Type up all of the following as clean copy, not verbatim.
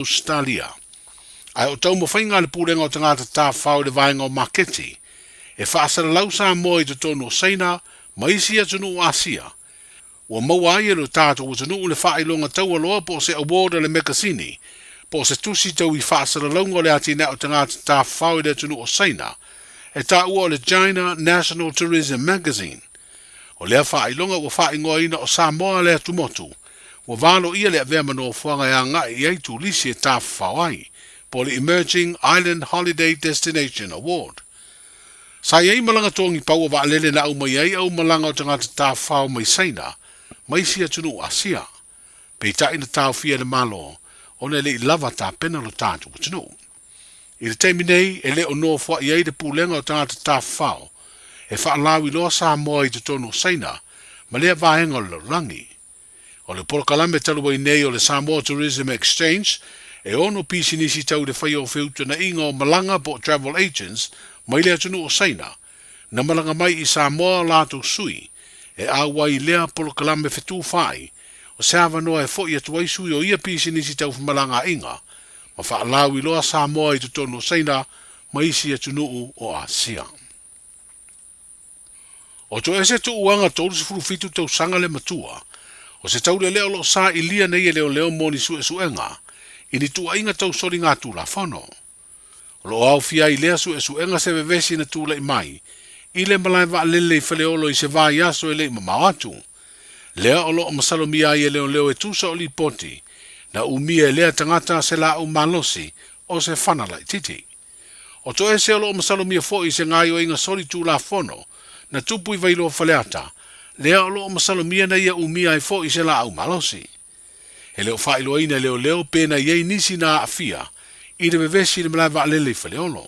Ausetalia. Ae o taumafaiga a le Pulega o Tagata Tafafao i le vaega o maketi, e faasalalau Samoa i totonu o Saina ma isi atunuu o Asia, ua maua ai e lo tatou atunuu le faailoga taualoa po o se award a le mekasini, po o se tusi tau i faasalalauga o le atinae o tagata tafafao i le atunuu o Saina, e taua o le China National Tourism Magazine. O lea faailoga ua faaigoaina o Samoa le atumotu, ua valoia le avea ma nofoaga e agai i ai turisi e tafafao ai, po o le Emerging Island Holiday Destination Award. Sa i ai malaga togi paua vaalele na aumai ai aumalaga o tagata tafafao mai Saina ma isi atunuu Asia. Peitai na taofia e le Malo ona e le i lava tapena lo tatou atunuu. I le taimi nei e le o nofoa'i ai le Pulega o Tagata Tafafao e faalauiloa Samoa i totonu o Saina ma lea vaega o le lalolagi. O le polokalame talu ai nei o le Samoa Tourism Exchange e ono pisinisi tau i le faia o feutanaiga o malaga po o travel agents mai le atunuu o Saina na malaga mai i Samoa o latou sui e auai i lea polokalame fetufaai o se avanoa e fo'i atu ai sui o ia pisinisi tau femalagaaiga ma faalauiloa Samoa i totonu o Saina ma isi atunuu o Asia. O Toese Tuuaga 37 tausaga le matua, o se taulelea o lo o sailia nei e leoleo mo ni suesuega i ni tuuaiga tau soligatulafono. O lo o aofia ai lea suesuega se vevesi na tulai mai i le malae vaalele i Faleolo i se vaiaso e le i mamao atu. Lea o lo o masalomia ai e leoleo e tusa o lipoti na umia e lea tagata se laau malosi o se fana laititi. O Toese o lo o masalomia foi i se gaioiga soli tulafono na tupu i Vailoa Faleata, lea o lo o masalomia na ia umia ai foi se laau malosi. E le o faailoaina e leoleo pe na i ai nisi na aafia i le vevesi i le malae vaalele i Faleolo.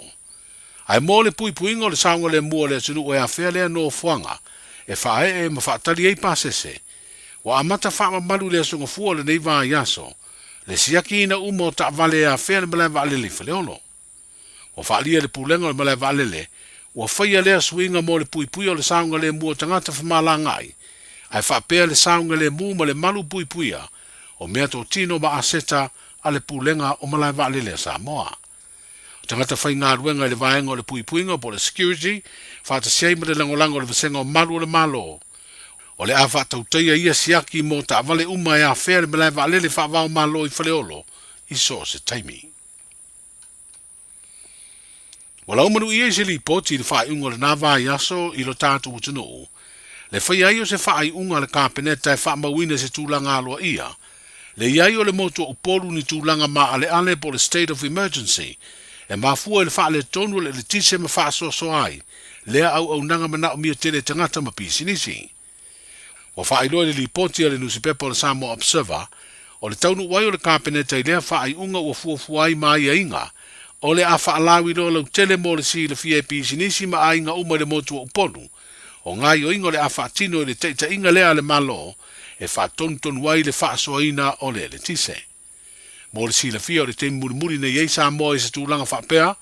Ae mo le puipuiga o le saogalemu o le atunuu e afea lea nofoaga e faaee ma faatali ai pasese, ua amata faamamalu i le Aso Gafua o lenei vaiaso le siakiina uma o taavale e afea le malae vaalele i Faleolo. Ua faaalia e le Pulega o le Malae Vaalele, ua faia lea suiga mo le puipuia o le saogalemu o tagata femalagaai, ae faapea le saogalemu ma le malu puipuia o meatotino ma aseta a le Pulega o Malae Vaalele a Samoa. O tagata faigaluega i le vaega o le puipuiga po o le security, faatasi ai ma le lagolago o le Vasega o Malu o le Malo, o le a faatautaia ia siaki mo taavale uma e afea le malae vaalele faava-o-Malo i Faleolo i so o se taimi. Ua laumanuia i se lipoti i le faaiuga o lena vaiaso i lo tatou atunuu, le faia ai o se faaiuga a le Kapeneta e faamauina i se tulaga aloaia le i ai o le motu o Upolu ni tulaga maaleale po o le state of emergency e mafua i le faaletonu o le eletise ma faasoasoa ai lea auaunaga manaomia tele e tagata ma pisinisi. Ua faailoa i le lipoti a le nusipepa o le Samoa Observer, o le taunuu ai o le Kapeneta i lea faaiuga ua fuafua ai ma aiaiga o le a faalauiloa lautele mo le silafia e pisinisi ma aiga uma i le motu o Upolu, o gaoioiga o le a faatino i le taitaiga lea a le Malo e faatonutonu ai le faasoaina o le eletise. Mo le silafia o le taimi mulimuli nei ai Samoa i se tulaga faapea,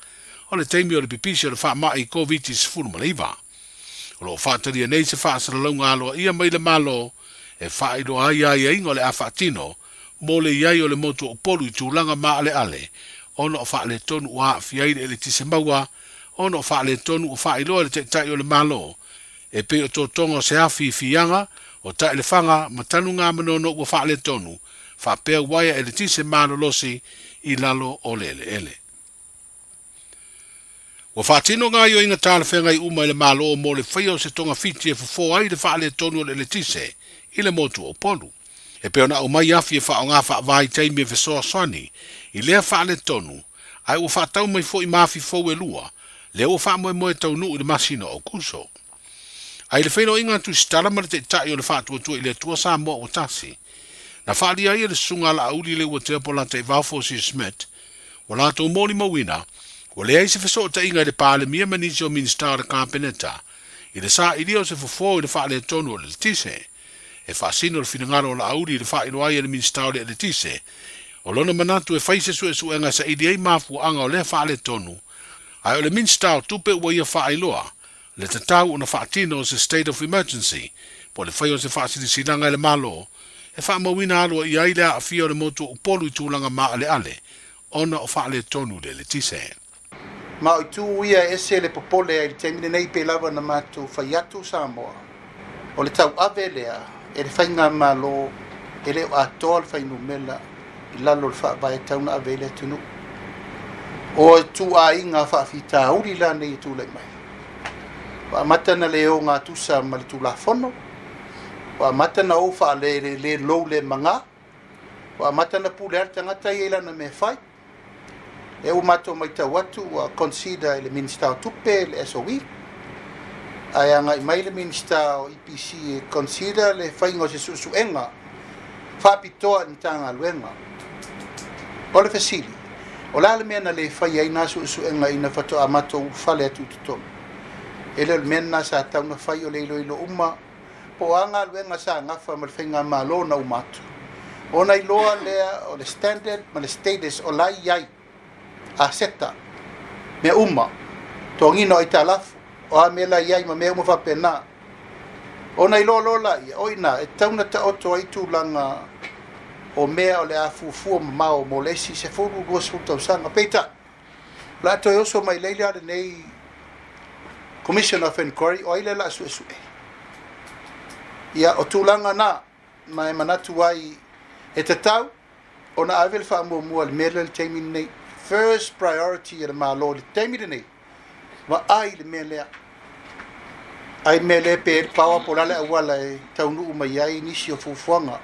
o le taimi o le pipisi o le faamai Koviti-19. O lo o faatalia nei se faasalalauga aloaia mai le Malo e faailoa ai aiaiga o le a faatino mo le i ai o le motu o Upolu i tulaga maaleale ona o faaletonu ua aafia ai le eletise maua ona o faaletonu ua faailoa e le Taitai o le Malo e pei o totoga o se afi i Fiaga, o Taelefaga ma Tanugamanono ua faaletonu faapea uaea eletise malolosi i lalo o le eleele. Ua faatino gaoioiga talafeagai uma e le Malo mo le faia o se togafiti e fofo ai le faaletonu o le eletise i le motu o Upolu. E pei ona aumai afi e faaaoga faavaitaimi e fesoasoani i lea faaletonu, ae ua faatau mai foi ma afi fou e lua, lea ua faamoemoe e taunuu i le masina o Aokuso. Ae i le feiloaiga a Tusitala ma le Taitai o le Faatuatua i le Atua Samoa ua tasi, na faaalia ai e le Susuga a Laauli Leuatea Polataivao Fosi Smith, ua latou molimauina, ua leai se fesootaiga i le Palemia ma nisi o Minisita o le Kapeneta i le sailia o se fofo i le faaletonu o le eletise. E faasino le finagalo o Laauli i le faailoa ai e le Minisita o le Eletise o lona manatu e fai se suesuega e saili ai mafuaaga o lea faaletonu, ae o le Minisita o Tupe ua ia faailoa le tatau ona faatino o se state of emergency po o le faia o se faasilasilaga e le Malo e faamauina aloaia ai le aafia o le motu o Upolu i tulaga maaleale. ona o faaletonu i le eletise. Ma o itu ia e ese le popole ai i le taimi lenei pei lava na matou fai atu Samoa, o le tauave lea e le Faigamalo e le o atoa le fuainumera i lalo o le faavae e tatau ona ave ai le atunuu. O ituaiga faafitauli la nei e tulai mai, ua amata ona le ogatusa ma le Tulafono, ua amata ona ou faale lou le maga, ua amata ona pule lava le tagata ia i lana mea e fai. Lea ua matou matau atu ua consider e le Minisita o Tupe le SOE, ae agai mai le Minisita o EPC e consider le faiga o se suesuega faapitoa i le Matagaluega. O le fesili, o le a le mea na le faia ai na suesuega ina faatoa matou ulufale atu i totonu? E le o le mea lena sa tatau ona fai o le iloilo uma po o a galuega sa gafa ma le faigamalo na uma atu, ona iloa lea o le standard ma le status o la e i ai, aseta, mea uma, totogiina o aitalafu, o a mea la e i ai ma mea uma faapena. Ona iloa loa laia, o i ina e tatau ona taoto ai tulaga o mea o le a fuafua mamao mo le isi 10, 20 tausaga. Peitai, o le a toe oso mai nei la lenei Commission of Inquiry, o ai lea o le a suesue? Ia, o tulaga na, ma e manatu ai e tatau ona ave le faamuamua i le mea lea i le taimi lenei. First priority a le Malo i le taimi lenei, vaai i le mea lea. Ai mea lea pe power po o le a le auala e taunuu mai ai nisi o fuafuaga.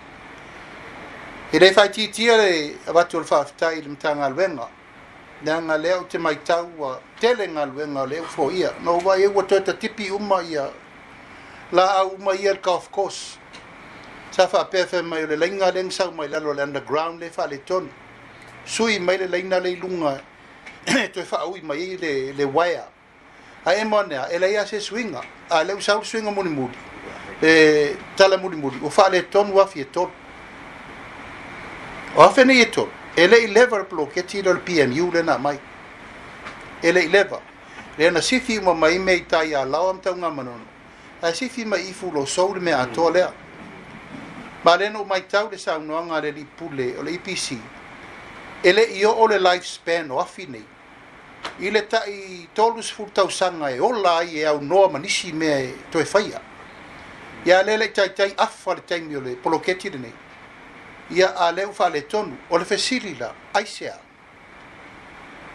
E le faaitiitia le avatu o le faafetai i le Matagaluega, leaga lea ou te matau ua tele galuega o lea ua foia. Na ou vaai ai ua toe tatipi uma ia laau uma ia i le golf course. Sa faapea fai mai o le laina lea na sau mai lalo o le underground lea e faaletonu. Sui mai le laina lea i luga e toe faaui mai ai le wire. Ae emo ane a, e leai lava se suiga. A o lea ua sau le suiga mulimuli, le tala mulimuli, ua faaletonu afi e tolu. O afi nei e tolu, e le i leva le poloketi lea o le PMU lea na aumai. E le i leva. Lea na sifi uma mai mea i tai ia Laoa ma Tanugamanono, ae sifi mai i Fulosou le mea atoa lea. Ma lea na ou matau le saunoaga a le alii pule o le EPC, e le i oo le life span o afi nei i le tai 30 tausaga e ola ai e aunoa ma nisi mea e toe faia. Ia a lea e le i taitai afa le taimi o le poloketi lenei, ia a lea ua faaletonu. O le fesili la, aisea?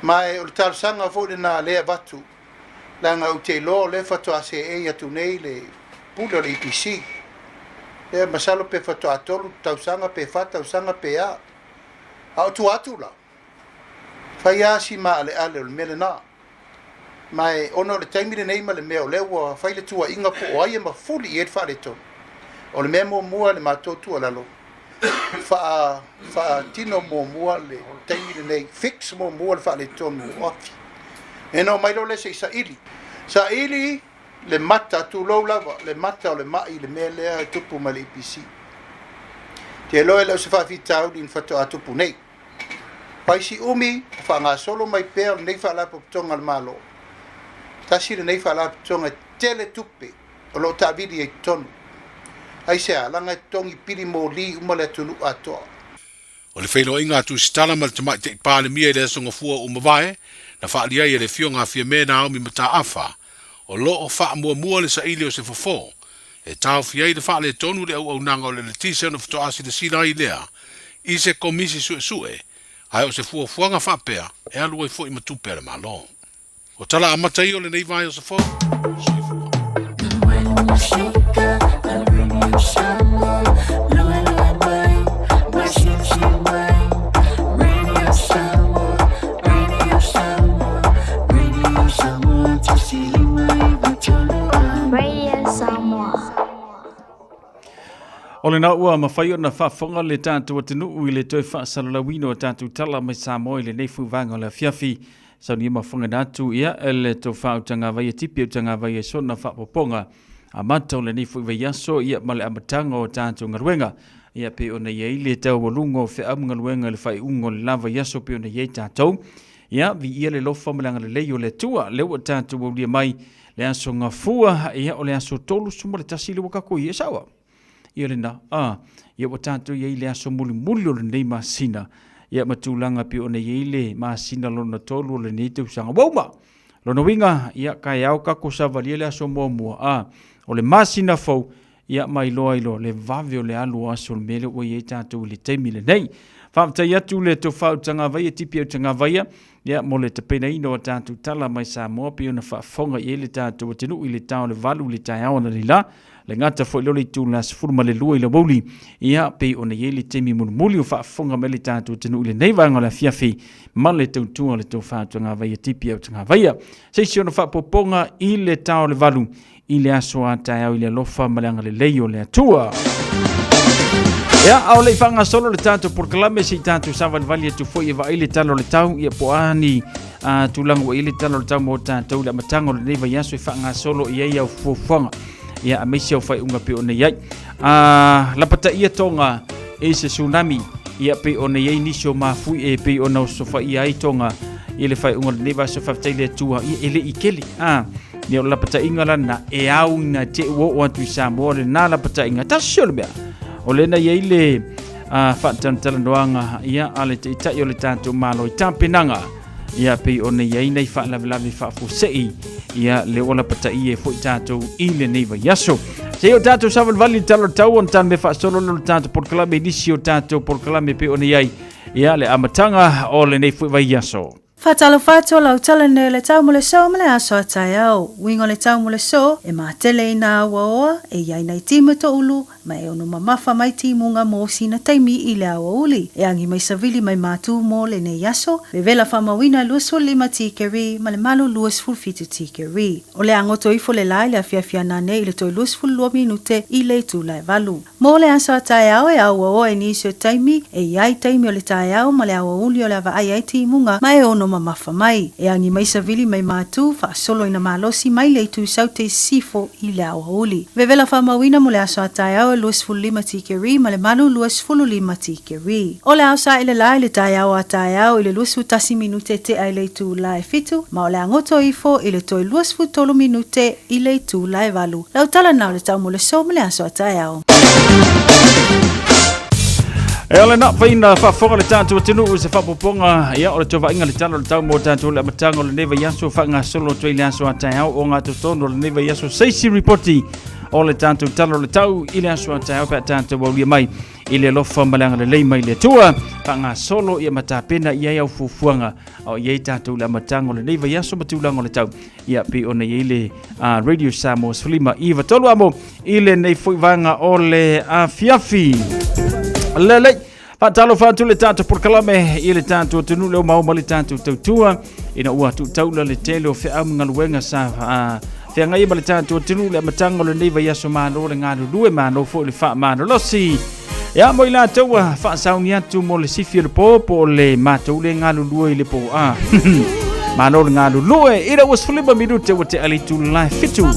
Ma e o le talosaga foi lena lea e avatu, leaga ou te iloa o lea faatoa seei atu nei le pule o le EPC. Lea masalo pe faatoa 3 tausaga pe 4 tausaga pe a. A o tua atu la, Fai lava si maaleale o le mea lena. Ma e ona o le taimi lenei ma le mea o lea ua fai le tuuaiga po o ai e mafuli i ai le faaletonu, o le mea muamua i le matou tuualalo, faa, faatino muamua le taimi lenei, fix muamua le faaletonu o afi. Ena omai loa lea se i saili. Saili le mata, tulou lava, le mata o le mai i le mea lea e tupu mai le EPC. Te iloa e le o se faafitauli na faatoa tupu nei. Vaisi umi o faagasolo mai pea o lenei Faalapotopotoga a le Malo. Tasi lenei Faalapotopotoga e tele tupe o lo o taavili ai i totonu. Aisea? Leaga e totogi pili moli uma le atunuu atoa. O le feiloaiga a Tusitala ma le Tamaitai Palemia i le Aso Gafua ua mavae, na faaalia ai e le Afioga a Fiame Naomi Mataafa, o lo o faamuamua le saili o se fofo e taofi ai le faaletonu i le auaunaga o le eletise ona faatoa silasila ai lea i se komisi suesue, ae o se fuafuaga faapea e alu ai foi ma tupe a le Malo. O tala amata ia o lenei vae o Safou. Soifua. Radio Samoa. O lena ua mafai ona faafofoga le tatou atunuu i le toe faasalalauina o tatou tala mai Samoa i lenei fuvaga o le afiafi. Saunia mafofoga atu ia le tou faautagavai e tipi utagavai e sona faapopoga amata o lenei foi vaiaso ia ma le amataga o tatou galuega ia pei ona i ai le taualuga o feau ma galuega i le faaiuga o le la vaiaso pei ona i ai tatou. Ia, viia le lofa ma le agalelei o le Atua, lea ua tatou aulia mai le aso gafua, ia o le aso 31 le ua tatou i ai, e sao? Ia lena, a, ia ua tatou i ai le aso mulimuli o lenei masina. Ia ma tulaga pei ona i ai le masina lona tolu o lenei tausaga ua uma. Lona uiga, ia kaeao tatou savalia le aso muamua, a o le masina fou, ia ma iloa ai loa le vave o le alu o aso o le mea lea ua i ai tatou i le taimi lenei. Faafetai atu le tofa Utagavaia, Tipi Utagavaia, ia mo le tapenaina o a tatou tala mai Samoa pei ona faafofoga i ai le tatou atunuu i le ta o le 8 i le taeao analeila. Le gata foi lea o le itula 12 i le aoauli, ia pei ona i ai le taimi mulimuli o faafofoga mai le tatou atunuu i lenei vaega o le afiafi ma le tautua a le tofa Utagavaia, Tipi Utagavaia. Se isi ona faapopoga i le ta o le 8 i le aso a taeao i le alofa ma le agalelei o le Atua. Ia, a o le i faagasolo le tatou polokalame, se i tatou savalivali atu foi e vaai le tala o le tau, ia po o a ni tulaga ua i ai le tala o le tau mo tatou i le amataga o lenei vaiaso e faagasolo i ai au fuafuaga, ia, aemaise au faaiuga pei ona i ai. Lapataia Tonga i se tsunami, ia pei ona i ai nisi o mafui e pei ona osofaia ai Tonga i le faaiuga o lenei vaiaso. Faafetai le Atua, ia e le i kele. Ia o le lapataiga lana e au ina te ua oo atu i Samoa lena lapataiga. Tasi o le mea, o lena i ai le faatalatalanoaga ia a le taitai o le tatou Malo i tapenaga ia pei ona i ai nei faalavelave faafuasei ia le ua lapataia ai foi tatou i lenei vaiaso. Se i o tatou savalivali i le tala o le tau ona tane faasolo lea o le tatou polokalame i nisi o tatou polokalame pei ona i ai ia le amataga o lenei foi vaiaso. Faatalofa atu o lau tala nei o le tau mo le so ma le aso a taeao. Uiga o le tau mo le so, e matele i nā auaoa e i ai nai timu toʻulu ma e ono mamafa mai timuga mo sina taimi i le aoauli. E agi mai savili mai mātū mo lenei aso, vevela faamauina e 25 tikeri ma le malu 27 tikeri. O le a goto ifo le la i le afiafi ana nei i le toe 22 minute i le itula e valu. Mo le aso a taeao e auaoa i nisi o taimi, e i ai taimi o le taeao ma le aoauli o le a vaai ai timuga ma e ono mamafa mai. E agi mai savili mai mātū, faasolo ina malosi mai le itu saute i sisifo i le aoauli. Vevela faamauina mo le aso a taeao e 25 tikeri ma le malu 25 tikeri. O le ao saele la i le taeao a taeao i le 21 minute tea i le itula e 7, ma o le a goto ifo i le toe 23 minute i le itula e 8. Lau tala na o le tau mo le so ma le aso a taeao. E ole na faina faafofoga le tatou atunuu i se faapopoga ia o le tovaiga le tala o le tau mo tatou le amataga o lenei vaiaso faagasolo atu ai le aso a taeao o gatotonu o lenei vaiaso seisi ripoti o le tatou tala o le tau i le aso a taeao pe a tatou aulia mai i le alofa ma le agalelei mai le Atua faagasolo ia ma tapena i ai au fuafuaga a o i ai tatou le amataga o lenei vaiaso ma tulaga o le tau ia pei ona i ai le Radio Samoa 193 amo i lenei foi vaega o le afiafi. Lelei, faatalofa atu le tatou polokalame i le tatou atunuu leo mau ma le tatou tautua ina ua tuutaula le tele o feau ma galuega sa feagai ma le tatou atunuu le amataga o lenei vaiaso malo le galulue malo foi le faamalolosi. Ia mo i latou ua faasauni atu mo le sifi o le pō po o le matou le galulue i le pō a. Malo le galulue i le ua 15 minute ua te ali tū la 7.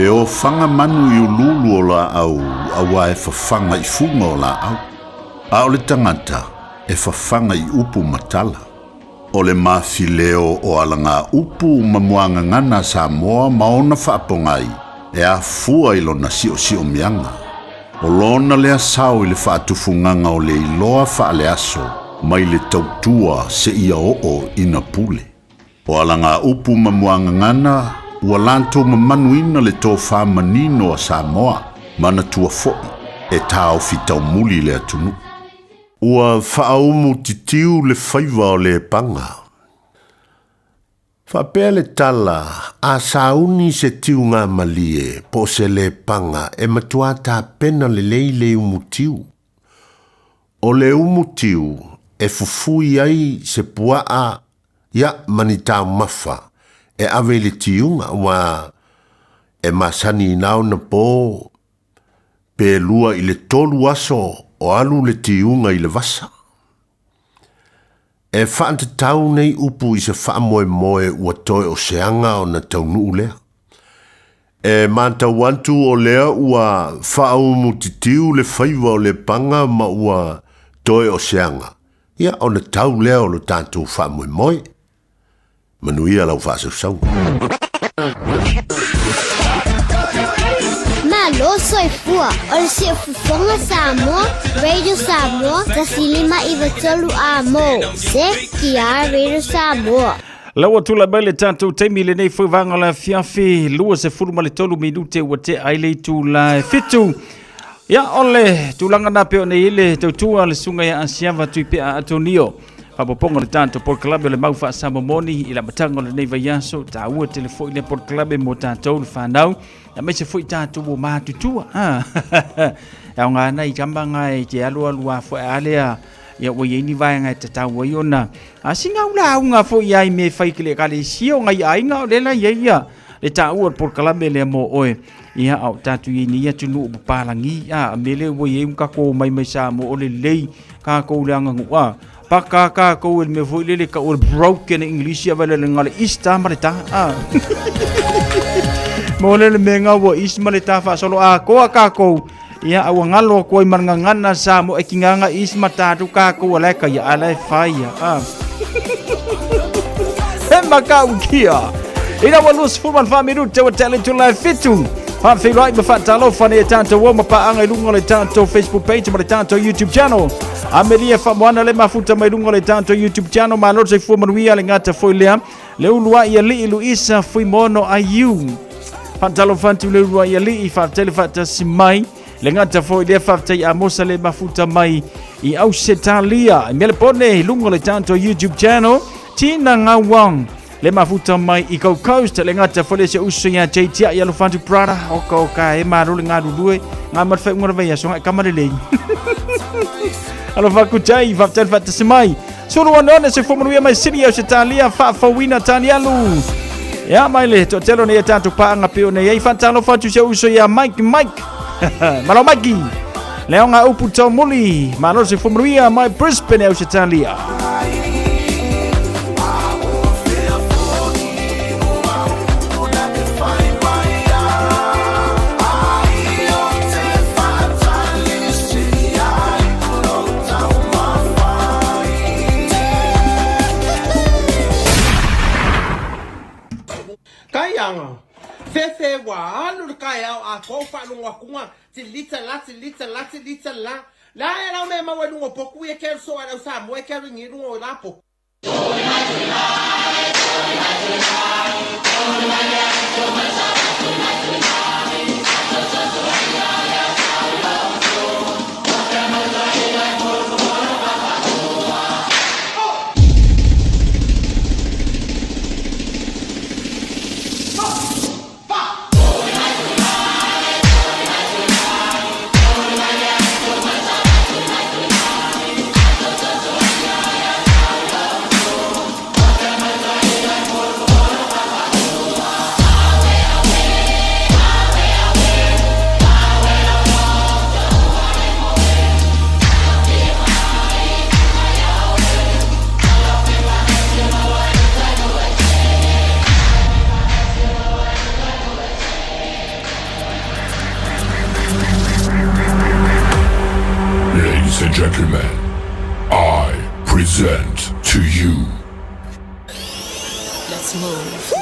E ofaga manu i uluulu o laau auā e fafaga i fuga o laau, a o le tagata e fafaga i upu ma tala. O le mafileo o alaga upu ma muagagana a Samoa ma ona faapogai e afua i lona siosiomiaga. O lona lea sao i le faatufugaga o le iloa faaleaso mai le tautua seia oo ina pule. O alaga upu ma muagagana ua latou mamanuina le tofa manino a Samoa, manatua foi e taofi taumuli le atunuu. Ua faaumu titiu le faiva o Lepaga. Faapea le tala, a sauni se tiuga malie po o se lepaga e matuā tapena lelei le umutiu. O le umutiu e fufui ai se puaa ia ma ni taumafa e ave i le tiuga aua e masani ina ona po pe 2 i le 3 aso o alu le tiuga i le vasa. E faatatau nei upu i se faamoemoe ua toe o se aga ona taunuu lea. E matau atu o lea ua faaumutitiu le faiva o Lepaga ma ua toe o se aga, ia ona tau lea o lo tatou faamoemoe. Manuia lau faasausauga. Malo soifua, o le Siufofoga Samoa, Radio Samoa, 105 93 Amo, CKR Radio Samoa. La ua tulai mai le tatou taimi lenei foi vaega o le afiafi 23 minute ua tea ai le itula e 7. Ia, o le tulaga na pei ona i ai le tautua a le susuga ia Asiava Tuipea Atonio. Faaopoopoga o le tatou polokalame o le mau faasamomoni i le amataga o lenei vaiaso, taua tele foi lea polokalame mo tatou le fanau, aemaise foi tatou ua matutua. E aoga ana i tama nga e te alualu a foi a lea ia ua i ai ni vaega e tatau ai ona a sina au lauga foi ai me fai ki le ekalesia o ngai aiga o lea la i ai ia le taua o le polokalame lea mo oe. Ia a o tatou i ai nei atunuu papalagi a me lea ua i ai tatou omai mai Samoa o lelei tatou le aganuu a paka tatou e le mea foi lele tau o le broken English ia vale le ngale east a ma le ta a mo le le mea ngā ua east ma le ta faasolo atoa tatou ia a ua galo atu ai ma le gagana Samoa e tigaga east ma tatou tatou a la e taia a la e fai ia a he makaukia ina ua 24 minute ua tele tula e fitu faafeiloai ma faatalofa nei e tatou o ma paaga i luga o le tatou Facebook page ma le tatou YouTube channel. Amelia Faamoana le mafuta mai luga o le tatou YouTube channel. Malo le soifua manuia le gata foi lea. Le uluai alii Luisa Fuimono Aiu. Faatalofa atu le uluai alii faafetai le faatasi mai. Le gata foi lea faafetai Amosa le mafuta mai i Ausetalia. I Melepone i luga o le tatou YouTube channel. Tina Ngawang le mafuta mai i Gold Coast le gata foi le se uso ia JT ia alofa atu brother oka oka e malo le galulue ngā ma le whaunga le vaiaso ngai kama lelei alofa atu jai faafetai le faatasi mai sulu one se fuamanuia mai Sydney Ausetalia faafouina Tanialu ia mai le toatele o nei e tatou paaga pei ona i ai faatalofa atu se uso ia Mike Mike malo Mikey le aoga upu taumuli malo se fuamanuia mai Brisbane Ausetalia. Kaianga, Fefe ua alu le kaeao atoa o faalogo atu ga tilita la tilita la tilita la la e lau mea maua i luga o potu ia ke so a le au Samoa e carrying i luga o la potu. Ladies and gentlemen, I present to you. Let's move.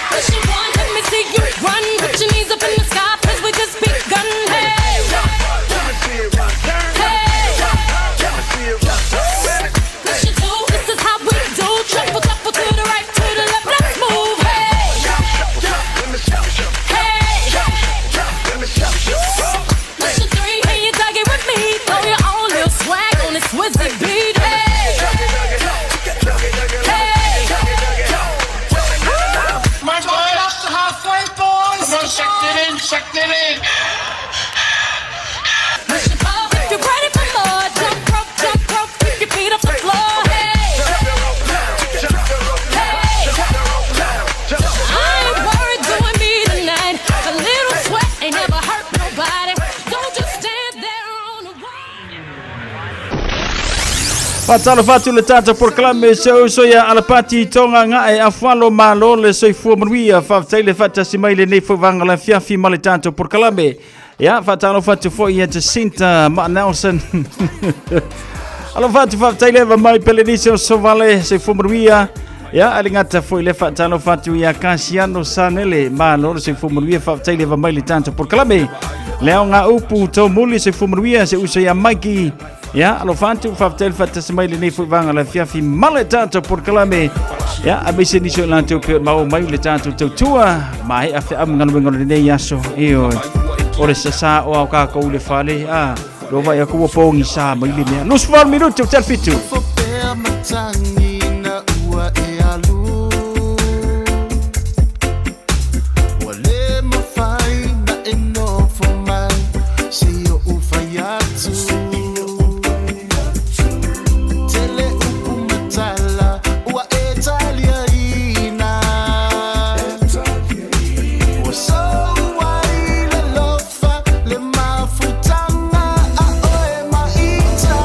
Push it one, let me see you run. Put your knees up in the sky, 'cause we just begun. Hey, hey. Push it two, this is how we do. Shuffle, shuffle to the right, to the left. Let's move. Hey, hey. Push it three, can you dug it with me? Throw your own little swag on this Swizzy beat. Hey, hey. Up to halfway, boys! Come on, suck it in, suck it in! Push it four, if you're ready for more, jump rope, jump rope, keep your feet off the floor. Hey, hey. I ain't worried doing me tonight. A little sweat ain't never hurt nobody. Don't just stand there on the wall. Faatalofa atu le tatou polokalame se uso ia Alapati Tonga Gae Afualo malo le soifua manuia faafetai le faatasi mai lenei foi vaega o le afiafi ma le tatou polokalame. Ia faatalofa atu foi ia Jacinta Ma Nelson. Alofa atu faafetai leva mai Pelenise o Sovale soifua manuia. Ia ale gata foi le faatalofa atu ia Kasiano Sanele malo le soifua manuia faafetai leva mai le tatou polokalame. Le aoga upu taumuli soifua manuia se uso ia Mikey. Ia, alofa atu, faafetai le faatasi mai lenei foi vaega o le afiafi ma le tatou polokalame. Ia, aemaise nisi o i latou pei ona maua mai le tatou tautua, maea feau ma galuega o lenei aso. Ioe, o le sasā o ao kākou i le fale, a, lo vaai atu ua pogisa mai le mea. 28 minute o 7. Pea matagi ina ua e alu Ua le mafai na e nofo mai Se i ou fai atu Tele upu ma tala ua e taliaina Ua sou ai le alofa le mafutaga a oe ma ita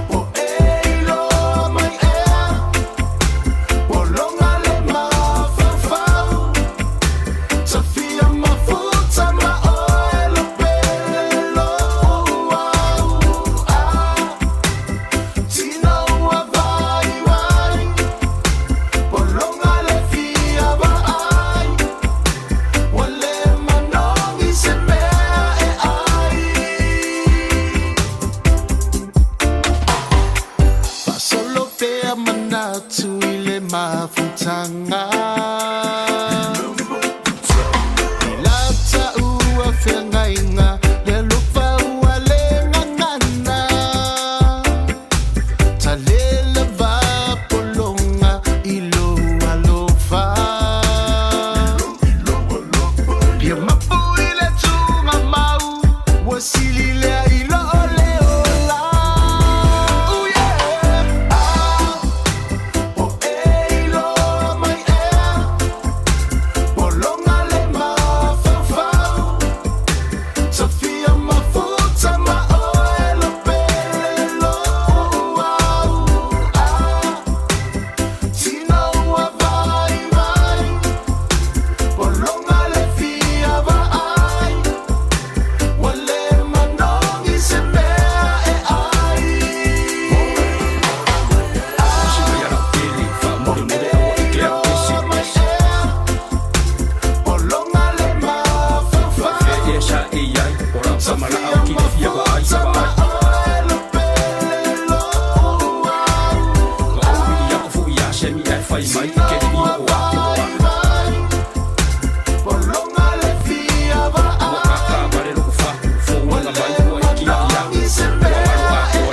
Po e iloa mai ea Pologa le mafaufau Tafia mafuta ma oe lo pele lou au Tino ua vaivai Pologa le fia vaai Ua le manogi se mea e ai Faasolo pea manatu i le mafutaga I lata ua feagaiga le alofa ua le gagana Talela va pologa i lou alofa Ia mapu i le tugamau Ua sili lea i lo le ola Ooh yeah Ah, po e iloa mai ea Pologa le mafaufau Tafia mafuta ma oe lo pele lou au Ah, tino ua vaivai Pologa le fia vaai Ua le manogi se mea e ai Pologa le mafaufau Tafia mafuta ma oe lo pele lou au Tino ua vaivai Pologa le fia vaai Ua le manogi se mea e ai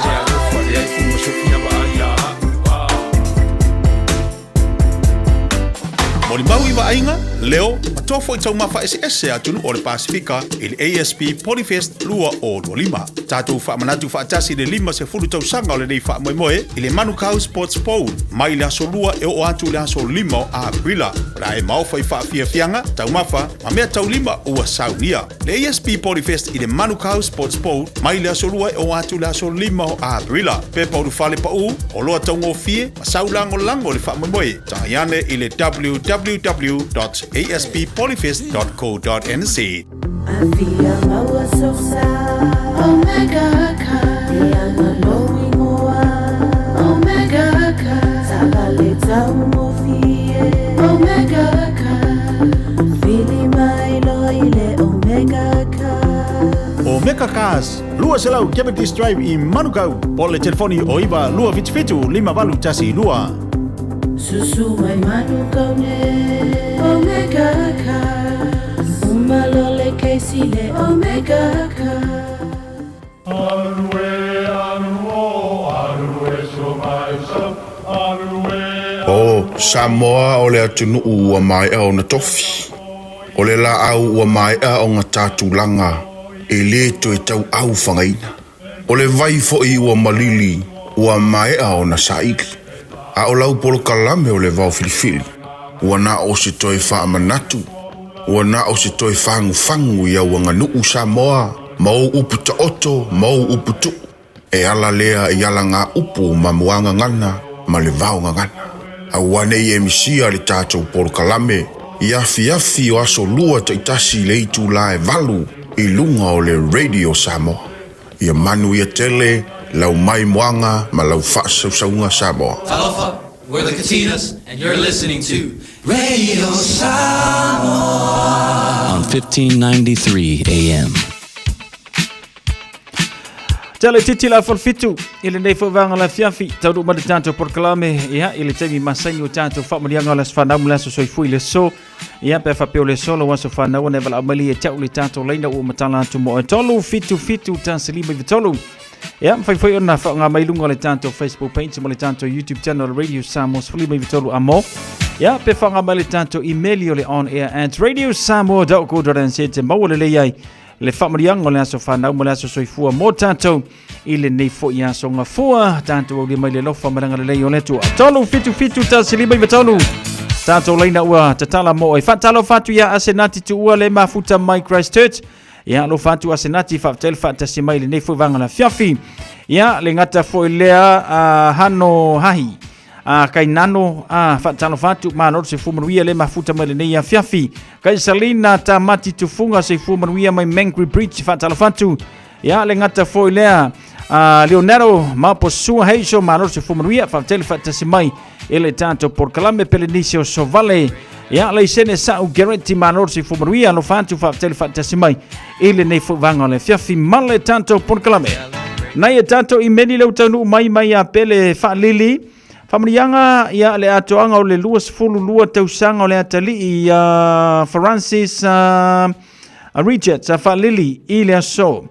Molimau i vaaiga, leo, ma toa foi taumafa eseese a atunuu o le Pasefika i le ASP Polyfest 2025. Tatou faamanatu faatasi le 50 tausaga o lenei faamoemoe i le Manukau Sports Bowl mai le aso 2 e oo atu i le aso 5 o Aperila. O le a e maofa i faafiafiaga, taumafa ma mea taulima ua saunia. Le ASP Polyfest i le Manukau Sports Bowl mai le aso 2 e oo atu i le aso 5 o Aperila. Pepa ulufale paū, oloa taugofie ma sau lagolago i le faamoemoe. Tagai ane i le www.asppolyfest.co.nz. Afia maua sosa Omega Car E anga lou ingoa Omega Car Taavale taugofie Omega Car Vili mai loa i le Omega Car Omega Cars, 200 Jeopardy Drive i Manukau, po o le telefoni o 9 277 5812. Susu mai Manukau nei Omega Cars Uma loa le kesi le Omega Cars. O Samoa o le atunuu ua maea ona tofi. O le laau ua maea ona ta tulaga e lē toe tauau fagaina. O le vai foi ua malili ua maea ona saili. A o lau polokalame o le vao filifili, ua na o se toe faamanatu, ua na o se toe fagufagu i au aganuu Samoa ma ou upu taoto ma ou upu tuu. E ala lea i alagaupu ma muagagana ma le vaogagana. Aua ne i e misia le tatou polokalame i afiafi o aso Lua taitasi i le itula e 8 i luga o le Radio Samoa. Ia manuia tele lau maimoaga ma lau faasausauga Samoa. Talofa, we're the Katinas, and you're listening to Radio Samoa on 1593 AM. Tele titi la falfitu i lenei foi vaega o le afiafi taunuu mai le tatou polokalame ia i le taimi masani o tatou faamanuiaga o le aso fanau ma le aso soifua i le aso ia pe faapea o le aso lou aso fanau ona e valaau mai lea ia te au le tatou laina ua matala atu mo oe 3 7 7 1 5 9 3 ia mafai foi ona faaaoga mai luga o le tatou Facebook page ma le tatou YouTube channel Radio Samoa 13 Amo. Ia pe faaaoga mai le tatou email o le on air at radiosamoa.co.nz te maua lelei ai le faamanuiaga o le aso fanau ma le aso soifua mo tatou i lenei foi aso gafua. Tatou aulia mai le alofa ma le agalelei o le Atua. 3 7 7 1 5 9 3 Tatou laina ua tatala mo oe. Faatalofa atu ia Asenati Tuua le mafuta mai Christchurch. Ia alofa atu Asenati faafetai le faatasi mai i lenei foi vaega o le afiafi. Ia le gata foi lea Hano Hahi. A Kainano a faatalofa atu malo le soifua manuia le mafuta mai lenei afiafi. Kaisalina Tamati Tufunga soifua manuia mai Mangry Bridge faatalofa atu. Ia le gata foi lea a Leonardo Maposua Heiso malo le soifua manuia faafetai le faatasi mai i le tatou polokalame Pelenise o Sovale. Ia Laisene Sa'u Garrett malo le soifua manuia alofa atu faafetai le faatasi mai i lenei foi vaega o le afiafi ma le tatou polokalame. Nai e tatou imeli le utaunuu mai mai ia Pele Faalili. Faamanuiaga ia le atoaga o le 22 tausaga o le atalii ia Francis Richards Faalili i le aso.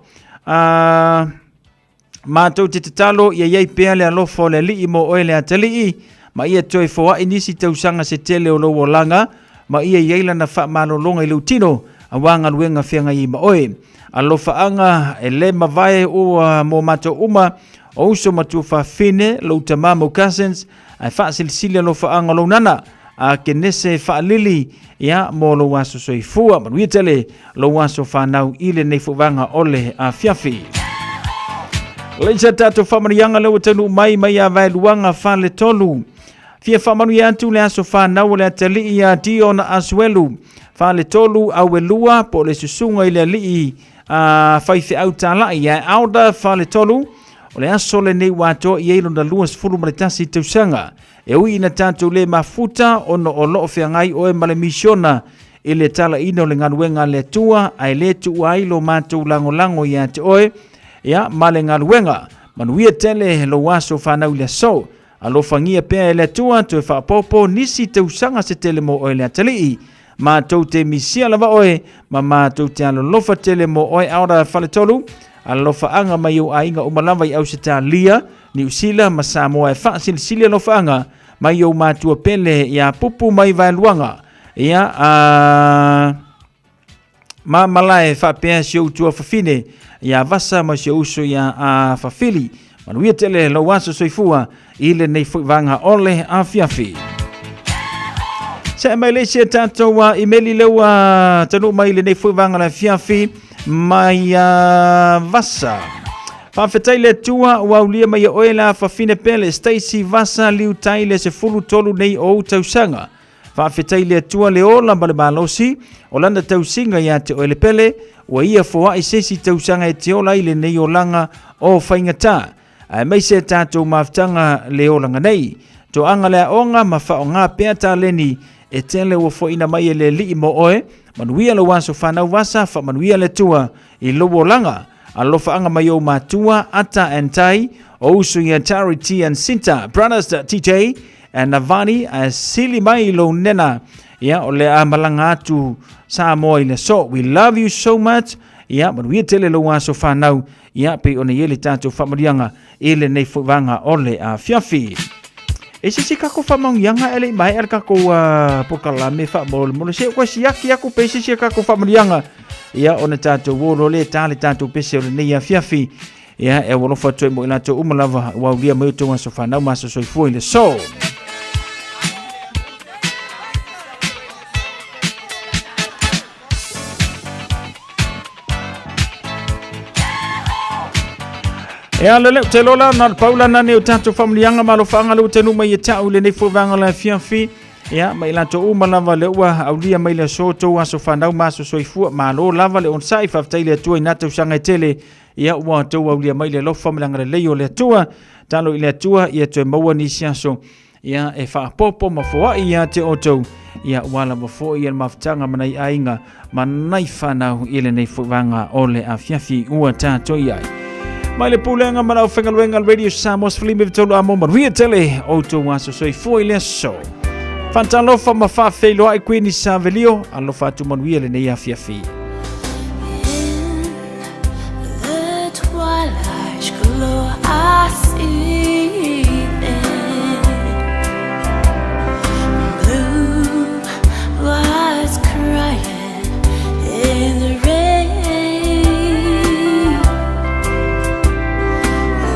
Matou te tatalo ia i ai pea le alofa o le Alii mo oe le atalii, ma ia toe foai nisi tausaga se tele o lou olaga, ma ia i ai lana faamalologa i lou tino, aua galuega feagai ai ma oe. Alofaaga e le mavae ua mo matou uma, o uso ma tuafafine, lou tama ma ou cousins, ae faasilisili alofaaga o lou nana, a Kenese Faalili, ia mo lou aso soifua. Manuia tele lou aso fanau i lenei foi vaega o le afiafi. Leisa tatou faamanuiaga lea ua taunuu mai mai ia Vaeluaga Faletolu. Fia faamanuia atu le aso fanau o le atalii ia Dion Asuelu. Faletolu Auelua po o le susuga i le alii a faifeau talai ia Alda Faletolu. O le aso lenei ua atoa i ai lona 21 tausaga. E ui ina tatou le mafuta ona o lo o feagai oe ma le misiona i le talaina o le galuega a le Atua, ae le tuua ai lo matou lagolago ia te oe, ia, ma le galuega. Manuia tele lou aso fanau i le aso. Alofagia pea e le Atua toe faaopoopo nisi tausaga se tele mo oe le atalii. Matou te misia lava oe, ma matou te alolofa tele mo oe Aora Faletolu. Alofaaga mai ou aiga uma lava i Ausetalia, Niu Sila ma Samoa e faasilisili alofaaga mai ou matua pele ia Pupu mai Vaeluaga. Ia, a ma malae faapea si ou tuafafine ia Vasa ma si ou uso ia a Fafili. Manuia tele lou aso soifua i lenei foi vaega o le afiafi. Se mai le isi a tatou imeli lea ua taunuu mai i lenei foi vaega o le afiafi mai Vasa. Faafetai le Atua ua aulia mai e oe le afafine pele Stacy Vasa Liutai le 13 nei o ou tausaga. Faafetai le Atua le ola ma le malosi o lana tausiga ia te oe le pele, ua ia foai se isi tausaga e te ola ai lenei olaga o faigata. Aemaise tatou mafutaga le olaga nei. Toaga le aoga ma faaaoga pea taleni e tele ua foaina mai e le Alii mo oe. Manuia lou aso fanau vasa, faamanuia le Atua i lou olaga. Alofaaga mai ou matua, Ata and Tai, o uso ia Charity and Sinta, brothers TJ and Navani, ae sili mai lou nena. Ia, o le a malaga atu Samoa i le aso. We love you so much. Ia, manuia tele lou aso fanau. Ia, pei ona i ai le tatou faamanuiaga i lenei foi vaega o le afiafi. E se se kako faamanuiaga e le i maea le kakou polokalame faamolemole. Se ua siaki aku pe se se kako faamanuiaga. Ia, ona tatou o loa lea e ta le tatou pese o lenei afiafi. Ia, e alofa atu ai mo i latou uma lava ua aulia mai outou aso fanau ma aso soifua i le aso. E ala leo te lola na paula na ne o tatou faamanuiaga ma alofaga le ua taunuu mai e ta'u i lenei foi vaega o le afiafi. Ia, ma i latou uma lava le ua aulia mai le aso tou aso fanau ma aso soifua. Malo lava le onosai, faafetai le Atua i na tausaga e tele. Ia, ua tou aulia mai le alofa ma le agalelei o le Atua. Talo i le Atua, ia toe maua nisi aso ia e faapopo ma foai ia te outou ia ua lava foi ia le mafutaga ma nai aiga ma nai whanau i lenei foi vaega o le afiafi ua tatou i ai. Mai le pulega ma le aufaigaluega a le Radio Samoa 13 a mo manuia tele outou aso soifua i le aso. Faatalofa ma faafeiloai Queen Savelio, alofa atu manuia lenei afiafi. The twilight's glow, I see them. Blue eyes crying in the rain.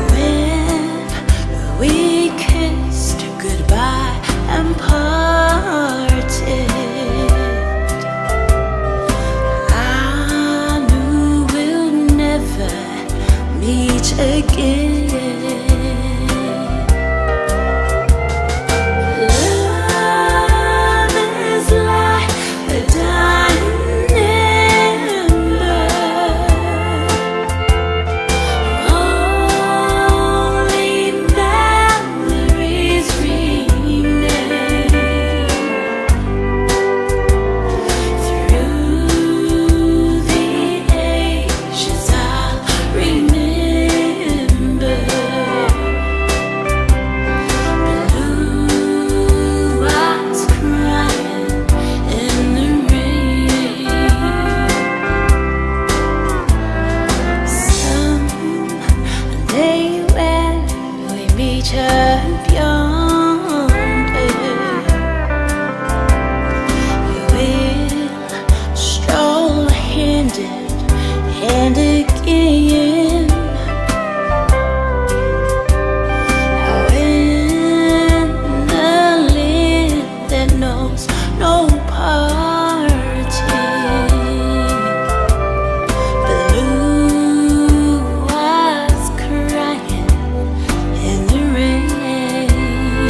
When we kissed goodbye and parted, I knew we'll never meet again. Love is like a dying ember. Only memories remain. Through the ages, I'll remember. Blue eyes crying in the rain. Someday when we meet up yonder, we'll stroll hand in hand again. In the land that knows no parting. Blue eyes crying in the rain.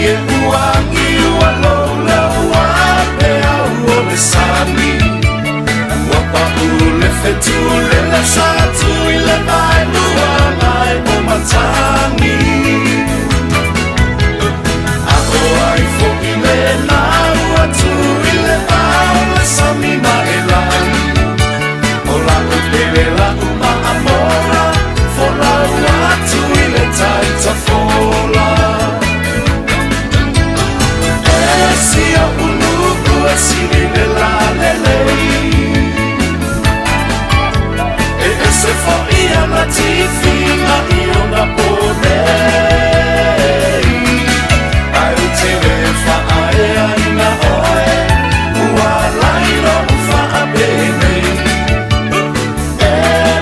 e uagi ua loulau a pe au o le sani. Ua pa'u le fetu le lasa atu i le vaelua mai o matagi. A o ai fo'i lena ua tu i le vao le sami ma e lagi. O la'u pele la'u ma'amola folau atu i le taitafola. E si o'u nu'u e sili le lalelei. E ese fo'i ana tifiga i ona ponei. Ae ou te lē fa'aeaina oe ua lai lo'u fa'apenei. E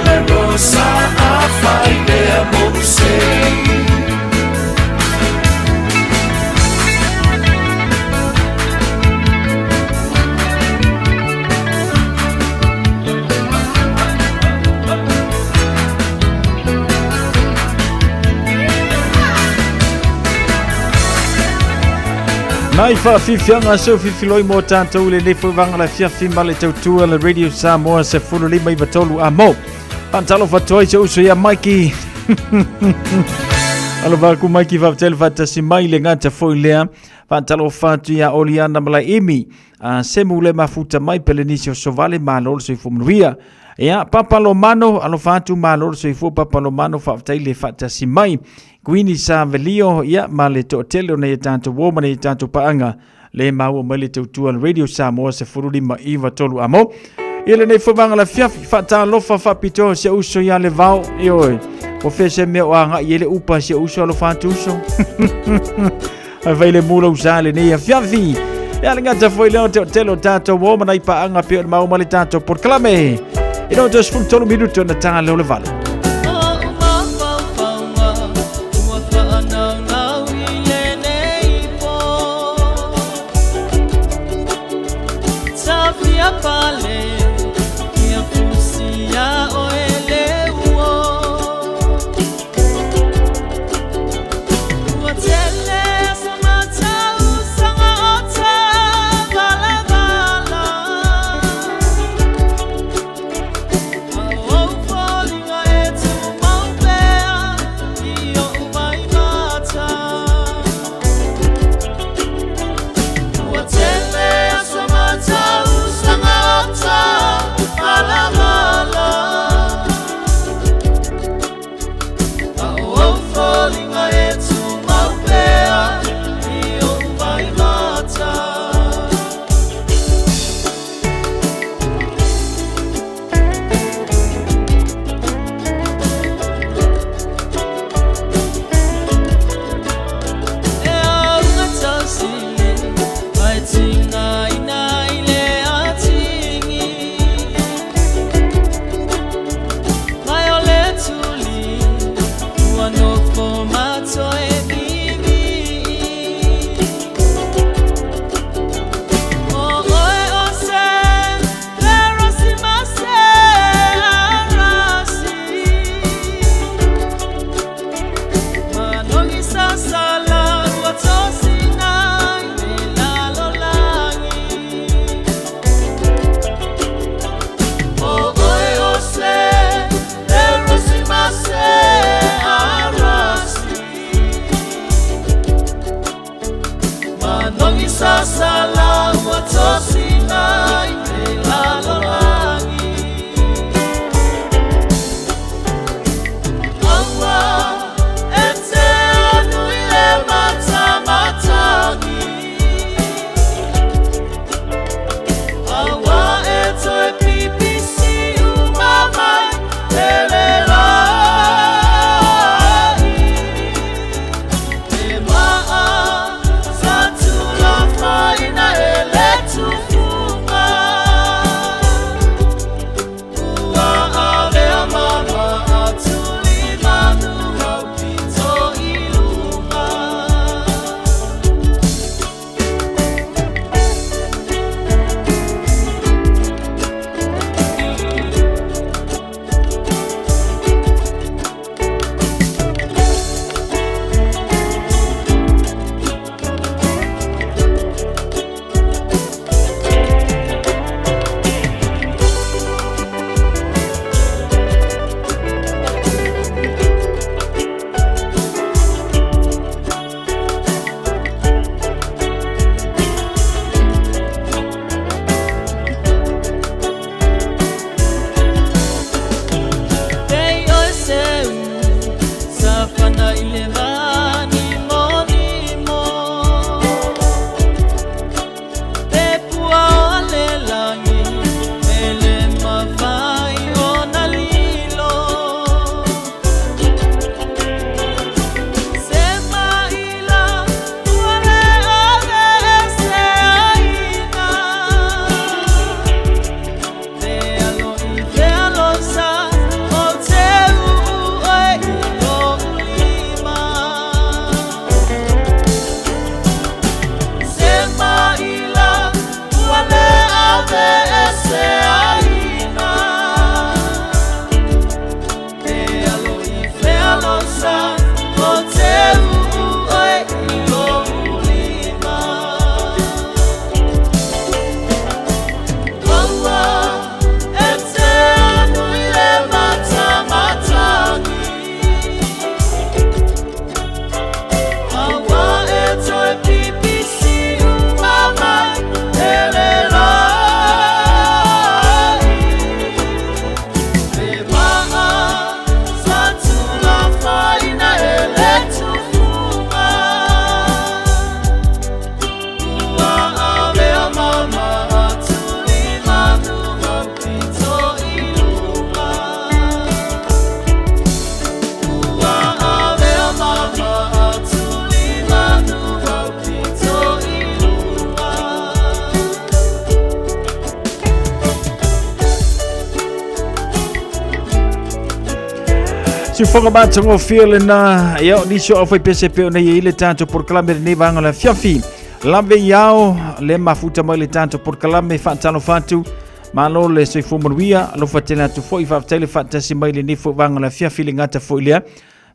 le rosa afai lea mo'u sei. Mai faafiafiaga seu fifiloi mo tatou i lenei foi vaga le afiafi ma le tautua le Radio Samoa 15 93 amo. Faatalofa atu ai se uso ia Maiki. Alofa aku Maiki faafetai le faatasi mai le gata foi lea. Faatalofa atu ia Oliana Malaimi. A semu le mafuta mai Pelenisi o Sovale malo le soifua manuia. Ia Papa Lomano alofa atu malo le soifua Papa Lomano faafetai le faatasi mai. Kuini sa velio ia ma le toatele o nei tatou uo ma nei tatou paaga le maua mai le tautua le Radio Samoa 15 93 amo. Ia lenei foi vaega le afiafi faatalofa faapitoa si uso ia le vao ioe. Po fea se mea o agai ai le upa si uso alofa atu uso. Ai fai le mula usa lenei afiafi. Ia le gata foi lea o te tele o tatou uo ma nai paaga pei o le maua ma le tatou polokalame. I no te 13 minuto na tā leo le valo. Ua fa'anaunau i lenei pō Tafia pale Ia fusia oe le uo Ua tele sa matau sanga o te valavala A ou foliga i le vanimonimo. Pe pua o le lagi, e le mafai ona lilo. Se maila ua le ave e se aina. Fea lo i fea lo sa, o te uu oe i lou lima. Se maila ua le ave e se aina. Fea lo i fea lo sa, o te uu oe i lou lima. Aua e te anu i le matamatagi. Aua e toe pipisi uma mai e le lai. Le maa sa tulafaina e le tufuga. Ua avea mama atu i manu maupito i luga. Ua avea mama atu i manu maupito i luga. Siufoga matagofie lena ia o nisi o aufaipese pei ona i ai le tatou polokalame lenei vaega o le afiafi. Lave i ao le mafuta mai le tatou polokalame faatalofa atu. Malo le soifua manuia, alofa tele atu foi, faafetai le faatasi mai lenei foi vaega o le afiafi le gata foi lea.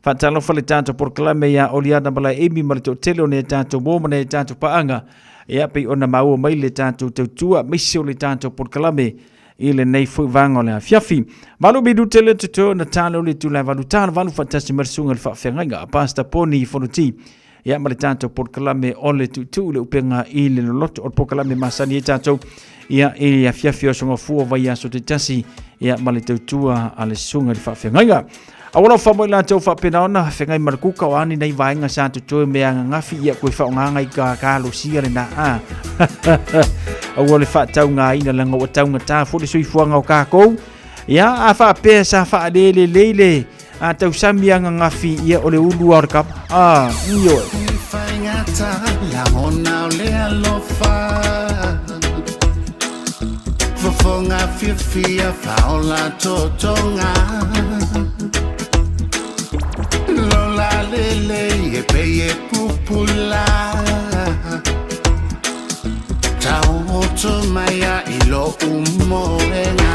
Faatalofa le tatou polokalame ia Oliana Malae Amy ma le toatele o nai a tatou uo ma nai a tatou paaga. Ia pei ona maua mai le tatou tautua aemaise o le tatou polokalame i lenei foi vaega o le afiafi. 8 minute le totoe ona tala o le itula e 8 tala 8 faatasi mai le susuga i le faafeagaiga a Pastor Poni Fonoti. Ia ma le tatou polokalame o le tuutuu le upega i le loloto o le polokalame masani ai tatou ia i le afiafi o aso gafua vaiaso taitasi ia ma le tautua a le susuga i le faafeagaiga. Aua lau whamoi la tau whapena ona whengai ma le kuka o ani nei vaenga sa totoe me angangafi ia koe whaongaga i ka kalosia le na a. Aua le whaataunga ina langa ua taugata fo le soifuaga o kākou. Ia a whaapea sa whaalelelei le a tausami angangafi ia o le ulu a o le kapa. A, ioe. Faigata lagona o le alofa Fofoga fiafia faaola totoga Lola lelei e pei e pupula Taoto mai a i lo'u moega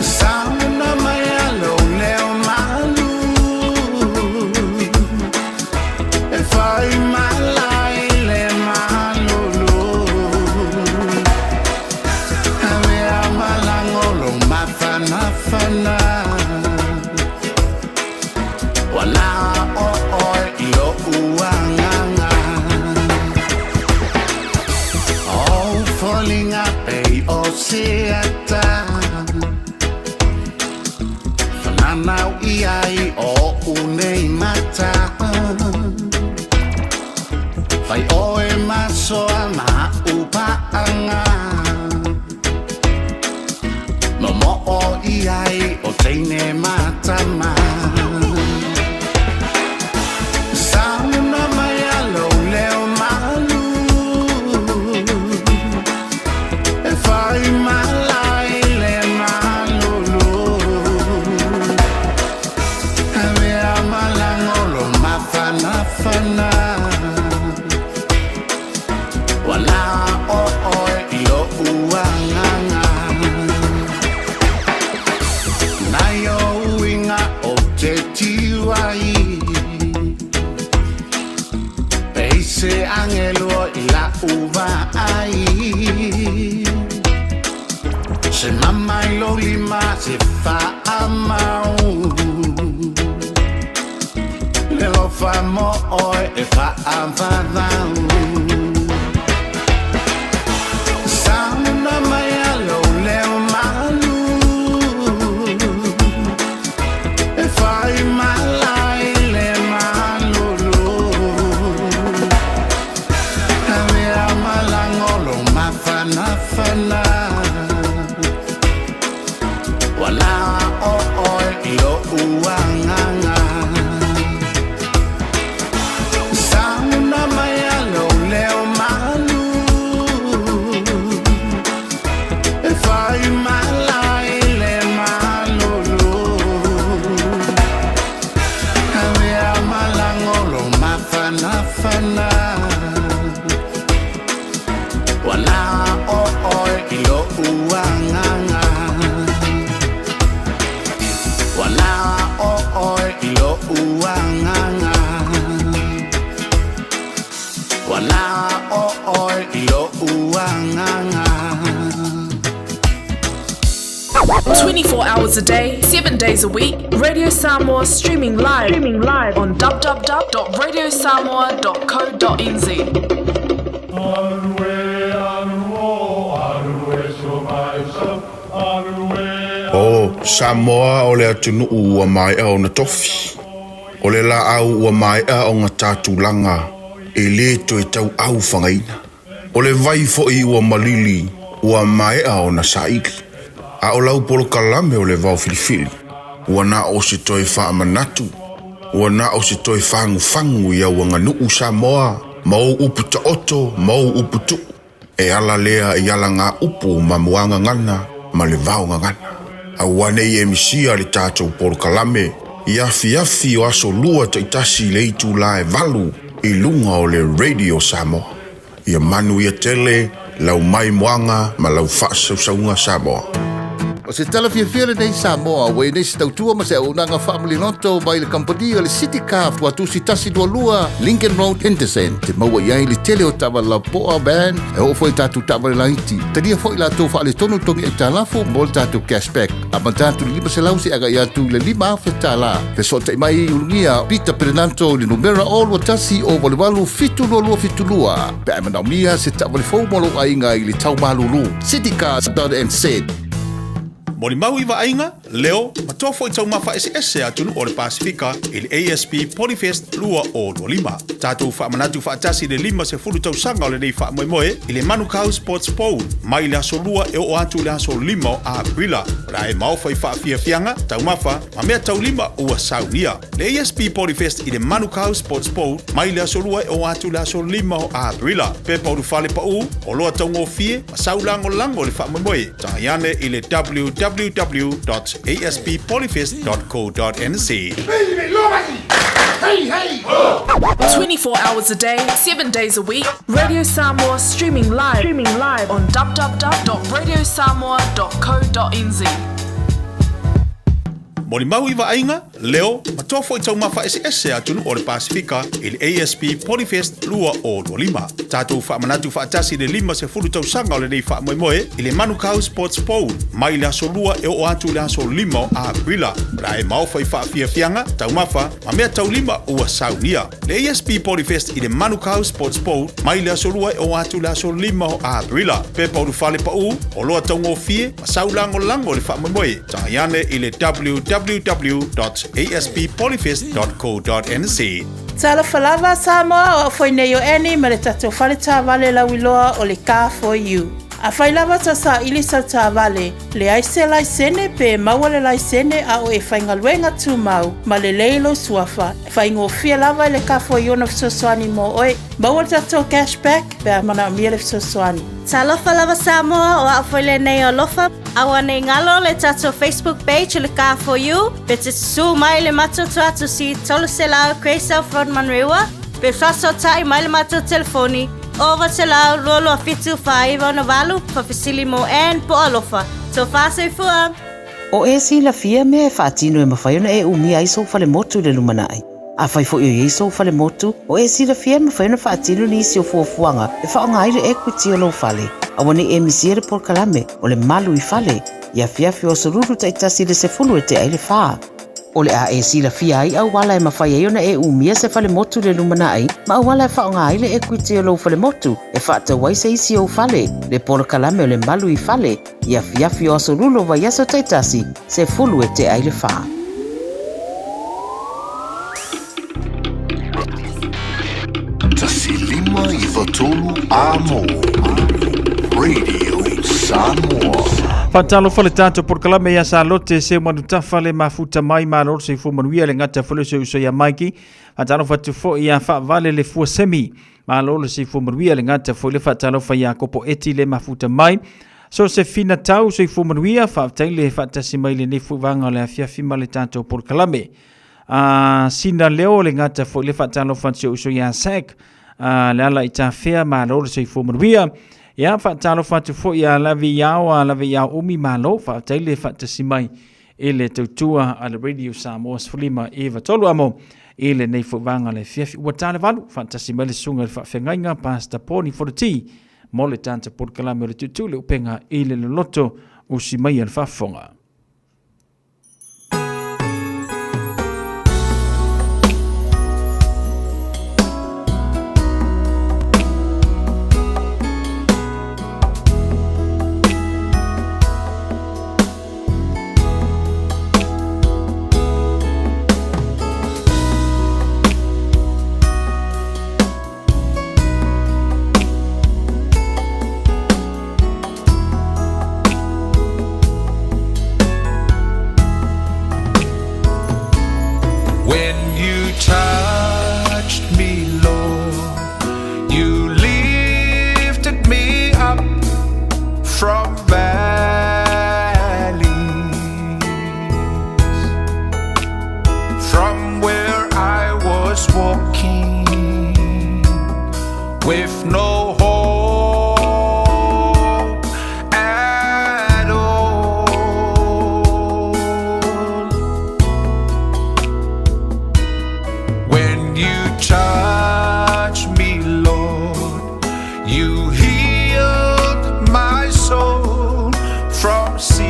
Sauna mai a lou leo malu E fai mala i le malulu Avea malago lou mafanafana Ua na o oe i lo'u agaga Ou foliga pei o se ata Fananau i ai oʻu nei mata Fai oe ma soa ma a'u paaga Momoo i ai o teine ma tama Sauna mai a lou leo malu E fai mala i le malulu Avea malago lou mafanafana Ua na o oe i lo'u agaga Nai ou uiga ou te tiu ai Pei se agelu o i la'u vaai Se mama i lou lima se faamau Le alofa mo oe e faavavau Sauna mai a lou leo malu E fai 24 hours a day, 7 days a week. Radio Samoa streaming live, streaming live on www.radiosamoa.co.nz. O Samoa o le atunuu ua maea ona tofi. O le laau ua maea ona tatulaga e lē toe tauau fagaina. O le vai foʻi ua malili ua maea ona saili. A o lau polokalame o le vao filifili. Ua na o se toe faamanatu. Ua na o se toe fagufagu i au aganuu Samoa ma ou upu taoto ma ou upu tuu. E ala lea i alagāupu ma muagagana ma le vaogagana. Auā nei e misia le tatou polokalame i afiafi o aso lua taitasi i le itulā e 8 i luga o le Radio Samoa. Ia manuia tele lau maimoaga ma lau faasausauga Samoa. O se tala fiafia lenei Samoa ua i ai nei se tautua ma se auaunaga faamaliloto mai le kamupani o le City Car Tuatusi 122 Lincoln Road Henderson te maua i ai le tele o taavale lapoa van e oo foi i tatou taavale laiti. Talia foi latou faaletonu togi aitalafu mo le tatou cashback amata atu i le 500 seia agai atu i le 5,000 tala. Fesootai mai i Ulugia Peter Perenanto i le numera 021 088 722 pe a e manaomia se taavale fou mo lou aiga i le tau malulu. Citycars.nz. Molimau i vaaiga, leo, ma toa foi taumafa eseese a atunuu o le Pasefika i le ASP Polyfest 2025. Tatou faamanatu faatasi le 50 tausaga o lenei faamoemoe i le Manukau Sports Bowl mai le aso Lua e oo atu i le aso 5 o Aperila. O le a e maofa i faafiafiaga, taumafa, ma mea taulima ua saunia. Le ASP Polyfest i le Manukau Sports Bowl mai le aso Lua e oo atu i le aso 5 o Aperila. Pepa ulufale paū, oloa taugofie, ma sau lagolago i le faamoemoe. Tagai ane i le www.asppolyfest.co.nz. 24 hours a day, 7 days a week. Radio Samoa streaming live, streaming live on www.radiosamoa.co.nz. Molimau i vaaiga, leo, ma toa foi taumafa eseese a atunuu o le Pasefika i le ASP Polyfest 2025. Tatou faamanatu faatasi le 50 tausaga o lenei faamoemoe i le Manukau Sports Bowl mai le aso Lua e oo atu i le aso 5 o Aperila. O le a e maofa i faafiafiaga, taumafa, ma mea taulima ua saunia. Le ASP Polyfest i le Manukau Sports Bowl mai le aso Lua e oo atu i le aso 5 o Aperila. Pepa ulufale paū, oloa taugofie, ma sau lagolago i le faamoemoe. Tagai ane i le www.asppolyfest.co.nz. Talofa lava Samoa, o au foi nei o Annie ma le tatou fale taavale lauiloa o le Car for You. Afai lava ta saili sau taavale, leai se laisene pe maua le laisene a o e faigaluega tumau ma lelei lou suafa, faigofie lava i le Car for You ona fesoasoani mo oe. Maua le tatou cash back pe a manaomia le fesoasoani. Talofa lava Samoa, o au foi lenei o Alofa. Aua nei galo le tatou Facebook page o le Car for You, pe te susū mai i le matou tuatusi 300 Grey South Road Manurewa, pe faasootai mai le matou telefoni 0900 227 498 faafesili mo Ann po o Alofa. Tofa soifua! O e silafia mea e faatino e mafai ona e umia ai sou falemotu i le lumanai. Afai foi o i ai sou falemotu, o e silafia e mafai ona faatino nisi o fuafuaga e faaaoga ai le equity o lou fale. Aua ne i e misia le polokalame o le Malu i Fale i afiafi o aso Lulu taitasi i le 10 e tea i le fa. O le a e silafia ai auala e mafai ai ona e umia se falemotu i le lumanai ma auala e faaaoga ai le equity o lou falemotu e faatau ai se isi ou fale, le polokalame o le Malu i Fale i afiafi o aso Lulu o vaiaso taitasi, 10 e tea i le fa. 1 5 9 3 A Mo Radio Samoa. Faatalofa le tatou polokalame ia Salote seu manutafa le mafuta mai malo le soifua manuia le gata foi le uso uso ia Maiki. Faatalofa atu foi ia Faavale le fua semi. Malo le soifua manuia le gata foi le faatalofa ia Kopo Eti le mafuta mai. So se fina tau soifua manuia faafetai le faatasi mai lenei foi vaega o le afiafi ma le tatou polokalame. A sina leo le gata foi le faatalofa atu si ou uso ia Sac a le ala i tafea malo le soifua manuia. Ia faatalofa atu foi ia Lavi Iao a Lavi Iao Umi malo faafetai le faatasi mai i le tautua a le Radio Samoa 15 i 3 amo i lenei foi vaega o le afiafi ua ta le 8 faatasi mai le susuga i le faafeagaiga Pastor Poni Foloti mo le tata polokalame o le tuutuu le upega i le loloto usi mai a le faafofoga. touched me, Lord, you lifted me up from valleys, from where I was walking with no hope at all. When you touch me, Lord, you healed my soul from sin.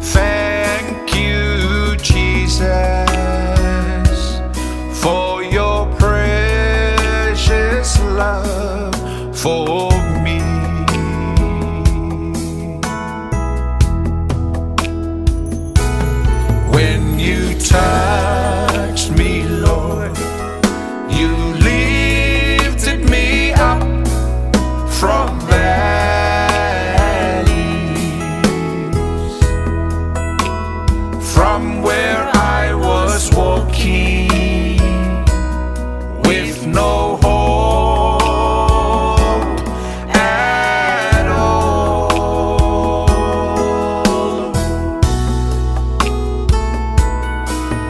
Thank you, Jesus, for your precious love for me. When you touched me, Lord, you lifted me up from valleys, from where I was walking with no hope at all.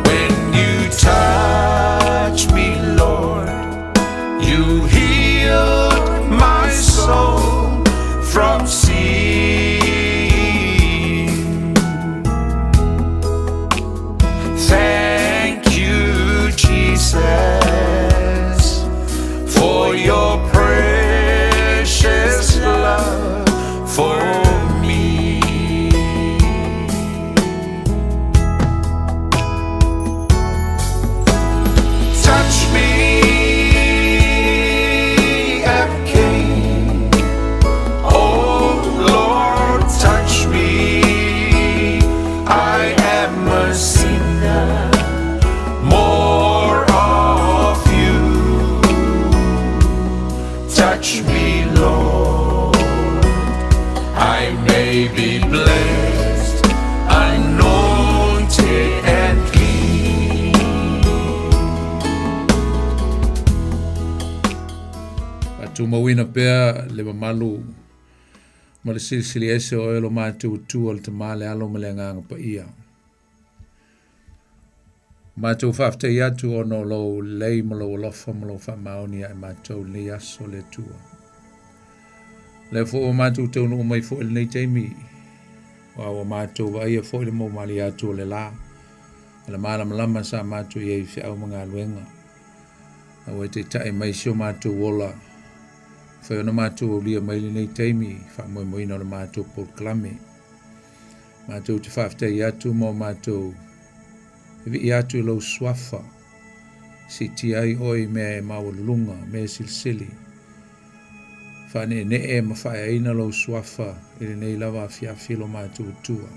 When you touch me, Lord, you healed my soul from sin. Thank you, Jesus, for your precious love for me. Touch me again. Oh Lord, touch me. I am a sinner. More of you. Touch me, Lord. I may be blessed, anointed and clean. Faatumauina pea le mamalu ma le silisili ese o oe lo matou Atua le Tama le Alo ma le Agaga Paia. Matou faafetai atu ona o lou lelei ma lou alofa ma lou faamaoni ia i matou i lenei aso le Atua. Lea foi ua matou taunuu mai foi i lenei taimi, aua ua matou vaaia foi le maumalie atu o le la, ma le malamalama sa matou i ai i feau ma galuega. A ua e taitai mai si o matou ola, fai ona matou aulia mai lenei taimi i faamoemoeina o le matou polokalame. Matou te faafetai atu ma o matou vivii atu i lou suafa, siitia ai oe i mea e maualuluga, mea e silisili. Faaneenee ma faaeaina lou suafa i lenei lava afiafi lo matou Atua.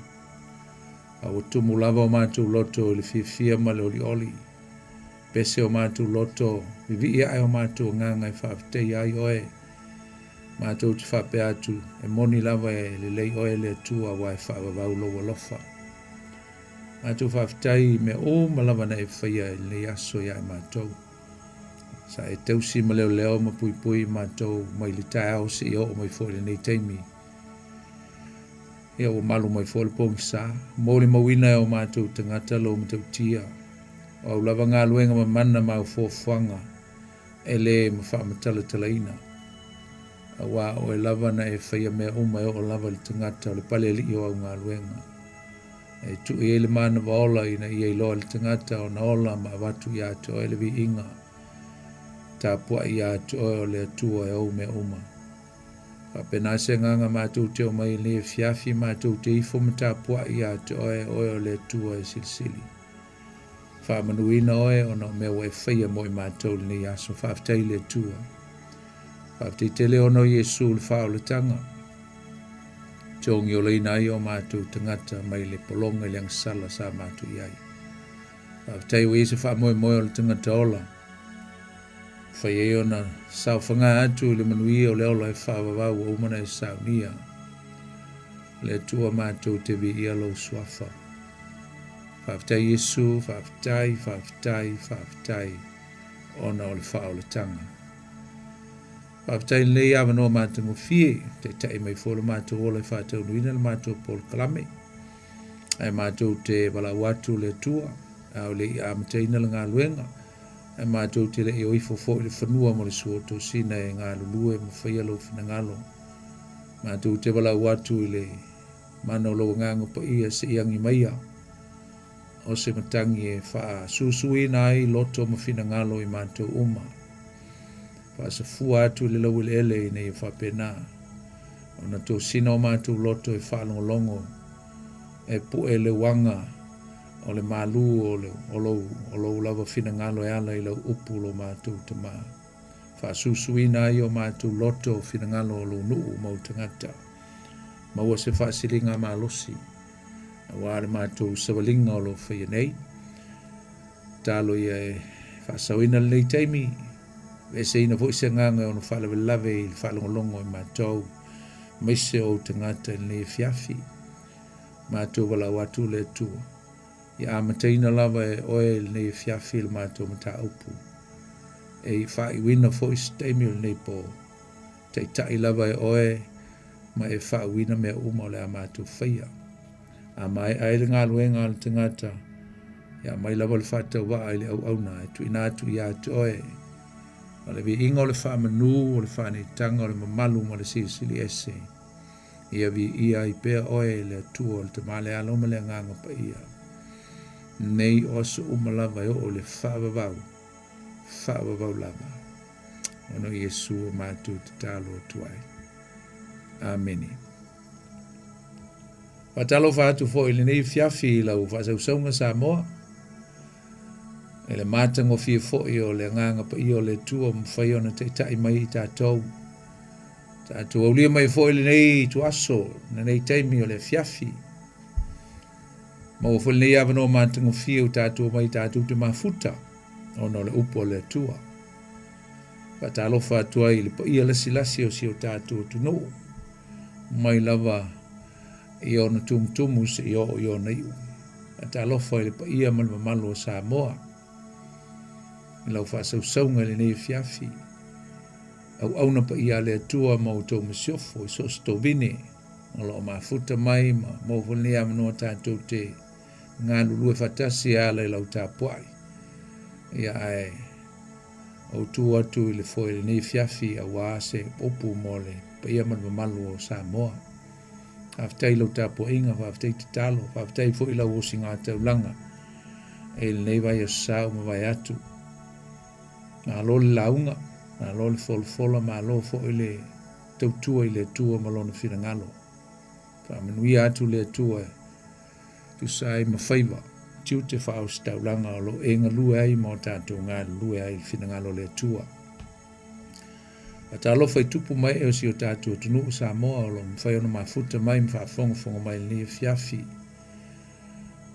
A ua tumu lava o matou loto i le fiafia ma le olioli. Pese o matou loto, vivii ae o matou agaga e faafetaia ai oe. Matou te faapea atu, e moni lava e lelei oe le Atua aua e faavavau lou alofa. Matou faafetai i mea uma lava na e faia i lenei aso ia i matou. Sa e tausi ma leoleo ma puipui i matou mai le taeao seia oo mai foi i lenei taimi. Ia ua malu mai foi le pogisa. Molimauina e o matou tagata lou matautia. O au lava galuega mamana ma au fuafuaga e le mafaamatalatalaiina. Auā oe lava na e faia mea uma e oo lava i le tagata o le palealii o au galuega. E tuu i ai le manava ola ina ia iloa e le tagata ona ola ma avatu ia te oe le viiga. Tapuai ia te oe o le Atua e ou mea uma. Faapena se agaga matou te omai i lenei afiafi matou te ifo ma tapuai ia te oe, oe o le Atua e silisili. Faamanuina oe ona o mea ua e faia mo i matou i lenei aso. Faafetai i le Atua. Faafetai tele ona o Iesu le faaolataga. Te ogiolaina ai o matou tagata mai le pologa i le agasala sa matou i ai. Faafetai ua i ai se faamoemoe o le tagata ola. Fai ai ona saofaga atu i le manuia o le ola e faavavau ua uma ona e saunia. Le Atua matou te viia lou suafa. Faafetai Iesu, faafetai, faafetai, faafetai ona o le faaolataga. Faafetai i lenei avanoa matagofie, taitai mai foi lo matou ola e faataunuina le matou polokalame. Ae matou te valaau atu le Atua, a o le i amataina le galuega, ae matou te le i o ifo foi i le fanua mo le sua o tosina e galulue ma faia lou finagalo. Matou te valaau atu i le mana o lou agaga paia se i agi maia o se matagi e faasusuina ai loto ma finagalo i matou uma. Faasafua atu i le laueleele ina ia faapena ona tosina o matou loto e faalogologo e pue le uaga o le malu o, le, o, lou, o lou lava finagalo e ala i lau upu lo matou tamā. Faasusuina ai o matou loto finagalo o lou nuu ma ou tagata. Maua se faasiliga malosi aua le matou savaliga o lo o faia nei. Talo ia e faasaoina lenei taimi, aveeseina foi se agaga e ono faalavelave i le faalogologo i matou, aemaise o ou tagata i lenei afiafi. Matou valaau atu le Atua, ia amataina lava e oe i lenei afiafi le matou mataupu, e i faaiuina foi se taimi o lenei po. Taitai lava e oe ma e faauina mea uma o le a matou faia. A maea ai le galuega a le tagata, ia aumai lava le faatauvaa i le auauna e tuuina atu ia te oe. O le viiga o le faamanu, o le faaneetaga, o le mamalu ma le silisili ese, ia viia ai pea oe le Atua o le Tama le Alo ma le Agaga Paia, nei o aso uma lava e oo i le faavavau, faavavau lava. Ona o Iesu o matou tatalo atu ai. Amene. Faatalofa atu foi i lenei afiafi i lau faasausauga Samoa. E le matagofie foi o le agaga paia o le Atua mafai ona taitai mai i tatou. Tatou aulia mai foi lenei ituaso, lenei taimi o le afiafi. Maua foi lenei avanoa matagofie o tatou mai tatou te mafuta ona o le upu a le Atua. Faatalofa atu ai i le paia lasilasi o si o tatou atunuu, mai lava i ona tumutumu seia oo i ona iu. Faatalofa i le paia ma le mamalu o Samoa, i lau faasausauga i lenei afiafi, auauna paia a le Atua ma outou masiofo i so o se tovine o lo o mafuta mai ma maua foi lenei avanoa tatou te galulue faatasi e ala i lau tapuai. Ia ae ou tu atu i le foe i lenei afiafi aua se upu mo le paia ma le mamalu o Samoa. Faafetai i lau tapuaiga, faafetai tatalo, faafetai foi i lau osiga taulaga e lenei vaiaso sa ua mavae atu. Malo le lauga, malo le folafola, malo foi le tautua i le Atua ma lona finagalo. Faamanuia atu le Atua e tusa ai ma faiva, tiute faaositaulaga o lo o e galue ai ma o tatou galulue ai i le finagalo o le Atua. Faatalofa i tupu ma ee o si o tatou atunuu Samoa o lo o mafai ona mafuta mai ma faafogafoga mai i lenei afiafi.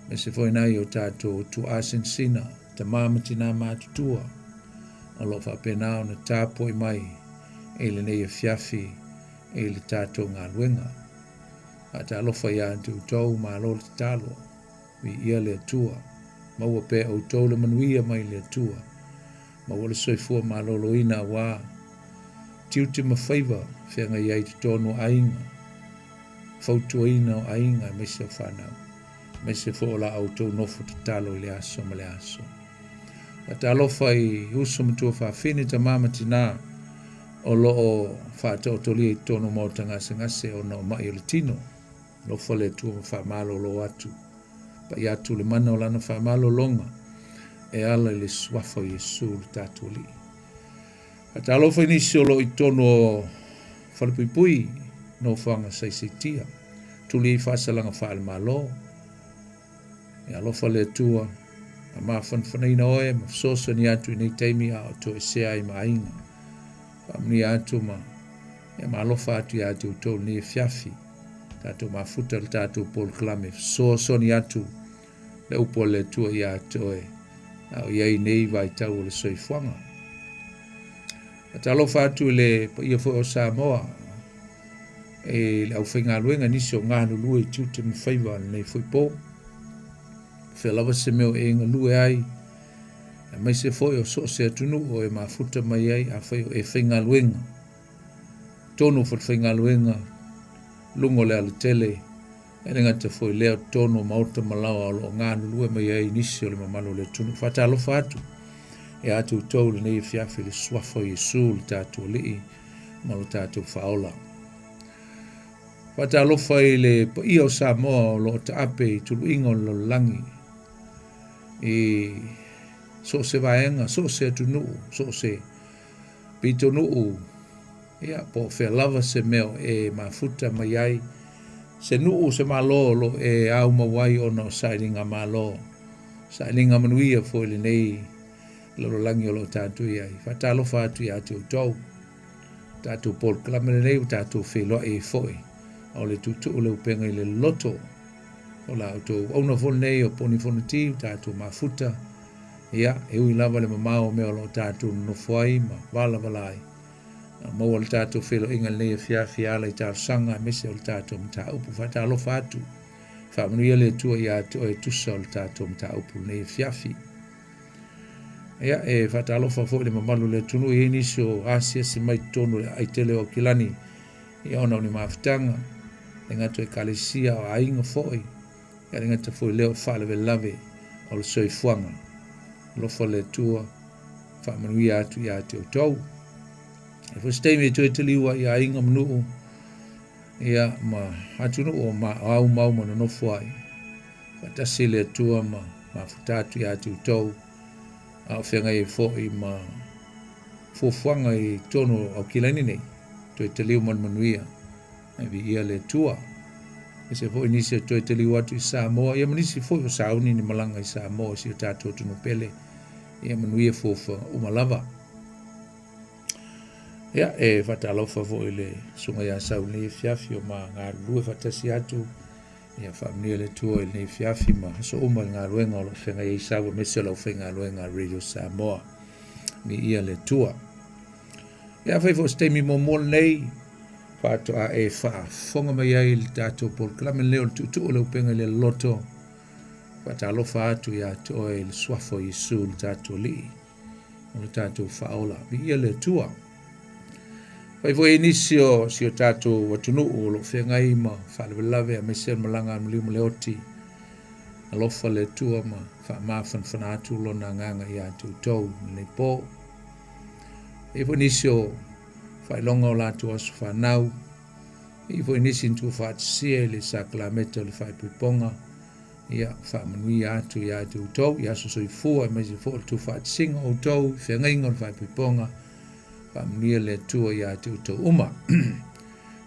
Aemaise foi nai o tatou tuaa sinasina, tama ma tinā matutua o lo o faapena ona tapuai mai i lenei afiafi i le tatou galuega. Faatalofa ia te outou, malo le tatalo, viia le Atua, maua pea outou le manuia mai le Atua, maua le soifua maloloina aua tiute ma faiva feagai ai i totonu o aiga, fautuaina o aiga aemaise o fanau, aemaise foi o la outou nofo tatalo i le aso ma le aso. Faatalofa i uso ma tuafafine, tama ma tinā, o lo o faataotolia i totonu o maota gasegase ona o maʻi o le tino. Alofa le Atua ma faamalolo atu. Pai atu le mana o lana faamalologa e ala i le suafa o Iesu le tatou Alii. Faatalofa i nisi o lo o i totonu o Falepuipui, nofoaga saisaitia, tuli ai faasalaga faale-Malo. Ia alofa le Atua, a mafanafanaina oe ma fesoasoani atu i nei taimi a o toesea ai ma aiga. Faamanuia atu ma ia ma alofa atu ia te outou lenei afiafi. Tatou mafuta le tatou polokalame fesoasoani atu le upu a le Atua ia te oe a o i ai nei vaitau o le soifuaga. Faatalofa atu i le paia foi o Samoa. e le aufaigaluega nisi o galulue i tiute ma faiva o lenei foi po. Fea lava se mea o e galue ai, aemaise foi o so o se atunuu o e mafuta mai ai afai o e faigaluega. Tonu o fale-faigaluega, luga o le alatele, e le gata foi lea o totonu o maota ma laoa o lo o galulue mai ai nisi o le mamalu o le atunuu. Faatalofa atu ia te outou i lenei afiafi i le suafa o Iesu le tatou Alii ma lo tatou Faaola. Faatalofa i le paia o Samoa o lo o taape i tuluiga o le lalolagi i so o se vaega, so o se atunuu, so o se pitonuu, ia, po o fea lava se mea o e mafuta mai ai, se nuu, se malo o lo o e aumau ai ona o sailiga malo, sailiga manuia foi i lenei lalolagi o lo o tatou i ai. Faatalofa atu ia te outou. Tatou polokalame lenei ua tatou feiloai ai foi o le tuutuu le upega i le loto o la outou auauna foi lenei o Poni Fonoti ua tatou mafuta. Ia, e ui lava le mamao o mea o lo o tatou nonofo ai ma valavala ai, a maua le tatou feiloaiga i lenei afiafi e ala i talosaga aemaise o le tatou mataupu. Faatalofa atu, faamanuia le Atua ia te oe e tusa o le tatou mataupu i lenei afiafi. Ia, e faatalofa foi i le mamalu o le atunuu, e i ai nisi o asiasi mai totonu o le aai tele o Aukilani, ia ona o ni mafutaga, le gata o ekalesia, o aiga foi, ia le gata foi lea o faalavelave o le soifuaga. Alofa le Atua, faamanuia atu ia te outou. E foi se taimi e toe taliu ai i aiga ma nuu, ia ma atunuu o ma au mau ma nonofo ai. Faatasi le Atua ma mafuta atu ia te outou, a o feagai ai foi ma fuafuaga i totonu o Aukilani nei, toe taliu ma le manuia. Ae viia le Atua. Aemaise foi nisi o toe taliu atu i Samoa, ia ma nisi foi o sauni ni malaga i Samoa i si o tatou atunuu pele, ia manuia fuafuaga uma lava. Ia, e faatalofa foi i le susuga ia Sau i lenei afiafi o ma galulue faatasi atu. Ia faamanuia le Atua i lenei afiafi ma aso uma i le galuega o lo o feagai ai Sau aemaise o le aufaigaluega a Radio Samoa. Viia le Atua. Ia, afai foi o se taimi muamua lenei, faatoa e faafofoga mai ai i le tatou polokalame lenei o le tuutuu o le upega i le loto, faatalofa atu ia te oe i le suafa o Iesu le tatou Alii o le tatou Faaola. Viia le Atua. Fai foi i nisi o si o tatou atunuu o lo o feagai ma faalavelave aemaise le malaga a maliu ma le oti. Alofa le Atua ma faamafanafana atu lona agaga ia te outou i lenei po. E i ai foi nisi o faailoga o latou aso fanau, e i ai foi nisi na tuufaatasia i le sakalameta o le faaipoipoga, ia faamanuia atu ia te outou i aso soifua aemaise foi o le tuufaatasiga o outou i feagaiga o le faaipoipoga, faamanuia le Atua ia te outou uma.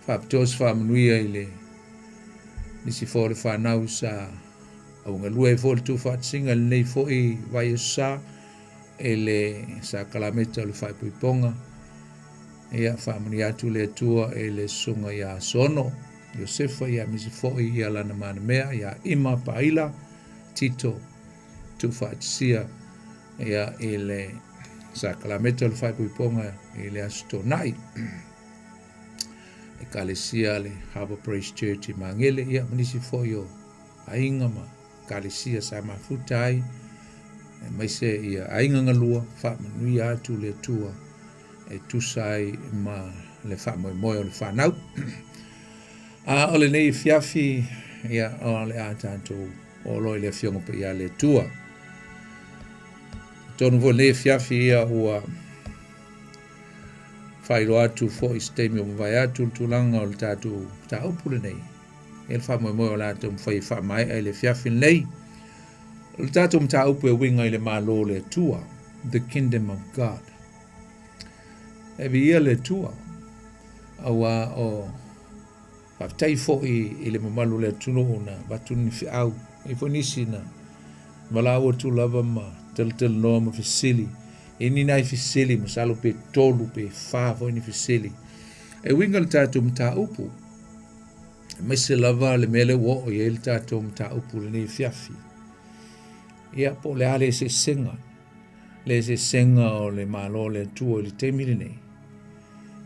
Faapitoa se faamanuia i le nisi foi o le fanau sa augalue ai foi le tuufaatasiga i lenei foi vaiaso sa, e le sakalameta o le faaipoipoga. Ia faamanuia atu le Atua e le susuga ia Sono, Iosefa, ia aemaise foi ia lana manamea, ia Ima Paila, Tito, tuufaatasia ia i le sakalameta o le faaipoipoga i le Aso Toonai. Ekalesia le Harbour Praise Church i Magele, ia ma nisi foi o aiga ma Ekalesia sa mafuta ai, aemaise ia aiga galua, faamanuia atu le Atua e tusa ai ma le faamoemoe o le fanau. A o lenei afiafi, ia, o le a tatou oo loa i le Afioga Paia a le Atua. Tonu foi lenei afiafi, ia, ua faailoa atu foi i se taimi o mavae atu le tulaga o le tatou mataupu lenei. E le faamoemoe o le a taumafai e faamaea i le afiafi lenei. O le tatou mataupu e uiga i le Malo o le Atua, the Kingdom of God. E viia le Atua, auā o faafetai foi i le mamalu o le atunuu na avatu ni feau, e i ai foi nisi na valaau atu lava ma talatalanoa ma fesili. E ni nai fesili, masalo pe 3 pe 4 foi ni fesili. E uiga i le tatou mataupu, aemaise lava le mea lea ua oo i ai le tatou mataupu i lenei afiafi. Ia, po o le a le eseesega, le eseesega o le Malo o le Atua i le taimi lenei,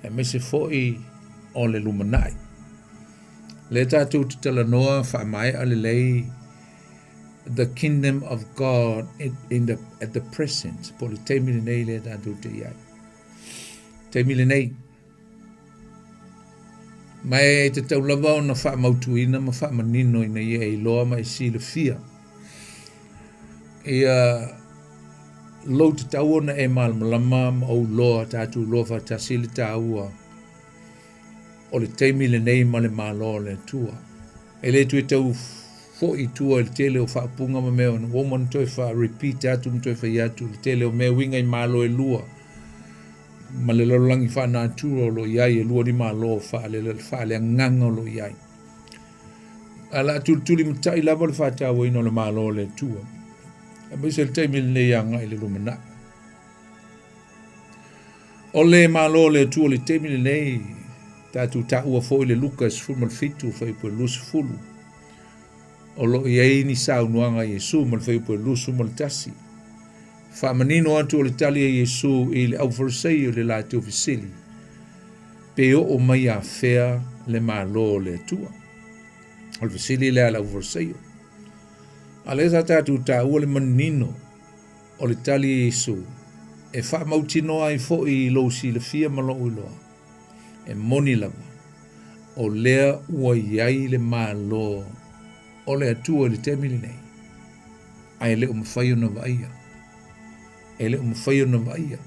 aemaise foi o le lumanai. Lea tatou te talanoa faamaea lelei the kingdom of God in the, at the present, po o le taimi lenei lea tatou te i ai. Taimi lenei. Ma e tatau lava ona faamautuina ma faamanino ina ia e iloa ma e silafia ia lou tatau ona e malamalama ma ou loa tatou loa faatasi le taua o le taimi lenei ma le Malo o le Atua. E le toe tau foi i tua i le tele o faaupuga ma mea ua uma ona toe faa-repeat atu ma toe fai atu le tele o mea uiga i Malo e lua ma le lalolagi faanatura o lo o i ai, e lua ni Malo faaleagaga o lo o i ai. Ae o le a tulitulimatai lava le faatauaina o le Malo o le Atua, aemaise le taimi lenei agai i le lumanai. O le Malo o le Atua i le taimi lenei, tatou taua foi le Luka 17 fuaiupu e 20, o lo o i ai ni saunoaga a Iesu ma le fuaiupu e 21. Faamanino atu o le tali a Iesu i le auFariseio i le latou fesili, pe oo mai afea le Malo o le Atua? O le fesili lea a le auFariseio. A lea sa tatou taua le manino o le tali a Iesu, e faamautinoa ai foi i lou silafia ma lou iloa, e moni lava, o lea ua i ai le Malo o le Atua i le taimi lenei, ae le o mafai ona vaaia. E le o mafai ona vaaia.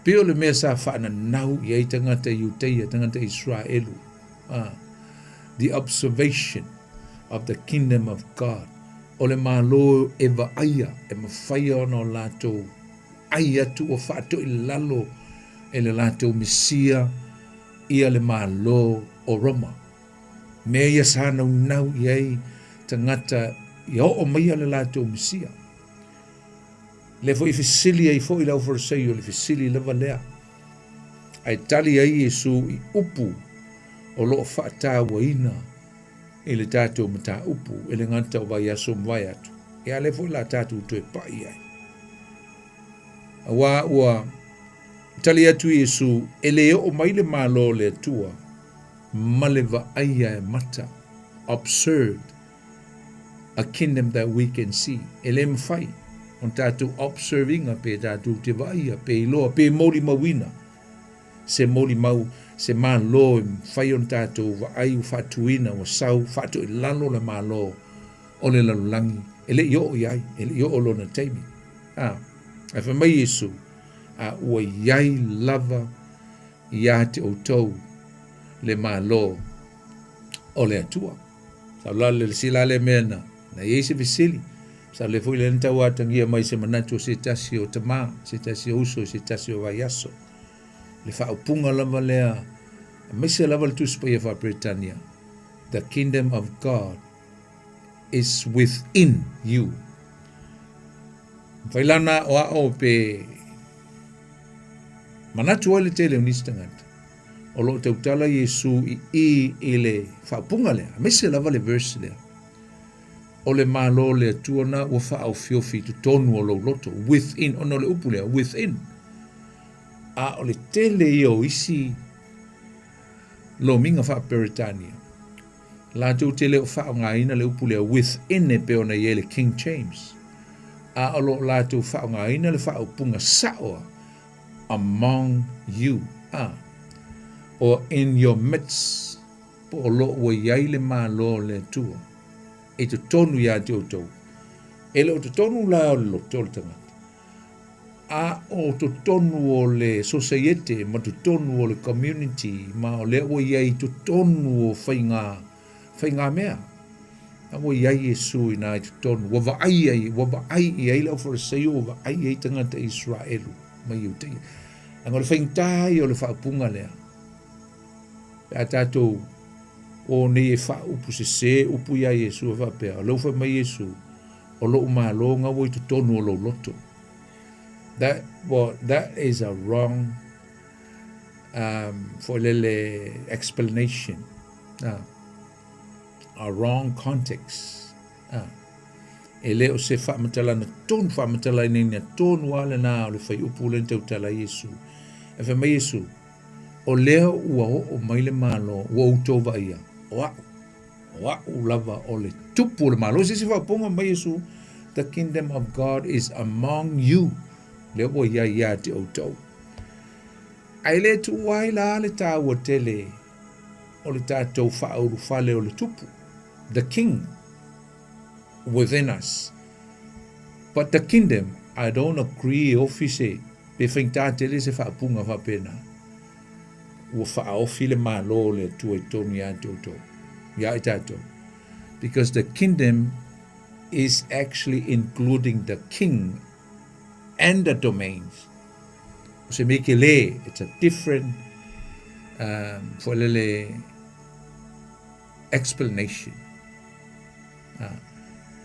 Pei o le mea sa faananau i ai tagata Iuteia, tagata Israelu, the observation of the kingdom of God, o le Malo e vaaia, e mafai ona o latou ai atu ua faatoilalo e le latou Mesia ia le Malo o Roma. Mea ia sa naunau i ai tagata ia oo maia le latou Mesia. Lea foi e fesili ai foi le auFariseio i le fesili lava lea. Ae tali ai Iesu i upu o lo o faatauaina i le tatou mataupu e le gata o vaiaso ma vae atu, ia a lea foi la tatou toe pai ai. Auā ua tali atu Iesu, e le oo mai le Malo o le Atua ma le vaaia e mata, observed, a kingdom that we can see. E le mafai ona tatou observe ina pe tatou te vaaia, pe iloa, pe molimauina se molimau, se Malo e mafai ona tatou vaai ua faatuina, ua sau, faatoilalo le Malo o le lalolagi, e le i oo i ai, e le i oo lona taimi. A, ae fai mai Iesu, a ua i ai lava ia te outou le Malo o le Atua. Sau la le sila le mea na, na i ai se fesili. Sa le foi le na tau atagia mai se manatu o se tasi o tama, se tasi o uso, se tasi o vaiaso. Le faaupuga lava lea, aemaise lava le Tusi Paia Faa-Peretania, The kingdom of God is within you. Mafai la ona aoao pe manatu ai le tele o nisi tagata o lo o tautala Iesu i i i le faaupuga lea, aemaise lava le verse lea. O le Malo o le Atua na ua faaofiofi i totonu o lou loto, within, ona o le upu lea, within. A o le tele ia o isi lomiga faa-Peretania, latou te le o faaaogaina le upu lea within e pei ona i ai le King James, a o lo o latou faaaogaina le faaupuga sao among you, a, or in your midst, po o lo o ua i ai le Malo o le Atua i totonu iā te outou. E le o totonu la o le loto o le tagata, a o totonu o le sosaiete ma totonu o le community ma o lea ua i ai i totonu o faiga, faigamea. A ua i ai Iesu i nā i totonu, ua vaai ai, ua vaai i ai le auFariseio, ua vaai i ai tagata Iseraelu ma Iuteia. Leaga o le faigata ia o le faaupuga lea. Pe a tatou o nei e faaupu sesē upu iā Iesu e faapea, o lea ua fai mai Iesu, o lou Malo na ua i totonu o lou loto. That, well, that is a wrong um, foi lele explanation. A wrong context. E le o se faamatalaga tonu, faamatalaina tonu lava lena o le fuaiupu lea na tautala ai Iesu. E fai mai Iesu, o lea ua oo mai le Malo, ua outou vaaia, o au. O a'u lava o le tupu o le Malo. Se isi faaupuga mai Iesu, The kingdom of God is among you. Lea ua i ai ia te outou. Ae le tuua ai la le taua tele o le tatou faaulufale o le tupu, the king within us. But the kingdom, I don't agree e ofi se, pe faigata tele se faaupuga faapena. Ua faaofi le Malo o le Atua i totonu ia te outou, ia i tatou. Because the kingdom is actually including the king and the domains. O se mea ke lē, it's a different um, foilele explanation. Ah,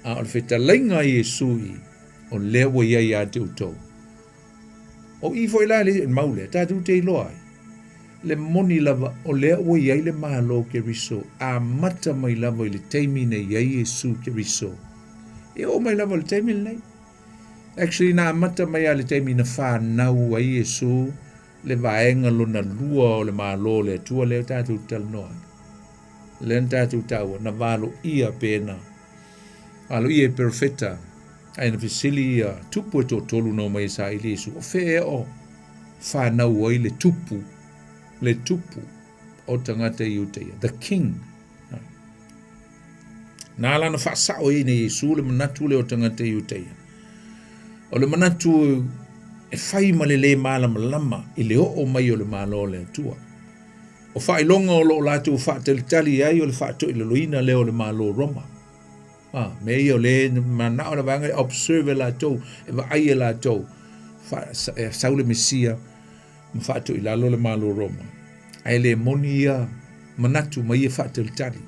a o le fetalaiga a Iesu i, o lea ua iai ia te outou. O i foi la le mau lea, tatou te iloa ai. Le moni lava, o lea ua i ai le Malo Keriso, amata mai lava i le taimi na i ai Iesu Keriso. E oo mai lava i le taimi lenei. Actually, na amata mai lava i le taimi na fanau ai Iesu, le vaega lona lua o le Malo o le Atua lea tatou te talanoa ai. Lea na tatou taua, na valoia pena. Valoia e perofeta, ae na fesili ia tupu e toatolu na omai e saili Iesu, o fea ea o fanau ai le tupu, le tupu o tagata i Iutaia, the king. Na ala na faasao ai nei Iesu le manatu lea o tagata i Iutaia. O le manatu e fai ma le lē malamalama i le oo mai o le Malo o le Atua. O faailoga o lo o latou faatalitali ai o le faatoilaloina lea o le Malo o Roma. A, mea ia o le manao le vaega e observe e latou, e vaai e latou, fa, e sau le Mesia ma faatoilalo le Malo o Roma. Ae le moni ia manatu ma ia faatalitali.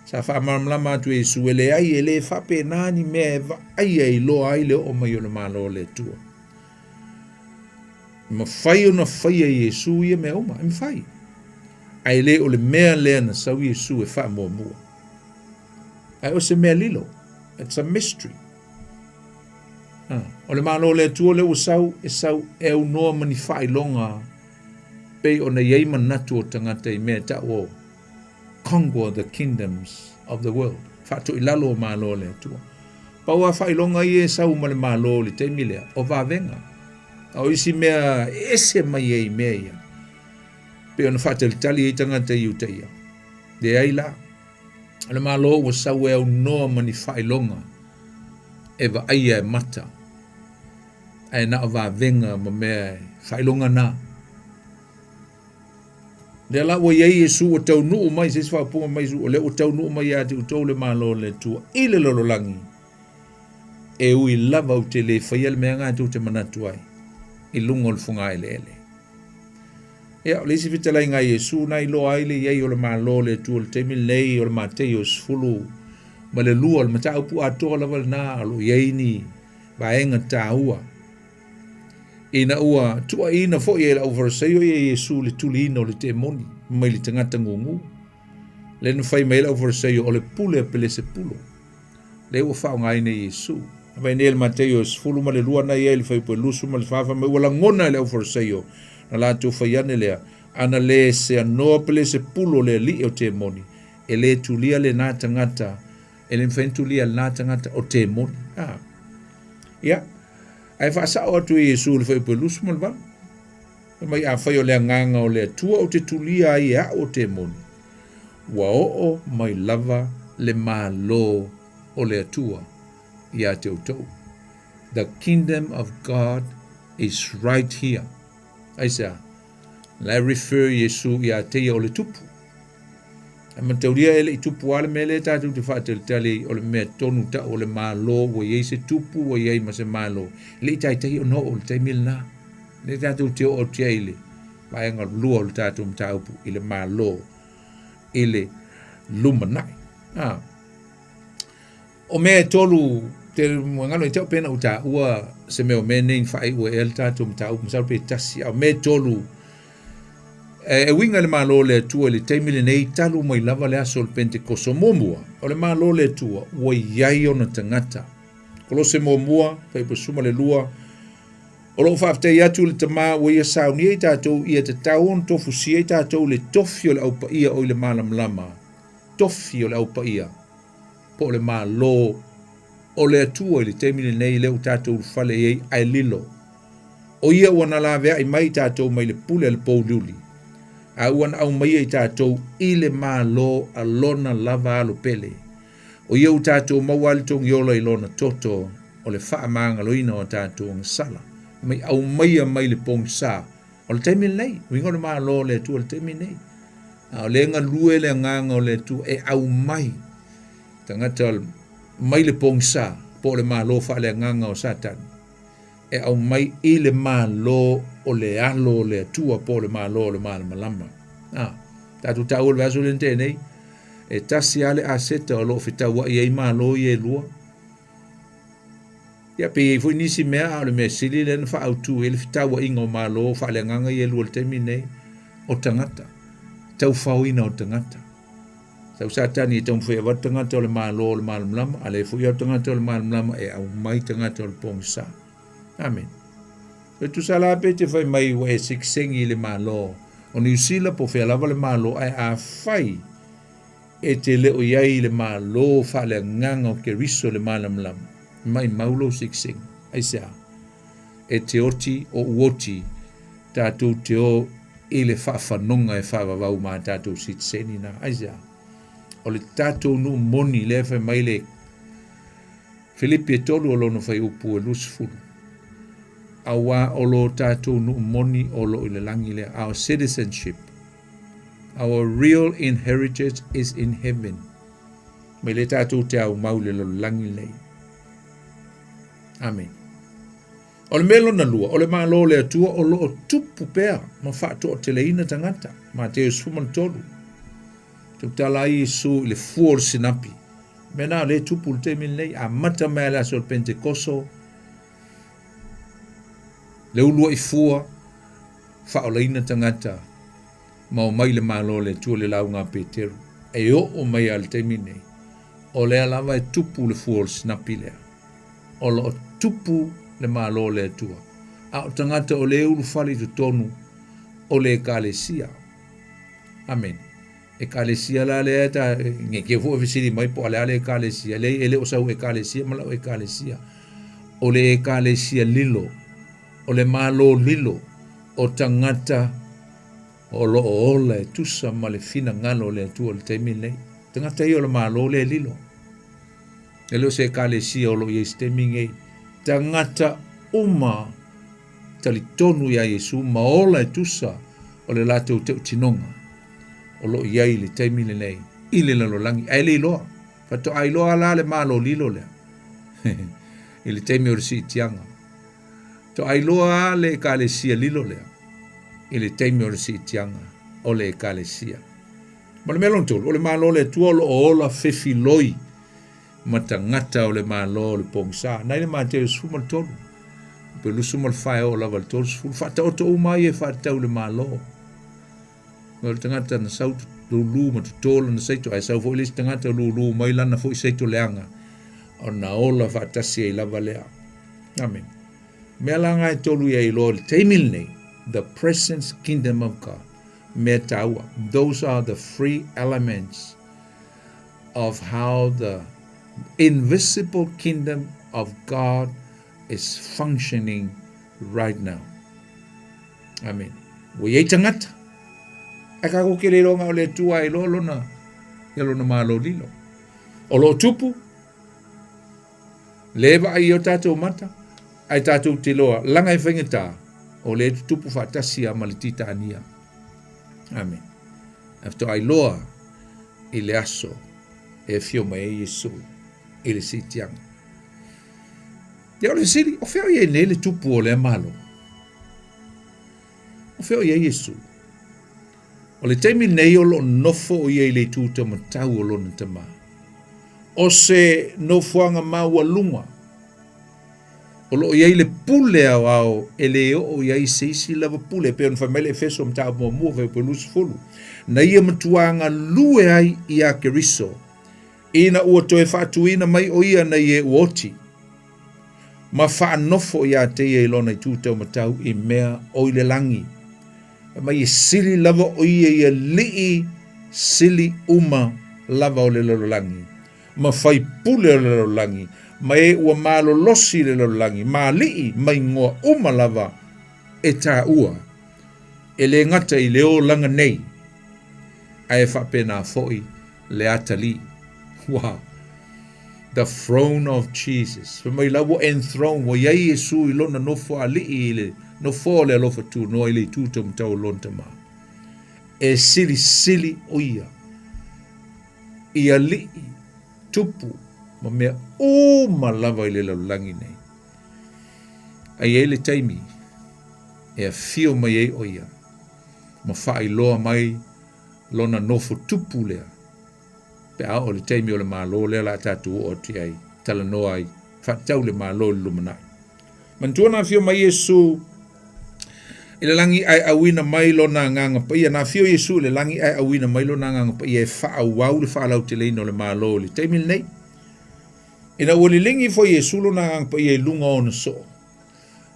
Sa faamalamalama atu e Iesu, e leai, e le faapena ni mea e vaaia e iloa ai le oo mai o le Malo o le Atua. E mafai ona faia e Iesu ia mea uma, e mafai. Ae le o le mea lea na sau Iesu e faamuamua. Ae o se mea lilo, it's a mystery. Ah, o le Malo o le Atua lea ua sau, e sau e aunoa ma ni faailoga pei ona i ai manatu o tagata i mea e tau o conquer the kingdoms of the world, faatoilalo o Malo o le Atua. Pau a faailoga ia e sau ma le Malo i le taimi lea, o vavega. A o isi mea e ese mai ai i mea ia, pei ona faatalitali ai tagata i uta ia. Leai la, o le Malo ua sau e aunoa ma ni faailoga e vaaia e mata, ae na o vavega ma mea e faailoga na. Lea la ua i ai Iesu ua taunuu mai, se isi faaupuga mai Iesu, o lea ua taunuu mai ia te outou le Malo o le Atua i le lalolagi, e ui lava ou te le faia le mea lena tou te manatu ai i luga o le fogaeleele. Ia, o le isi fetalaiga a Iesu na iloa ai le i ai o le Malo o le Atua i le taimi lenei o le Mateio 12, o le mataupu atoa lava lena o lo o i ai ni vaega taua. Ina ua tuuaiina foi e le aufarisaio ia Iesu i le tuliina o le temoni mai le tagata gugu, lea na fai mai ai le aufarisaio o le pule a Pelesepulo, lea ua faaaogaina e Iesu. Fai nei le Mateio 12 na i ai le fuaiupu e 24, fai mai ua lagona e le aufarisaio na latou fai ane lea, ana le seanoa Pelesepulo le alii o temoni, e le tulia lena tagata, e le mafai ona tulia e lena tagata o temoni. Ah. Ia, ae faasao atu e Iesu i le fuaiupu e 28, fai mai, Afai o le agaga o le Atua ou te tulia ai e a'u o temoni, ua oo mai lava le Malo o le Atua iā te outou. The kingdom of God is right here. Aisea? La e refer Iesu iā te ia o le tupu. E mataulia e le i tupu lava le mea lea tatou te faatalitali ai, o le mea tonu tau o le Malo, ua i ai se tupu, ua i ai ma se Malo. E le i taitai ona oo i le taimi lena. Lea tatou te oo atu ai i le vaega lua o le tatou mataupu i le Malo i le lumanai. Ah. O mea e tolu, te ngalo i te au pena u taua se mea o mea nei whaai ua e le tatou mataupu, masalo pe tasi, a o mea e tolu, e uiga i le Malo o le Atua i le taimi lenei, talu mai lava le aso o le Pentekoso muamua, o le Malo o le Atua ua i ai ona tagata. Kolose muamua, fuaiupu 12, O lo o faafetai atu i le Tama ua ia saunia i tatou ia tatau ona tofusia i tatou i le tofi o le Au Paia o i le Malamalama. tofi o le Au Paia, po o le Malo o le Atua i le taimi lenei lea ua tatou ulufale i ai ae lilo. O ia ua na laveai mai i tatou mai le pule a le pouliuli, a ua na aumaia i tatou i le Malo a Lona lava Alo pele. O ia ua tatou maua ai le togiola i Lona toto o le faamagaloina o a tatou agasala, mai aumaia mai le pogisa O le taimi lenei, uiga o le Malo o le Atua i le taimi lenei. A o lea e galue le agaga o le Atua e aumai tagata mai le pogisa po o le malo faaleagaga o Satani e aumai i le malo o le alo o le Atua po o le malo o le malamalama. A, tatou taua i le vaiaso lea na tea nei, e tasi lava le aseta o lo o fetauai ai malo ia e lua. Ia, pe i ai foi nisi mea, a o le mea sili lea na faaautu ai le fetauaiga o Malo faaleagaga ia e lua i le taimi lenei, o tagata, taufaoina o tagata. Sau Satani e taumafai e avatu tagata o le Malo o le malamalama, a lea foi o tagata o le malamalama e aumai tagata o le pogisa. Amen. E tusa la pe te fai mai ua e sekisengi i le Malo o Niu Sila po o fea lava le Malo, ae afai E te le o i ai i le Malo faaleagaga o Keriso le malamalama, maimau lou sekisegiga. Aisea? E te oti o uoti tatou te o i le faafanoga e faavavau ma a tatou sitiseni na. Aisea? O le tatou nuu moni lea e fai mai le Filipi e 3 o lona fuaiupu e 20. Auā o lo tatou nuu moni o lo o i le lagi lea, our citizenship. Our real inheritance is in heaven. Mai le tatou te au mau le lalolagi lenei. Amen. O le mea lona lua, o le Malo o le Atua o lo o tupu pea ma faatoateleina tagata. Mateo 13. Tautala ai Iesu i le fua o le sinapi. Mea na le tupu le taimi lenei, amata mai le aso o le Pentekoso, le uluai fua, faaolaina tagata ma omai i le Malo o le Atua le lauga a Peteru. E oo mai lava i le taimi lenei, o lea lava e tupu le fua o le sinapi lea. O lo o tupu le Malo o le Atua, a o tagata o lea e ulufale i totonu o le Ekalesia. Amene. Ekalesia la lea ta nge ke fo fesili mai po o le a le Ekalesia. Leai, e le o sau Ekalesia ma lau Ekalesia. O le Ekalesia lilo. O le Malo lilo o tagata o lo o ola e tusa ma le finagalo o le Atua i le taimi lenei. Tagata ia o le Malo lea lilo. E le o se Ekalesia o lo o i ai i se taimi lenei. Tagata uma talitonu iā Iesu ma ola e tusa o le latou teutinoga o lo o i ai i le taimi lenei i le lalolagi, ae le iloa. Faatoa iloa la le Malo lilo lea i le taimi o le siitiaga. Toa iloa le Ekalesia lilo lea i le taimi o le siitiaga o le Ekalesia. Ma le mea lona tolu, o le Malo o le Atua o lo o ola fefiloi ma tagata o le Malo o le pogisa. Nai le Mateo 13, pe 24 e oo lava i le 30, faataoto uma ai e faatatau i le Malo. O le tagata na sau lulu ma toto lana saito, ae sau foi le isi tagata lulu mai lana foi saito leaga, ona ola faatasi ai lava lea. Amen. Mea la nga e tolu ia iloa i le taimi lenei, the present kingdom of God. Mea taua. Those are the three elements of how the invisible kingdom of God is functioning right now. Amen. Ua i ai tagata. Ae kākou ke le iloa o le Atua e iloa lona, ia lona malo lilo. O lo o tupu, le vaai i o tātou mata, ae tātou te iloa, laga e faigata, o le tutupu faatasi a ma le titania. Amen. Ae faatoa iloa i le aso e afio mai ai Iesu i le siitiaga. Ia o le fesili, o fea o i ai nei le tupu o lea Malo? O fea o i ai Iesu? O le taimi nei o lo o nofo o ia i le itu taumatau o lona Tama. O se nofoaga maualuga o lo o i ai le pule aoao e le oo i ai se isi lava pule, e pei ona fai mai le Efeso mataupu muamua fuaiupu e 20, na ia matua galue ai iā Keriso, ina ua toe faatuina mai o ia nei e ua oti, ma faanofo iā te ia i lona itu taumatau i mea o i le lagi. Fai mai e sili lava o ia i alii sili uma lava o le lalolagi, ma faipule o le lalolagi, ma e ua malolosi i le lalolagi, ma aliʻi ma igoa uma lava e taua, e lē gata i le olaga nei, ae faapena foi le atalii. Wow! The throne of Jesus. Fai mai la ua enthrone, ua i ai Iesu i lona nofo aliʻi i le nofoa o le alofa tunoa i le itu taumatau o lona Tama. E silisili ʻo ia i aliʻi, tupu, ma mea uma lava i le lalolagi nei. A i ai le taimi e afio mai ai ʻo ia ma faailoa mai lona nofo tupu lea pe a oo i le taimi o le Malo lea o le a tatou oo atu i ai, talanoa ai, faatatau le Malo i le lumanai. Manatua na afio mai Iesu i le lagi ae auina mai lona agaga paia. Na afio Iesu i le lagi ae auina mai lona agaga paia e faaauau le faalauteleina o le Malo i le taimi lenei. Ina ua liligi foi Iesu lona agaga paia i luga o ona soo,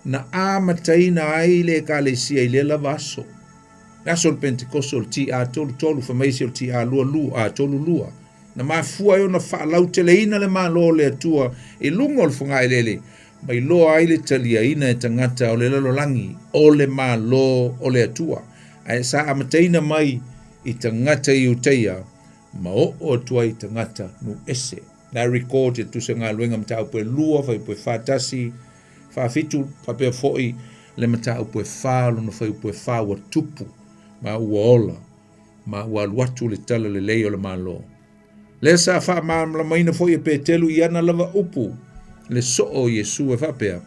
na amataina ai le Ekalesia i lea lava aso. Le aso o le Pentekoso o le TA 33, fai mai isi o le TA 22, a 32. Na mafua ai ona faalauteleina le Malo o le Atua i luga o le fogaeleele, ma iloa ai le taliaina e tagata o le lalolagi o le Malo o le Atua. Ae sa amataina mai i tagata Iutaia ma oo atu ai i tagata nuu ese. Na record e tusa galuega mataupu e 2, fuaiupu e 41, 47, faapea foi le mataupu e 4, lona fuaiupu e 4 ua tupu ma ua ola ma ua alu atu le tala lelei o le Malo. Lea sa faamalamalamaina foi e Petelu i ana lava upu le soo o Iesu e faapea,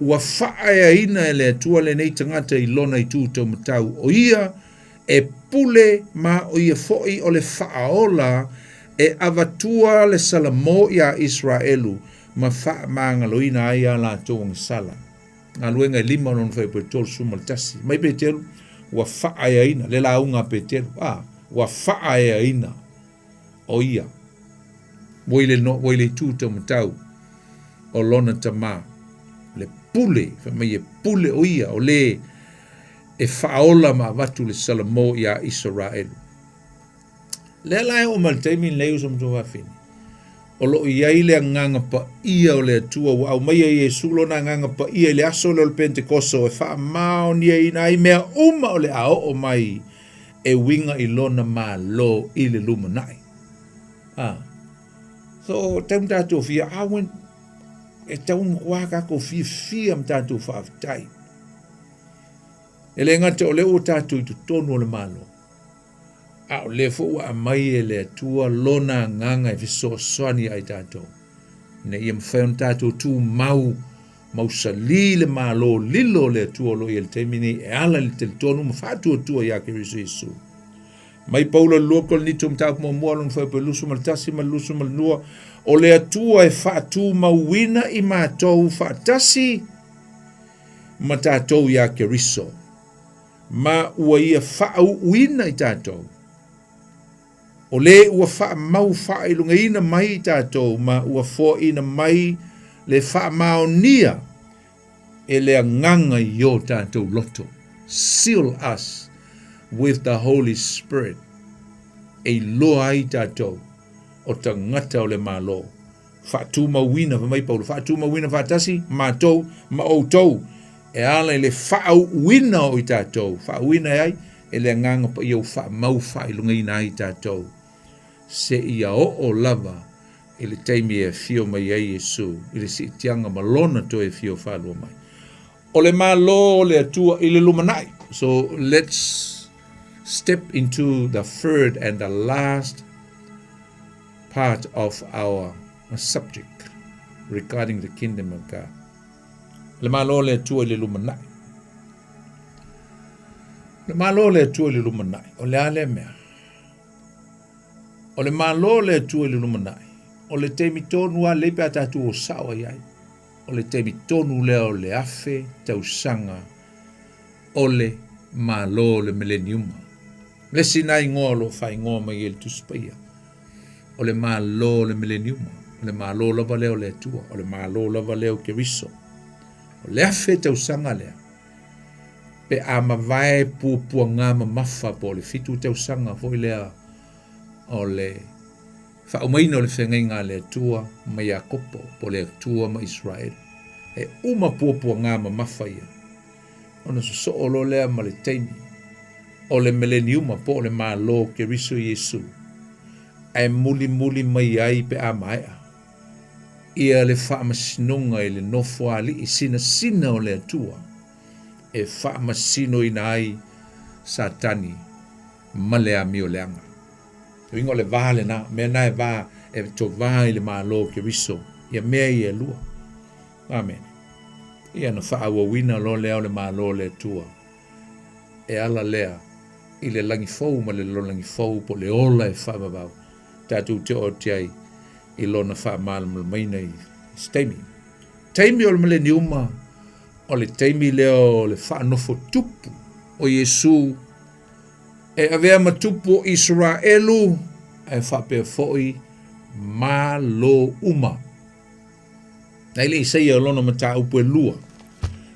Ua faaeaina e le Atua lenei tagata i lona itu taumatau, o ia e pule ma o ia foi o le faaola e avatua le Salamo iā Iseraelu ma faamagaloina ai a latou agasala. Galuega e 5 lona fuaiupu e 31. Mai Petelu, ua faaeaina, le lauga a Petelu, a, ua faaeaina o ia, ua i le, ua i le itu taumatau o lona tama, le pule, fai mai e pule o ia, o le e faaola ma avatu le Salamo iā Isaraelu. Lea la e oo mai le taimi lenei uso ma tuafafine, o lo o i ai le agaga paia o le Atua ua aumaia e Iesu lona agaga paia i le aso lea o le Pentekoso e faamaoniaina ai mea uma o le a oo mai e uiga i lona Malo i le lumanai. Ah. So, tau ma tātou fia, ah, when, e tau matua tātou fiafia ma tātou faafetai. E le gata o lea ua tātou i totonu o le Malo, a o lea foi ua aumai e le Atua lona agaga e fesoasoani ai tatou, ina ia mafai ona tatou tumau mausali le Malo lilo o le Atua o lo o i ai i le taimi nei e ala i le talitonu ma faatuatua iā Keriso Iesu. Mai Paulo i le 2 Korinito mataupu muamua lona fuaiupu e 21 ma le 22, o le Atua e faatumauina i matou faatasi ma tatou iā Keriso, ma ua ia faauuina i tatou, o le ua faamau faailogaina mai i tatou ma ua foaina mai le faamaonia e le agaga i o tatou loto. Seal us with the Holy Spirit, e iloa ai tatou o tagata o le Malo. Faatumauina, fai mai Paulo, faatumauina faatasi matou ma outou e ala i le faauuina o i tatou, faauuina e ai e le Agaga Paia ua faamau faailogaina ai i tatou, seia oo lava i le taimi e afio mai ai Iesu i le siitiaga ma Lona toe afio faalua mai. O le Malo o le Atua i le lumanai. So let's step into the third and the last part of our subject regarding the kingdom of God. Le Malo o le Atua i le lumanai. Le Malo o le Atua i le lumanai. O le a lea mea? O le Malo o le Atua i le lumanai. O le taimi tonu lava lelei pe a tatou o sao ai ai. O le taimi tonu lea o le 1000 tausaga o le Malo o le Mileniuma. Le isi na igoa o lo o faaigoa mai ai e le Tusi Paia, o le Malo o le Mileniuma, o le Malo lava lea o le Atua, o le Malo lava lea o Keriso. O le 1000 tausaga lea, pe a mavae puapuaga mamafa po o le 7 tausaga foi lea o le. Faaumaina o le feagaiga a le Atua ma Iakopo, po o le Atua ma Iseraelu. E uma puapuaga mamafa ia, ona sosoo loa lea ma le taimi o le Meleniuma po o le Malo o Keriso Iesu, ae mulimuli mai ai pe a maea ia le faamasinoga i le nofoalii sinasina o le Atua e faamasinoina ai Satani ma le amio leaga. Uiga o le va lena, mea na e va e tovā i le Malo o Keriso, ia mea ia e lua. Amene. Ia na faaauauina loa lea o le Malo o le Atua, e ala lea i le lagi fou ma le lalolagi fou po o le ola e faavavau, tatou te oo atu ai i lona faamalamalamaina i se taimi. Taimi o le Mileniuma, o le taimi lea o le faanofo tupu o Iesu e avea ma tupu o Iseraelu ae faapea foi Malo uma. Na i le Isaia o lona mataupu e lua.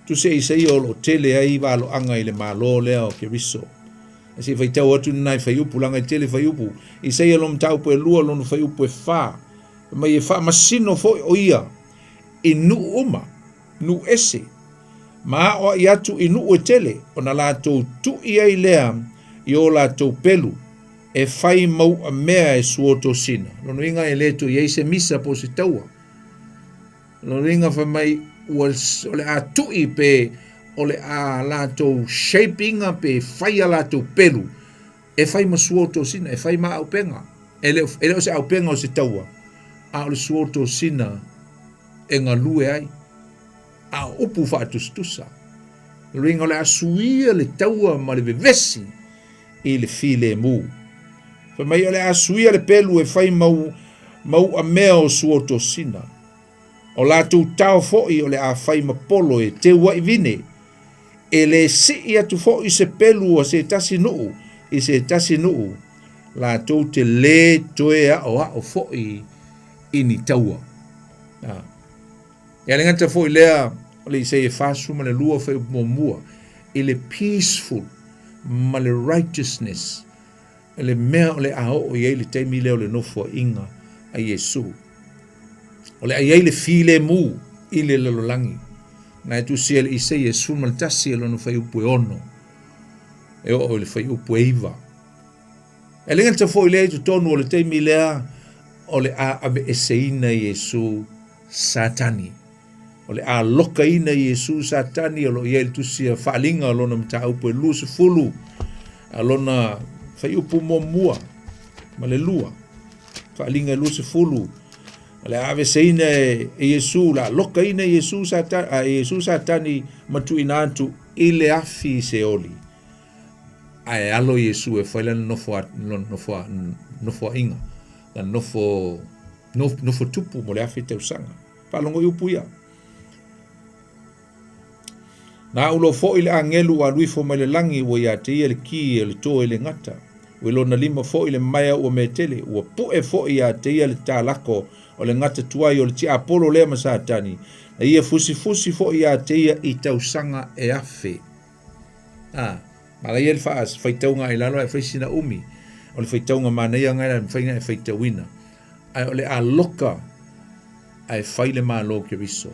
Tusi e Isaia o lo o tele ai valoaga i le Malo lea o Keriso. Ae se i faitau atu ni nai faiupu, leaga e tele faiupu. Isaia lona mataupu e lua, lona faiupu e fa. Fai mai e faamasino foi o ia i nuu uma, nuu ese, ma aoai atu i nuu e tele, ona latou tui ai lea i o latou pelu, e fai mau'a mea e suotosina. Lona uiga e le toe i ai se misa po o se taua. Lona uiga fai mai ua o le a tui pe o le a latou shape ina pe fai a latou pelu e fai ma suotosina, e fai ma aupega. E le e le o se aupega o se taua, a o le suotosina e galue ai. A o upu faatusatusa. Lona uiga o le a suia le taua ma le vevesi i le filemu. Fai mai o le a suia le pelu e fai mau mau'a mea o suotosina. O latou tao foi o le a fai ma polo e teu ai vine. E le sii atu foi se pelu a se tasi nuu i se tasi nuu, latou te lē toe aʻoaʻo foi i ni taua. A. Ia le gata foi lea, o le Isaia 42 fuaiupu muamua, i le peaceful ma le righteousness, le mea o le a oo i ai le taimi lea o le nofoaiga a Iesu. O le a i ai le filemu i le lalolagi. Na e tusia le Isaia 11 e lona fuaiupu e 6, e oo i le fuaiupu e 9. E le gata foi lea i totonu o le taimi lea o le a aveeseina Iesu Satani. O le a lokaina Iesu Satani o lo o i ai le tusi a Faaaliga o lona mataupu e 20 a lona faiupu muamua ma le lua. Faaaliga e 20 o le a aveeseina e Iesu, o le a lokaina Iesu Satani, a Iesu Satani ma tuuina atu i le afi Seoli. Ae alo Iesu e fai lana nofo nofo nofoaiga, lana nofo nofo tupu mo le afe tausaga. Faalogo i upu ia. Na ulo foi le agelu ua alu ifo mai le lagi ua ia te ia le ki o le to e le gata. Ua i lona lima foi le maea ua metele, ua pu'e foi ia te ia le talako o le gata tuai o le tiapolo lea ma Satani, na ia fusifusi foi ia te ia i tausaga e afe. A, manaia le faitauga i lalo ae fai sina umi. O le faitauga manaia ngai la mafai ona e faitauina. Ae o le a loka ae fai le Malo o Keriso.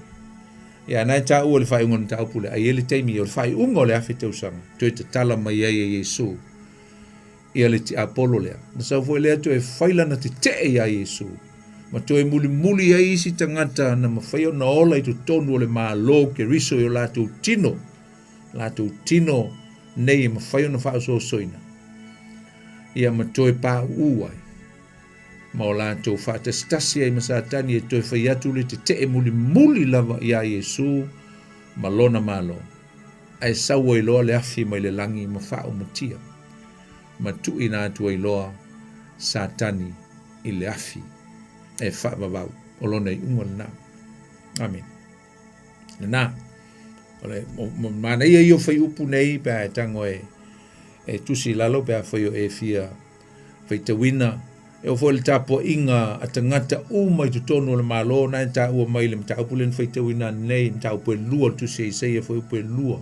Ia, na e taua le faaiuga o le mataupu lea, ai e le taimi o le faaiuga o le afe tausaga, toe tatala mai ai e Iesu ia le tiapolo lea. Na sau foi lea toe fai lana tetee iā Iesu, ma toe mulimuli ai isi tagata na mafai ona ola i totonu o le Malo o Keriso i o latou tino, latou tino nei e mafai ona faaosoosoina, ia ma toe pauu ai, ma o latou faatasitasi ai ma Satani e toe fai atu le tetee mulimuli lava iā Iesu ma lona Malo, ae sau ai loa le afi mai le lagi ma faaumatia, ma tuuina atu ai loa Satani i le afi e faavavau. O lona iuga lena. Amene. Lena. O le manaia ia o faiupu nei pe a e tago e e tusi i lalo pe afai o e fia faitauina. E oo foi i le tapuaiga a tagata uma i totonu o le Malo, na e taua mai le mataupu lea na faitauina nei, mataupu e lua, le tusi a Isaia fuaiupu e lua,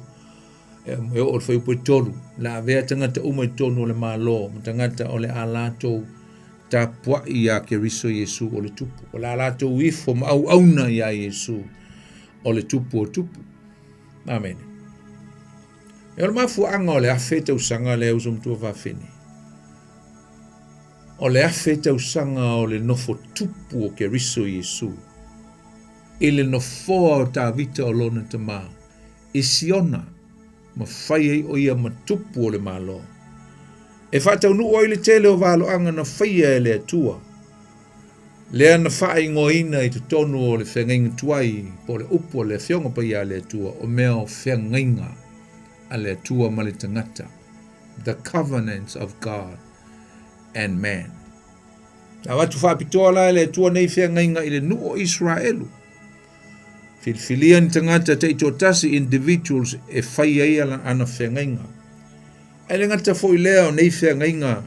e oo i le fuaiupu e tolu, le a avea tagata uma i totonu o le Malo ma tagata o le a latou tapuaʻi iā Keriso Iesū o le Tupu. O le a latou ifo ma auauna iā Iesū o le Tupu o Tupu. Amene. E o le mafuaaga o le afe tausaga lea uso matua fafine. O le afe tausaga o le nofo tupu o Keriso Iesū i le nofoa o Tavita o lona tamā i Siona ma fai ai o ia ma tupu o le Malo. E faataunuu ai le tele o valoaga na faia e le Atua, lea na faaigoaina i totonu o le feagaiga tuai po o le upu a le Afioga Paia a le Atua o mea o feagaiga a le Atua ma le tagata, the covenants of God and man. Na avatu faapitoa la e le Atua nei feagaiga i le nuu o Iseraelu. Filifilia ni tagata taitoatasi, individuals, e fai ai ana feagaiga. Ae le gata foi lea o nei feagaiga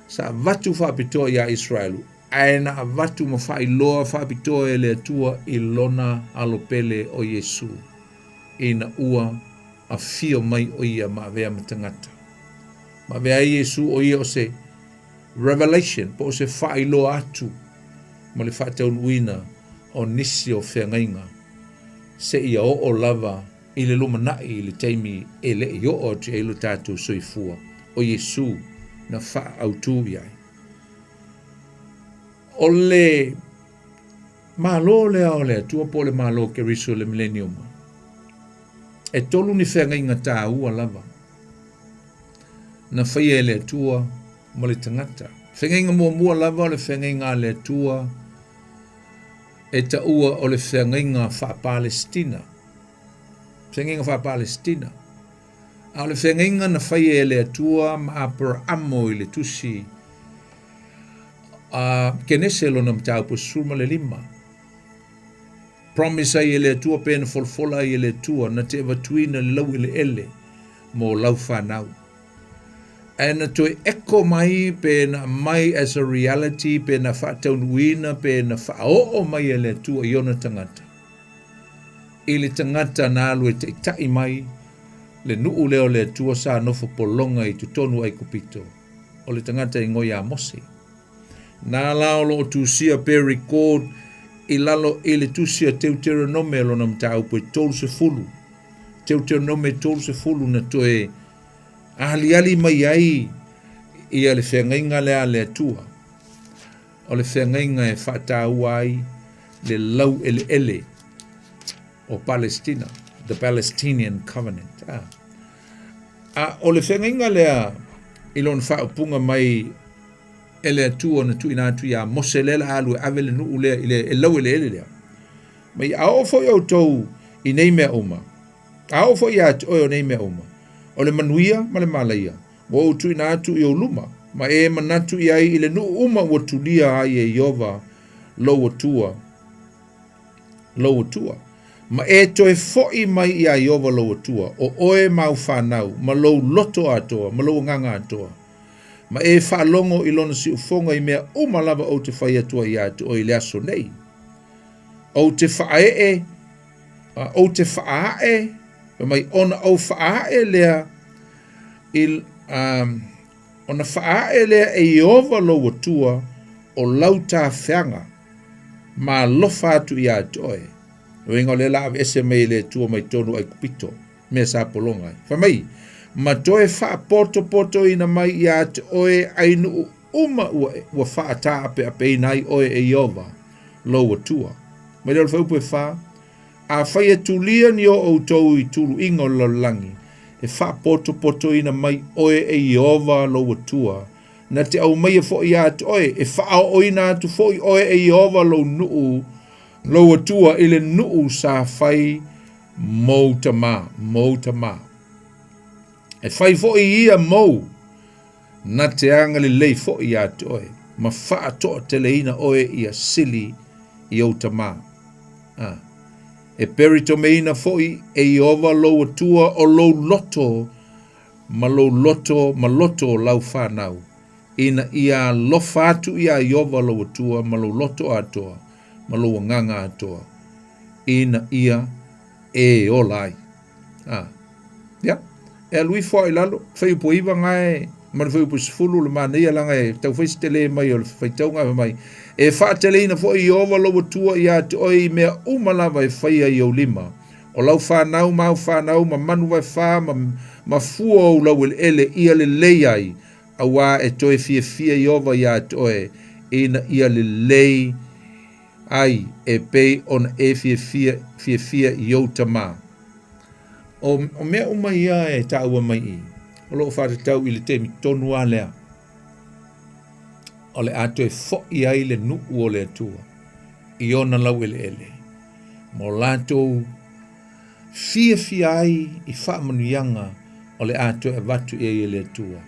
sa avatu faapitoa iā Iseraelu, ae na avatu ma faailoa faapitoa e le Atua i lona alo pele o Iesu, ina ua afio mai o ia ma avea ma tagata. Ma avea ai Iesu o ia o se revelation po o se faailoa atu ma le faataunuuina o nisi o feagaiga seia oo lava i le lumanai i le taimi e le i oo atu i ai lo tatou soifua o Iesu na faaautu i ai. O le Malo lea o le Atua po o le Malo o Keriso i le Mileniuma, e tolu ni feagaiga taua lava na faia e le Atua ma le tagata. Feagaiga muamua lava o le feagaiga a le Atua e taua o le feagaiga faa-Palestina. Feagaiga faa-Palestina. A o le feagaiga na faia e le Atua ma Aperaamo i le tusi a Kenese lona mataupu 15. Promise ai e le Atua pe na folafola ai e le Atua na te avatuina le laueleele mo lau whanau. Ae na toe echo mai pe na aumai as a reality pe na faataunuuina pe na faaoo mai e le Atua i ona tagata. I le tagata na alu e taitai mai le nuu lea o le Atua sa nofo pologa i totonu o Aikupito, o le tagata e igoa ia Mose. Na la o loo tusia pe record i lalo i le tusi a Teuteronome lona mataupu e 30. Teuteronome 30 na toe aliali mai ai ia le feagaiga lea a le Atua. O le feagaiga e faataua ai le laueleele o Palestina, the Palestinian Covenant. Ah. A o le feagaiga lea i lona faaupuga mai e le Atua na tuuina atu iā Mose lea la alu e ave le nuu lea i le e laueleele lea. Mai a oo foi outou i nei mea uma, a oo foi iā te oe o nei mea uma, o le manuia ma le malaia, ua ou tuuina atu i ou luma, ma e manatu i ai i le nuu uma ua tulia ai e Ieova lou Atua, lou Atua. Ma e toe foʻi mai iā Ieova lou Atua, o oe ma au fanau, ma lou loto atoa, ma lou agaga atoa. Ma e faalogo i lona siufoga i mea uma lava ou te fai atu ai iā te oe i le aso nei. Ou te faaee, ou te faaae, fai mai, ona ou faaae lea i, um, ona faaae lea e Ieova lou Atua o lau tafeaga, ma alofa atu iā te oe. Uiga o lea la aveese mai e le Atua mai tonu Aikupito. mea sa pologa ai. Fai mai, ma toe faapotopotoina mai iā te oe ai nuu uma ua, ua faataapeapeina ai oe e Ieova, lou Atua. Mai lea o le fuaiupu e fa, Afai e tulia ni o outou i tuluiga o le lalolagi, e faapotopotoina mai oe e Ieova lou Atua, na te aumaia foi iā te oe, e faaooina atu foi oe e Ieova lou nuu, lou Atua i le nuu sa fai mou tamā, mou tamā. E fai foi ia mou, na te agalelei foi iā te oe, ma faatoateleina oe ia sili i ou tamā. A. E peritomeina foi e Ieova lou Atua o lou loto ma lou loto ma loto o lau whanau, ina ia alofa atu iā Ieova lou Atua ma lou loto atoa, ma lou agaga atoa, ina ia e ola ai. A. Ia, e alu ifo lava i lalo, fuaiupu 9 gae Ma le fuaiupu 10, le manaia leaga e tau fai se tele mai o le faitauga fai mai, E faateleina foi Ieova lou Atua ia te oe i mea uma lava e faia i ou lima, o lau fanau ma au fanau ma manu vaefā ma, ma fua o ou laueleele ia lelei ai, auā e toe fiafia Ieova iā te oe ina ia lelei ai e pei ona e fiafia, fiafia i ou tamā. O, o mea uma ia e taua mai i, o loo faatatau i le taimi tonu lava lea o le a toe fo'i ai le nuu o le Atua i ona laueleele mo latou fiafia ai i faamanuiaga o le a toe avatu i ai e le Atua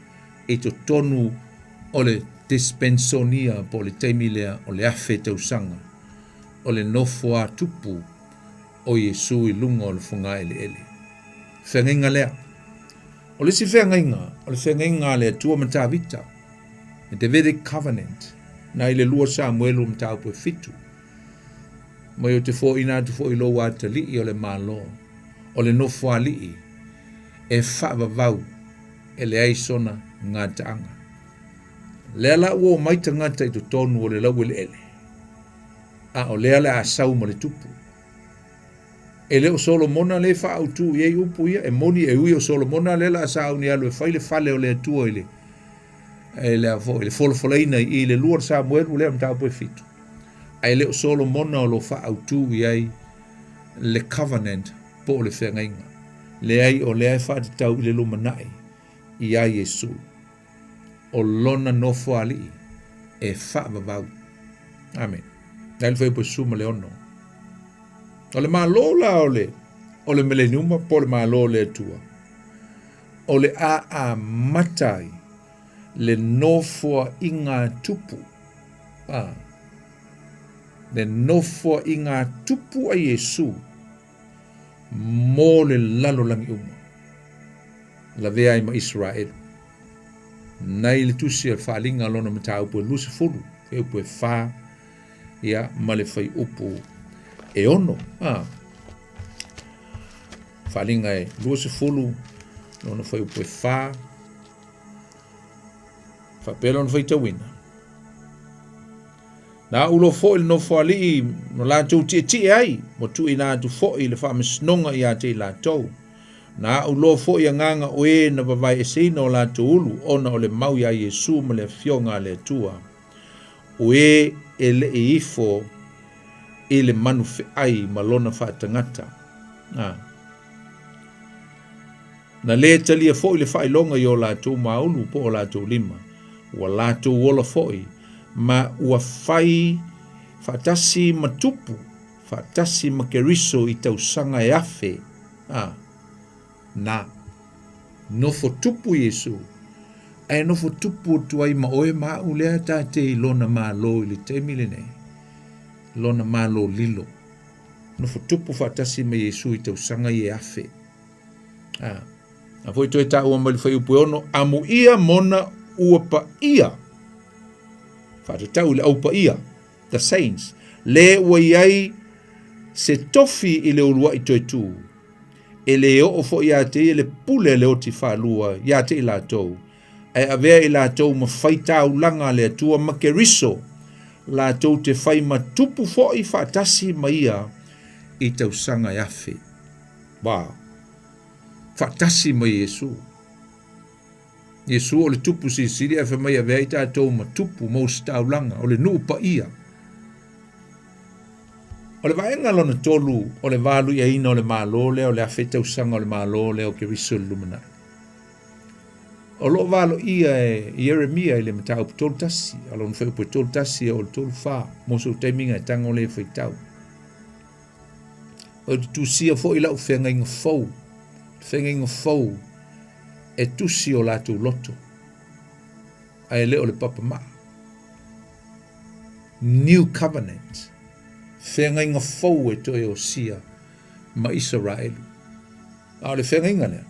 i totonu o le dispensonia po o le taimi lea o le 1000 tausaga o le nofo a tupu o Iesu i luga o le fogaeleele. Feagaiga lea. O le isi feagaiga, o le feagaiga a le Atua ma Tavita, the Davidic Covenant, na i le 2 Samuelu mataupu e 7. Mai o te foaiina atu foi i lou atalii o le Malo, o le nofoalii, e faavavau e leai sona gataaga. Lea la ua omai tagata i totonu o le laueleele, a o lea le a sau ma le tupu. E le o Solomona lea e faaautu i ai upu ia, e moni e ui o Solomona lea la a sauni alu e fai le fale o le Atua i le e le foi le folafolaina i i le 2 Samuelu lea mataupu e 7. Ae le o Solomona o lo faaautu i ai le covenant po o le feagaiga. Leai o lea e faatatau i le lumanai iā Iesu. O lona nofoalii e faavavau. Amen. Nai le fuaiupu e 16. O le Malo la o le, o le Mileniuma po o le Malo o le Atua, o le a amata ai le nofoaiga tupu, a, le nofoaiga tupu a Iesu mo le lalolagi uma, lavea ai ma Iseraelu. Nai le tusi o le Faaaliga lona mataupu e 20, fuaiupu e 4, ia, ma le fuaiupu e 6. A, Faaaliga e 20, lona fuaiupu e 4, faapea lona faitauina. Na ulo foi le nofoalii no latou tietie ai, ua tuuina atu foi le faamasinoga ia te i latou. Na aʻu loa foi agaga o e na vavaeeseina o latou ulu ona o le mau iā Iesu ma le Afioga a le Atua, o e e le i ifo i le manu feai ma lona faatagata. A. Na lē talia foi le faailoga i o latou maulu po o latou lima, ua latou ola foi, ma ua fai faatasi ma tupu faatasi ma Keriso i tausaga e 1000, a, na nofo tupu Iesu, ae nofo tupu atu ai ma oe ma aʻu lea ta te i lona Malo i le taimi lenei, lona Malo lilo. Nofo tupu faatasi ma Iesu i tausaga ia e 1000. A, a foi toe taua mai le fuaiupu e 6, amuia mona ua paia, faatatau i le au paia, the saints, le ua i ai se tofi i le uluai toe tū, e le oo foi ia te ia le pule a le oti faalua ia te i latou, ae avea i latou ma fai taulaga a le Atua ma Keriso, latou te fai ma tupu foi faatasi ma ia i tausaga e 1000. Wow! Faatasi ma Iesu. Iesu o le tupu silisili ae fai mai avea i tatou ma tupu ma ositaulaga o le nuu paia. O le vaega lona tolu o le valuiaina o le Malo lea o le 1000 tausaga o le Malo lea o Keriso i le lumanai. O loo valoia e Ieremia i le mataupu 31, a lona fuaiupu e 31 e oo i le 34, mo sou taimi e tago lea e faitau. Ou te tusia foi lau feagaiga fou, feagaiga fou e tusi o latou loto, ae le o le papamaa. New Covenant, feagaiga fou e toe osia ma Isaraelu. A o le feagaiga lea,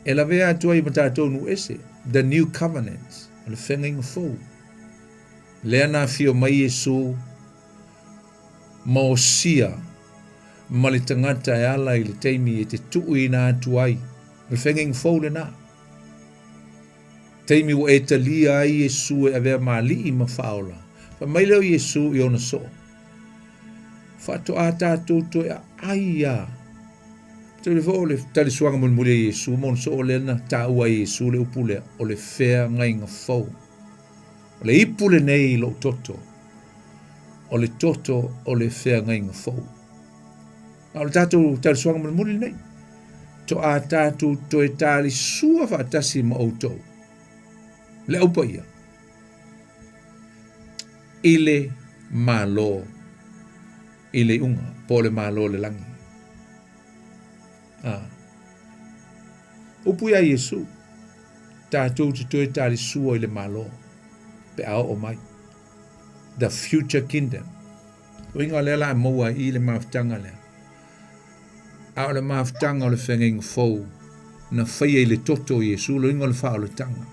e lavea atu ai ma tatou nuu ese, the New Covenant, o le feagaiga fou. Lea na afio mai Iesu ma osia ma le tagata e ala i le taimi e te tuuina atu ai. O le feagaiga fou lenā. Taimi ua e talia ai Iesu e avea ma alii ma faaola, fai mai lea o Iesu i ona soo, Faatoa tatou toe aai a. Tau le foi o le talisuaga mulimuli a Iesu ma ona soo lea na taua e Iesu le upu lea, o le feagaiga fou. O le ipu lenei i lou toto, o le toto o le feagaiga fou. A o le tatou talisuaga mulimuli lenei, toa tatou toe talisua faatasi ma outou, le au paia, i le Malo i le iuga, po o le Malo o le lagi. A. Upu iā Iesu, tatou te toe talisua i le Malo, pe a oo mai. The future kingdom. Uiga lea la maua ai i le mafutaga lea. A o le mafutaga o le feagaiga fou na faia i le toto o Iesu, le uiga o le faaolataga.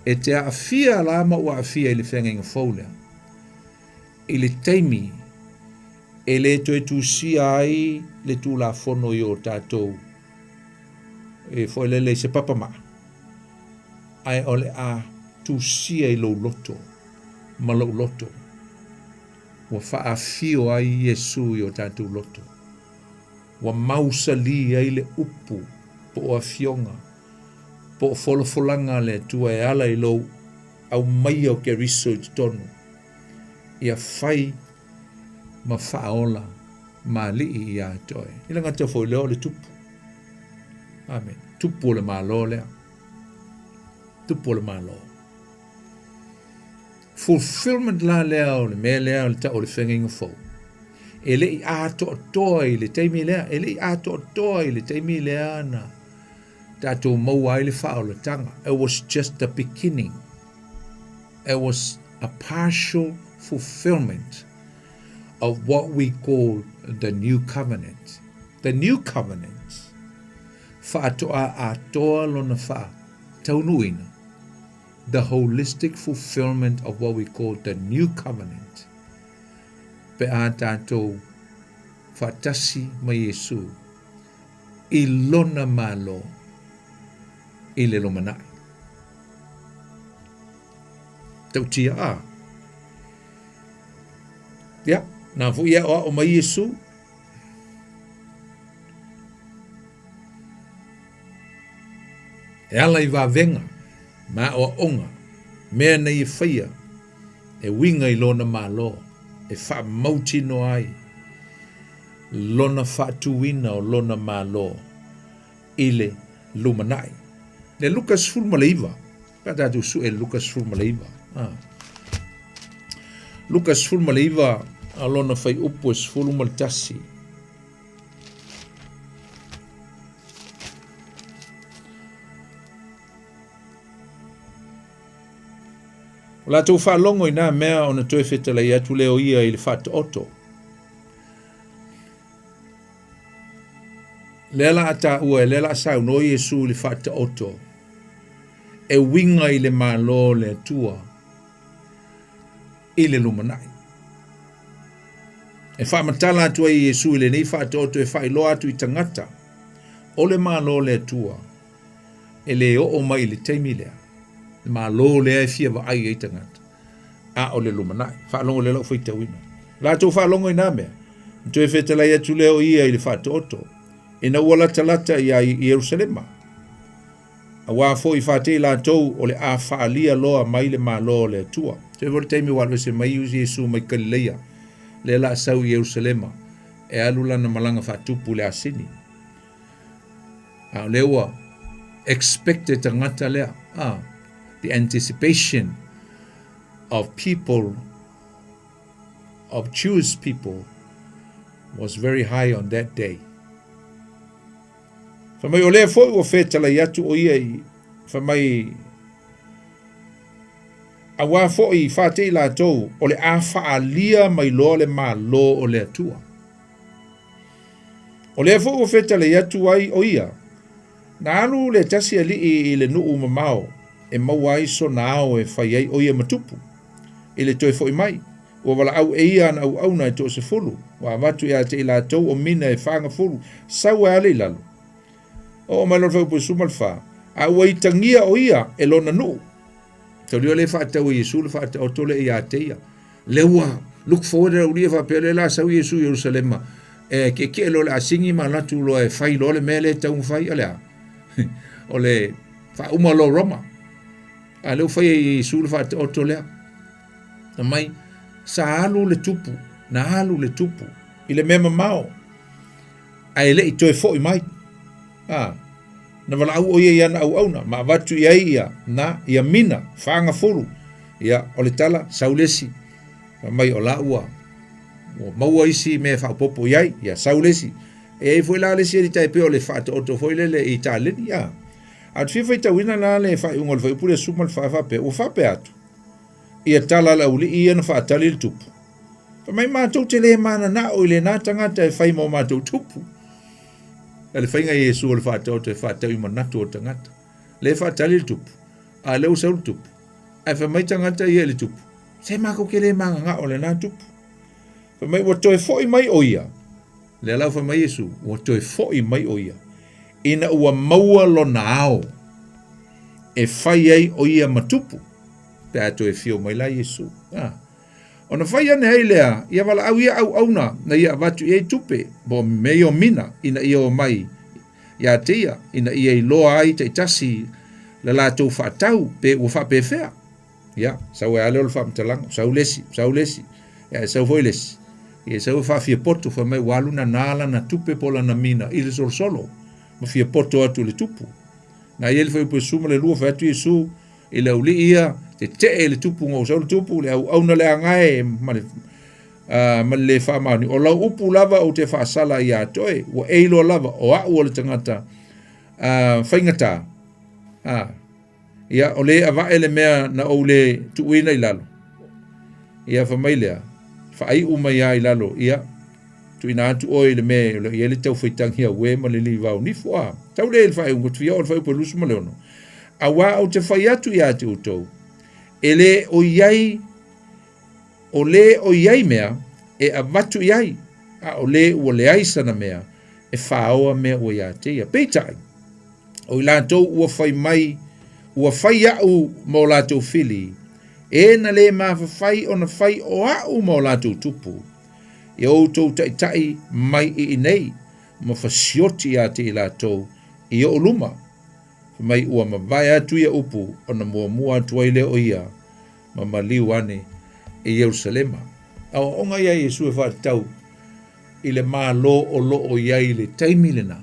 E te aafia la ma ua aafia i le feagaiga fou lea. I le taimi e le toe tusia ai le Tulafono i o tatou e foi lele i se papamaa, ae o le a tusia i lou loto ma lou loto. Ua faaafio ai Iesu i o tatou loto. Ua mausali ai le upu po o afioga po o folafolaga a le Atua e ala i lou aumaia o Keriso i totonu, ia fai ma faaola ma alii iā te oe. I le gata foi lea o le tupu. Amen. Tupu o le Malo lea. Tupu o le Malo. Fulfillment la lea o le mea lea o le tau o le feagaiga fou. E le i atoatoa i le taimi lea, e le i atoatoa i le taimi lea na tatou maua ai le faaolataga. It was just the beginning. It was a partial fulfillment of what we call the new covenant. The new covenant, faatoa atoa lona faataunuuina. The holistic fulfillment of what we call the new covenant, pe a tatou faatasi ma Iesu i Lona Malo i le lumanai. Tautia a. Ia, na foi e aʻoaʻo mai Iesu. E ala i vavega ma aʻoaʻoga, mea nei e faia e uiga i lona Malo e faamautinoa ai lona faatuina o lona Malo i le lumanai. Le Luka 19, pe a tatou sue le Luka 19. Ah. Luka 19, a lona faiupu e 11. O latou faalogo i nā mea ona toe fetalai atu lea o ia i le faataoto. Lea la a taua, lea la a saunoa Iesu i le faataoto, e uiga i le Malo o le Atua i le lumanai. E faamatala atu ai Iesu i lenei faataoto e faailoa atu i tagata o le Malo o le Atua e le oo mai i le taimi lea, le Malo lea e fia vaai ai tagata, a o le lumanai. Faalogo lea lau faitauina. Latou faalogo i nā mea, toe fetalai atu lea o ia i le faataoto, ina ua latalata iā Ierusalema. Auā foi fatei latou o le a faalia loa mai le Malo o le Atua. Toe foi le taimi ua alu ese mai Iesu mai Kalileia, lea la sau i Ierusalema, e alu lana malaga faatupu i le asini. A o lea ua expected tagata lea, ah, the anticipation of people, of Jewish people, was very high on that day. Fai mai, o lea foi ua fetalai atu o ia i, fai mai, auā foi fatei latou o le a faalia mai loa le Malo o le Atua. O lea foi ua fetalai atu ai o ia, na alu le tasi alii i le nuu mamao e maua ai sona ao e fai ai o ia ma tupu. I le toe foi mai, ua valaau e ia ana auauna e toasefulu, ua avatu ia te i latou o mina e fagafulu, sau e ale i lalo. Oo mai loa le fuaiupu e 14, a ua itagia o ia e lona nuu. Taulia le faatau e Iesu le faataoto lea ia te ia. Lea ua look forward le aualii faapea lea la sau Iesu i Ierusalema e tietie loa le asigi ma alu atu loa e fai loa le mea lea e tatau ona fai. O le a? O le faauma loa o Roma. A lea ua fai e Iesu le faataoto lea. Fai mai, sa alu le tupu, na alu le tupu i le mea mamao, ae le i toe foi mai. A, na valaau o ia i ana auauna, ma avatu i ai ia, na, ia mina, faagafulu. Ia, o le tala, sau le isi. Fai mai, o la ua, ua maua isi mea e faaopoopo i ai. Ia, sau le isi. E i ai foi la le isi alii tai pei o le faataoto foi lele i taleni, a. A ou te fia faitauina la le faaiuga o le fuaiupu lea 14 faapea, ua faapea atu, ia tala a le aualii ia na faatali le tupu. Fai mai matou te le mananao i lena tagata e fai mo matou tupu. A le faiga Iesu o le faataoto e faatau i manatu o tagata. Le faatali le tupu, a lea ua sau le tupu. Ae fai mai tagata ia i le tupu, se matou te le mananao i lena tupu. Fai mai ua toe foi mai o ia. Lea la ua fai mai Iesu, ua toe foi mai o ia. Ina ua maua lona ao e fai ai o ia ma tupu, pe a toe afio mai la Iesu. A. Ona fai ane ai lea, ia valaau ia auauna na ia avatu i ai tupe, po o mea ia o mina, ina ia omai ia te ia, ina ia iloa ai taitasi le latou faatau, pe ua faapefea. Ia, sau ai lava lea o le faamatalaga, sau le isi, sau le isi, ia e sau foi le isi. Ia sau e faafiapoto, fai mai ua alu nana lana tupe po o lana mina i le solosolo, ma fiapoto atu i le tupu. Na i ai le fuaiupu e 12, fai atu Iesu i le aualii ia, tetee i le tupu na ua sau le tupu, le auauna leaga e ma le, ma le le faamaoni. O lau upu lava ou te faasala ai ia te oe, ua e iloa lava, o au o le tagata faigata. Ia, o le avae le mea na ou le tuuina i lalo. Ia, fai mai lea, faaiu mai lava i lalo, ia, tuuina atu oe i le mea o lo o i ai le taufaitagi auē ma le livao nifo, a. Tau lea i le faaiuga, ou te fia oo i le fuaiupu e 26. Auā ou te fai atu ia te outou, e le o i ai, o le o i ai mea e avatu i ai, a o le ua leai sana mea e fāoa mea ua ia te ia. Peitai, o i latou ua fai mai, ua fai aʻu ma o latou fili, e na le mafafai ona fai o aʻu ma o latou tupu. Ia outou taitai mai i inei ma fasioti ia te i latou i oʻu luma. Fai mai ua mavae atu ia upu ona muamua atu ai lea o ia ma maliu ane i Ierusalema. Aoaoga ia a Iesu e faatatau i le Malo o lo o i ai i le taimi lena.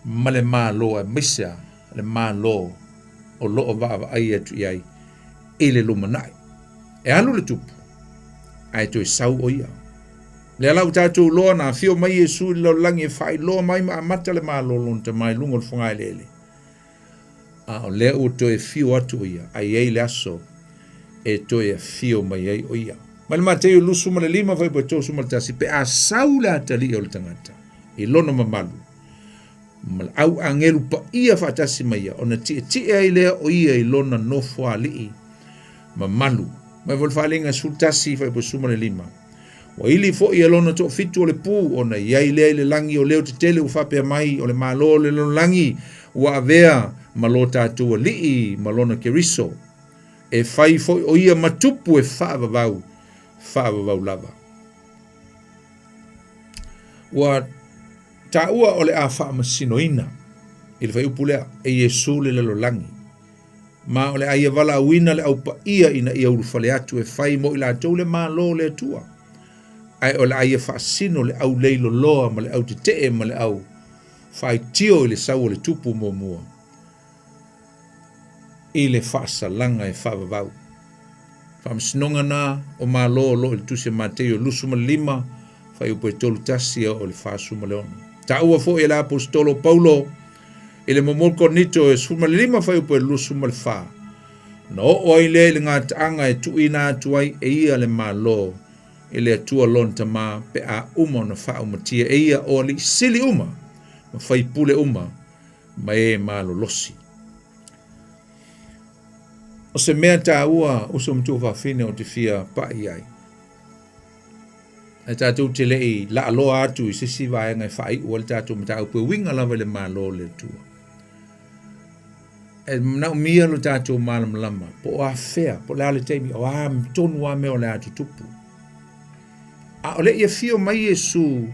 ma le Malo aemaise a le Malo o lo o vaavaai atu i ai i le lumanai. E alu le tupu, ae toe sau o ia. Lea la ua tatou iloa na afio mai Iesu i le lalolagi e faailoa mai ma amata le Malo lona Tama i luga o le fogaeleele. A o lea ua toe afio atu o ia, a i ai le aso e toe afio mai ai o ia. Mai le Mateio 25 fuaiupu e 31, pe a sau le atalii o le tagata i lona mamalu, ma le au agelu paia faatasi ma ia, ona tietie ai lea o ia i lona nofoalii mamalu. Mai foi le Faaaliga 11 fuaiupu e 15. Ua ili foi e lona toafitu o le pu, ona i ai lea i le lagi o leo tetele ua faapea mai, o le Malo o le lalolagi ua avea ma lo tatou Alii ma lona Keriso. E fai foi o ia ma tupu e faavavau, faavavau lava. Ua taua o le a faamasinoina i le fuaiupu lea e Iesu le lalolagi. Ma o le a ia valaauina le Au Paia ina ia ulufale atu e fai mo i latou le Malo o le Atua. Ae o le a ia faasino le au leiloloa ma le au tetee ma le au faitio i le sau o le tupu muamua i le faasalaga e faavavau. Faamasinoga na o Malo o lo o i le Tusi a Mateio 25, fuaiupu e 31 e oo i le 46. Taua foi e le Aposetolo o Paulo i le muamua Korinito e 15 fuaiupu e 24, ona oo ai lea i le gataaga e tuuina atu ai e ia le Malo i le Atua lona Tama pe a uma ona faaumatia e ia o alii sili uma ma faipule uma ma e malolosi. O se mea taua uso ma tuafafine ou te fia pai i ai, ae tatou te le i laaloa atu i se isi vaega e faaiu ai le tatou mataupu e uiga lava i le Malo o le Atua. E manaomia lo tatou malamalama po o afea, po o le a le taimi, o a tonu a mea o le a tutupu. A o le i afio mai Iesu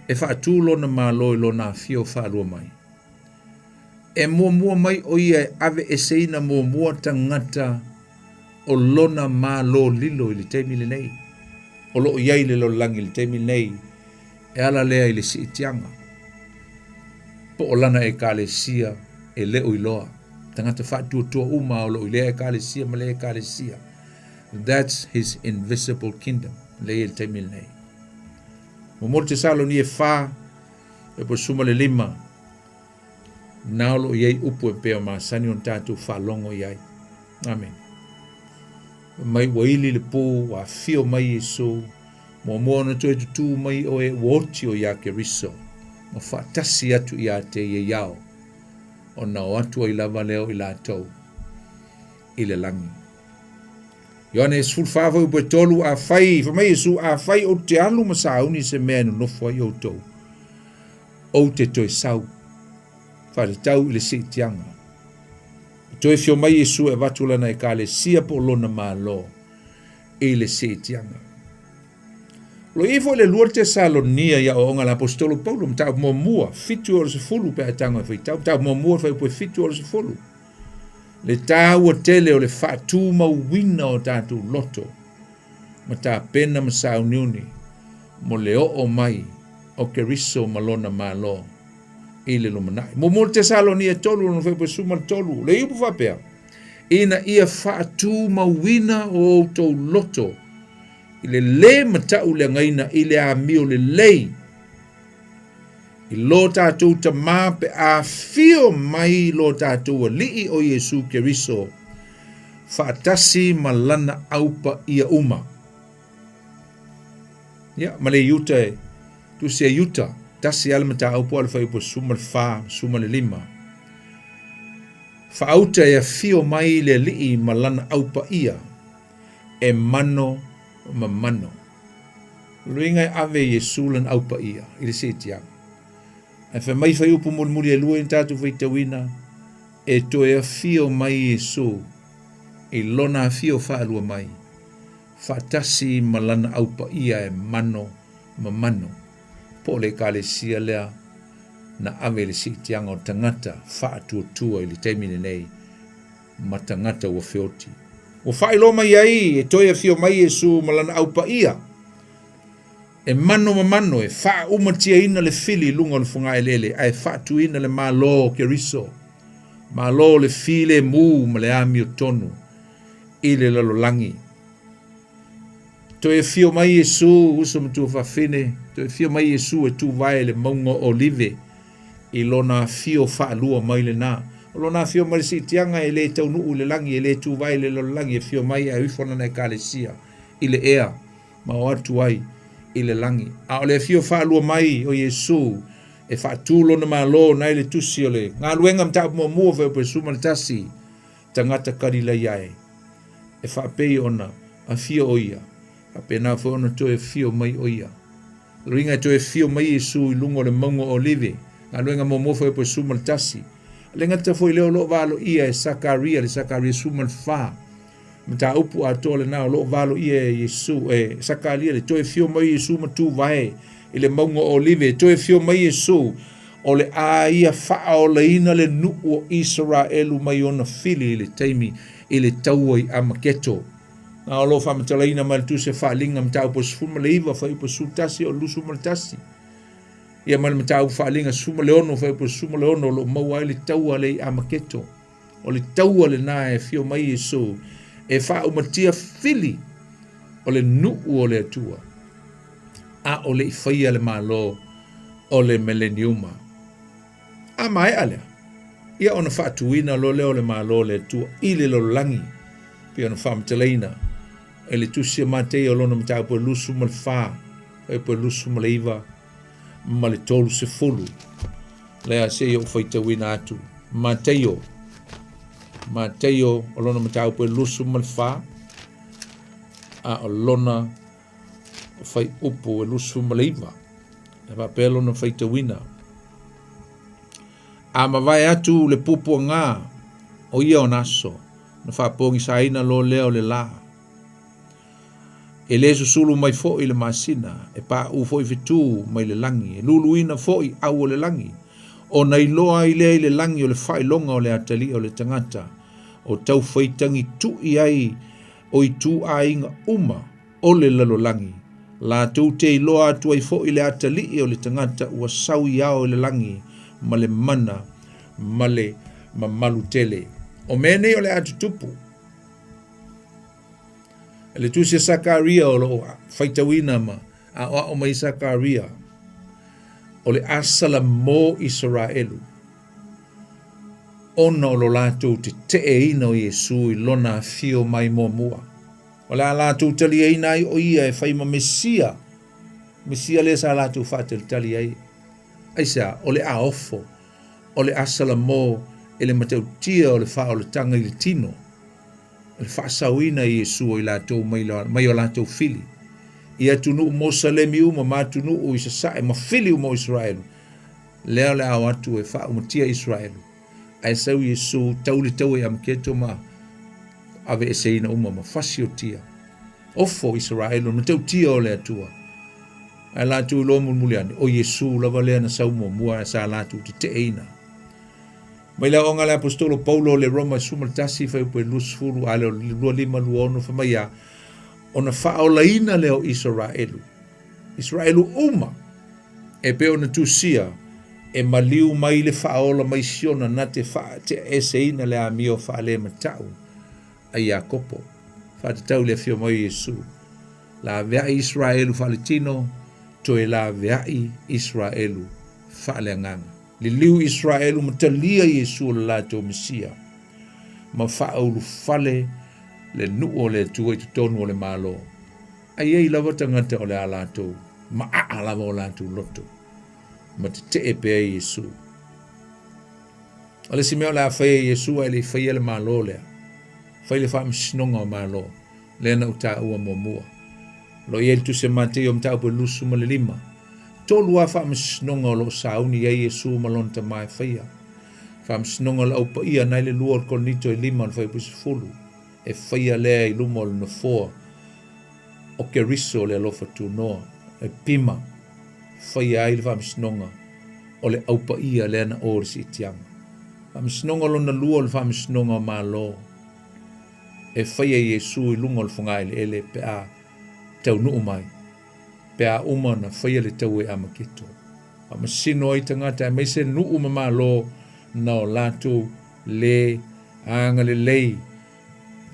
e faatū lona Malo i lona afio faalua mai, e muamua mai o ia e aveeseina muamua tagata o lona Malo lilo i le taimi lenei, o lo o i ai i le lalolagi i le taimi lenei, e ala lea i le siitiaga, po o lana ekalesia e le o iloa. Tagata faatuatua uma o lo o i lea ekalesia ma lea ekalesia. That's his invisible kingdom, lea i le taimi lenei. Mo mo Tesalonia e 4, e po suma le lima, na o lo o i ai upu e pea o masani ona tatou faalogo i ai. Amen. Mai ua ili le pū, ua afio mai Iesu, muamua ona toe tutū mai o e ua oti o iā Keriso, ma faatasi atu iā te ia iao, ona o atu ai lava lea o i latou i le lagi. Ioane 14 foi upu e tolu, afai, fai mai Iesu, afai ou te alu ma sauni se mea e nonofo ai outou, ou te toe sau, faatatau i le siitiaga. E toe fio mai Iesu e avatu lana ekalesia po o lona Malo i le siitiaga. O lo i ai foi le 2 Tesalonia i aoaoga a le Aposetolo Paulo, mataupu muamua, 7 e 60 pe a e tago e faitau, mataupu muamua fuaiupu e 7 e 60. Le tāua tele o le faatumauina o tatou loto ma tapena ma sauniuni mo le oo mai o Keriso ma lona Malo i le lumanai. Muamua le Tesalonia 3 lona fuaiupu e 13, le iupu faapea, Ina ia faatumauina o outou loto i le lē matauleagaina i le amio lelei i lo tatou Tamā pe a afio mai lo tatou Alii o Iesu Keriso faatasi ma lana aupaia uma. Ia, ma le Iuta e, tusi e Iuta, tasi lava le mataupu a le fuaiupu e 14, 15. Faauta e afio mai le Alii ma lana aupaia e mano ma mano. O le uiga e ave e Iesu lana aupaia i le siitiaga. Ae fai mai fuaiupu mulimuli e lua i na tatou faitauina, e toe afio mai Iesu i lona afio faalua mai, faatasi ma lana aupaia e mano ma mano, po o le ekalesia lea na ave i le siitiaga o tagata faatuatua i le taimi lenei ma tagata ua feoti. Ua faailoa mai ai e toe afio mai Iesu ma lana aupaia e mano ma mano e faaumatiaina le fili i luga o le fogaeleele ae faatuina le Malo o Keriso, Malo o le filemu ma le amiotonu i le lalolagi. Toe afio mai Iesu, uso ma tuafafine, toe afio mai Iesu e tuvae i le mauga o Olive i lona afio faalua mai lena. O lona afio mai le siitiaga e le taunuu i le lagi, e le tuvae i le lalolagi, e afio mai ae o ifo lana ekalesia i le ea ma o atu ai i le lagi. A o le afio faalua mai o Iesu e faatū lona Malo na i le tusi o le galuega mataupu muamua fuaiupu e 11, tagata Kalilaia e, e faapei ona afio o ia, faapena foi ona toe afio mai o ia. O le uiga e toe afio mai Iesu i luga o le mauga o Olive, galuega muamua fuaiupu e 11. Le gata foi lea o lo o valoia e Sakaria, le Sakaria 14, mataupu atoa lena o lo o valoia e Iesu, e Sakaria, le toe afio mai Iesu ma tuvae i le mauga o Olive, toe afio mai Iesu, o le a ia faaolaina le nuu o Isaraelu mai ona fili i le taimi i le taua i Amaketo. Na o lo o faamatalaina mai le tusi a Faaliga mataupu e 19 fuaiupu e 11 o le 21. Ia ma le mataupu Faaliga 16 fuaiupu e 16 o lo o maua ai le taua lea i Amaketo. O le taua lena e afio mai Iesu e faaumatia fili o le nuu o le Atua, a o le i faia le Malo o le Meleniuma. A maea lea, ia ona faatuina loa lea o le Malo o le Atua i le lalolagi, pei ona faamatalaina e le Tusi a Mateia o lona mataupu e 24, fuaiupu e 29 ma le 30. Lea se i ou faitauina atu. Mateio, Mateio o lona mataupu e 24, a o lona fuaiupu e 29. E faapea lona faitauina. A mavae atu le puapuaga O ia ona aso, na faapogisaina loa lea o le lā. E lē susulu mai foʻi le masina, e paʻū foʻi fetū mai le lagi, e luluina foʻi ʻau o le lagi, ona iloa ai lea i le lagi o le faailoga o le atalii o le tagata, o taufaitagi tuʻi ai o ituaiga uma o le lalolagi, latou te iloa atu ai foʻi le atalii o le tagata ua sau i ao i le lagi ma le mana ma le mamalu tele. O mea nei o le a tutupu. Le tusi a Sakaria o loo faitauina ma aoao mai Sakaria o le asala mo Isaraelu ona o lo latou teteeina o Iesu i lona afio mai muamua. O le a latou taliaina ai o ia e fai ma Mesia, Mesia lea sa latou faatalitali ai. Aisea? O le a ofo, o le asala mo e le matautia o le faaolataga i le tino. O le faasaoina e Iesu o i latou mai, mai o latou fili, i atunuu Mosalemi uma ma atunuu i sasae ma fili uma o Isaraelu, lea o le a o atu e faaumatia Isaraelu, ae sau Iesu tau le taua i Amaketo ma aveeseina uma ma fasiotia. Ofo Isaraelu, matautia o le Atua. Ae latou iloa mulimuli ane, o Iesu lava lea na sau muamua ae sa latou teteeina. Mai le aoaoga a le Aposetolo Paulo le Roma 11 fuaiupu e 20 a le o le 25 26 fai mai a, ona faaolaina lea o Isaraelu, Isaraelu uma, e pei ona tusia, e maliu mai le faaola mai Siona na te faateaeseina le amio faalematau a Iakopo. Faatatau i le afio mai o Iesu, laveai Isaraelu faaletino, toe laveai Isaraelu faaleagaga. Liliu Israelu ma talia Iesu o le latou Mesia, ma faaulufale le nuu o le Atua i totonu o le Malo. A i ai lava tagata o le a latou maaa lava o latou loto, ma tetee pea i Iesu. O le isi mea o le a faia e Iesu ae le i faia le Malo lea, fai le faamasinoga o Malo, lea na ou taua muamua. O lo o i ai le Tusi a Mateio mataupu e 25. Tolu lava faamasinoga o lo o sauni i ai Iesu ma Lona Tama e faia. Faamasinoga o le Au Paia nai le lua o le Korinito e lima o le fuaiupu 10, e faia lea i luma o le Nofoa o Keriso o le alofa tunoa, e pima, faia ai le faamasinoga o le Au Paia lea na o i le siitiaga. Faamasinoga lona lua o le faamasinoga o Malo. E faia Iesu i luga o le fogaeleele pe a taunuu mai, pe a uma ona faia le taua i Amaketo. Faamasino ai tagata aemaise nuu ma malo na o latou lē agalelei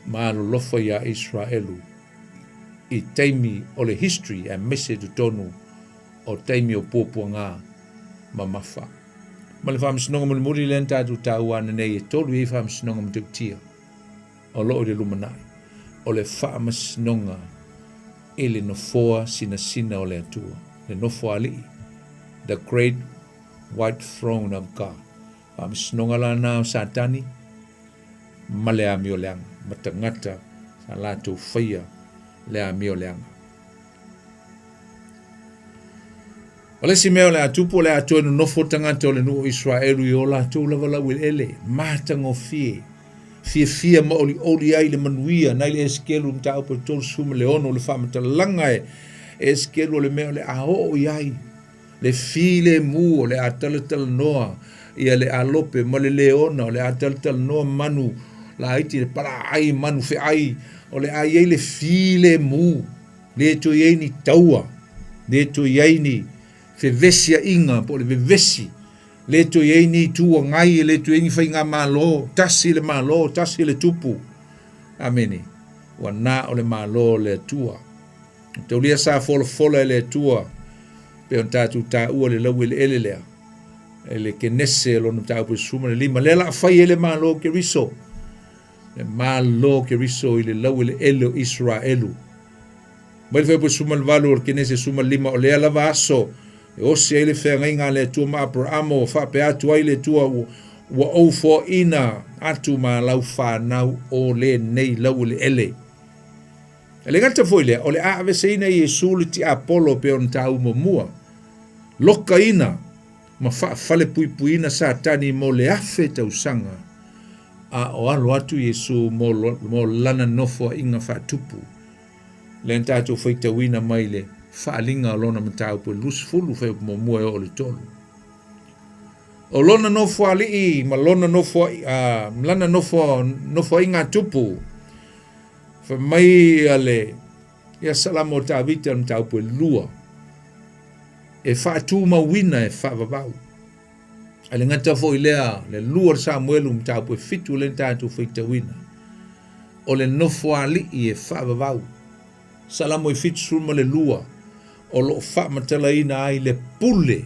ma alolofa iā Iseraelu i taimi o le history aemaise i totonu o taimi o puapuagā mamafa. Ma le faamasinoga mulimuli lea na tatou taua ananei e tolu i ai faamasinoga matautia. o lo o i le lumanai, o le faamasinoga i le nofoa sinasina o le Atua, le Nofoalii, the great white throne of God. Faamasinoga la na o Satani ma le amioleaga, ma tagata sa latou faia le amioleaga. O le isi mea o le a tupu, o le a toe nonofo tagata o le nuu o Iseraelu i o latou lava laueleele, matagofie, fiafia ma olioli ai le manuia, nai le Esekelu mataupu e 36 le faamatalaga e Esekelu o le mea o le a oo i ai le filemu o le a talatalanoa ia le alope ma le leona o le a talatalanoa manu laiti le palaai manu feai o le a i ai le filemu Le toe i ai ni taua, le toe i ai ni fevesiaiga po o le vevesi, le toe i ai ni Itu Agai, le toe i ai ni faigamalo, tasi le Malo, tasi le Tupu. Amene. Ua na o le Malo o le Atua. Taulia sa folafola e le Atua, pei ona tatou taua le laueleele lea, e le Kenese lona mataupu e 15, lea la a fai ai le Malo o Keriso. Le Malo o Keriso i le laueleele o Iseraelu. Mai le fuaiupu 18 o le Kenese 15, o lea lava aso e osi ai le feagaiga a le Atua ma Aperaamo, ua faapea atu ai le Atua, Ua ou foaina atu ma lau fanau o lenei laueleele. E le gata foi lea, o le a aveseina e Iesu le tiapolo pei ona taua muamua, lokaina ma faafalepuipuiina Satani mo le afe tausaga. A o alo atu Iesu mo, mo lana nofoaʻiga faatupu. Lea na tatou faitauina mai le faaaliga o lona mataupu e 20 fuaiupu muamua e oo i le tolu. O lona nofoalii ma lona nofo, uh, lana nofo, nofoaiga tupu, fai mai a le, ia Salamo o Tavita le mataupu e lua, e faatumauina e faavavau. Ae le gata foi lea, le lua o le Samuelu mataupu e fitu lea na tatou faitauina. O le nofoalii e faavavau. Salamo e 72, o lo o faamatalaina ai le pule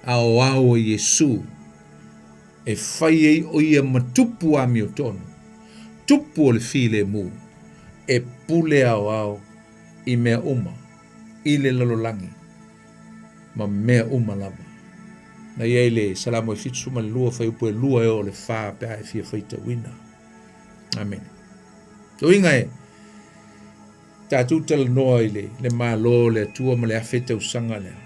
aoao a Iesu e fai ai o ia ma tupu amiotonu, tupu o le filemu, e pule aoao i mea uma i le lalolagi ma mea uma lava. Na i ai le Salamo e 72 fuaiupu e 2 e oo i le 4 pe a e fia faitauina. Amene. Uiga e, tatou talanoa i le, le Malo o le Atua ma le afe tausaga lea.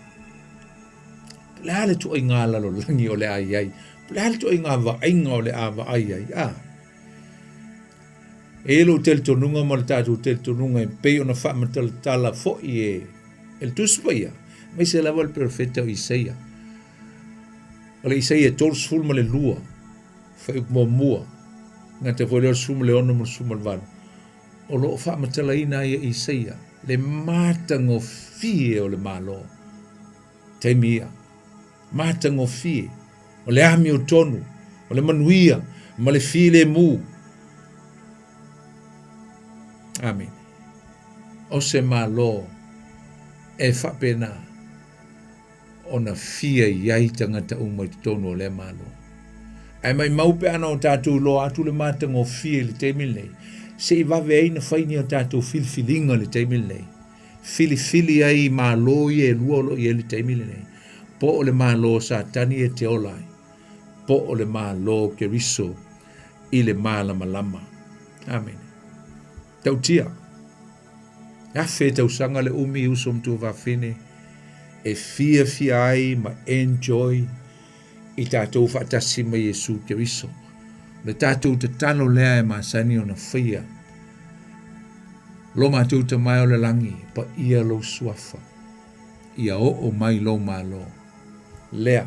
Po o le a le tuaiga lalolagi o le a i ai? Po o le a le tuaiga vaaiga o le a vaai ai? A. E i ai lou talitonuga ma le tatou talitonuga e pei ona faamatalatala foi e, e le Tusi Paia, aemaise lava le perofeta o Isaia. O le Isaia 32, fuaiupu muamua, gata foi lea o le 16 ma le 18, o lo o faamatalaina ai e Isaia le matagofie o le Malo. Taimi ia, matagofie, o le amiotonu, o le manuia ma le filemu. Amene. O se Malo e faapena ona fia i ai tagata uma i totonu o lea Malo. Ae maimau pe ana o tatou iloa atu le matagofie i le taimi lenei, se i vave ai na fai ni a tatou filifiliga i le taimi lenei. Filifili ai i Malo ia e lua o lo o i ai i le taimi lenei, po o le Malo o Satani e te ola ai, po o le Malo o Keriso i le malamalama. Amene. Tautia. E afe tausaga le umi uso ma tuafafine e fiafia ai ma enjoy i tatou faatasi ma Iesu Keriso. O le tatou tatalo lea e masani ona faia. Lo matou Tama e o le lagi, paia lou suafa, ia oo mai lou Malo. Lea.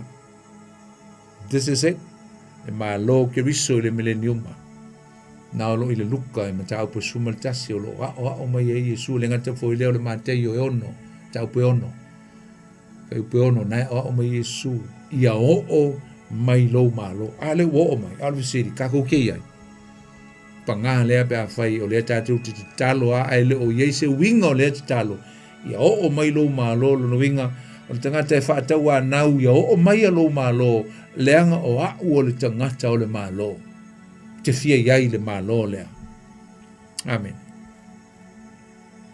This is it. Le Malo o Keriso i le mileniuma. Na o lo i le Luka e mataupu e 11 o lo o aʻoaʻo mai ai Iesu le gata foi lea o le Mateio e ono, mataupu e ono. Fuaiupu e ono, na e aʻoaʻo mai Iesu ia oo mai lou Malo. A lea ua oo mai, a o le fesili, kākou ke i ai. Pagā lea pe afai o lea tatou te tatalo a ae le o i ai se uiga o lea tatalo, ia oo mai lou Malo, lona uiga, o le tagata e faatauanau ia oo mai a lou Malo, leaga o a'u o le tagata o le Malo. Ou te fia i ai i le Malo lea. Amene.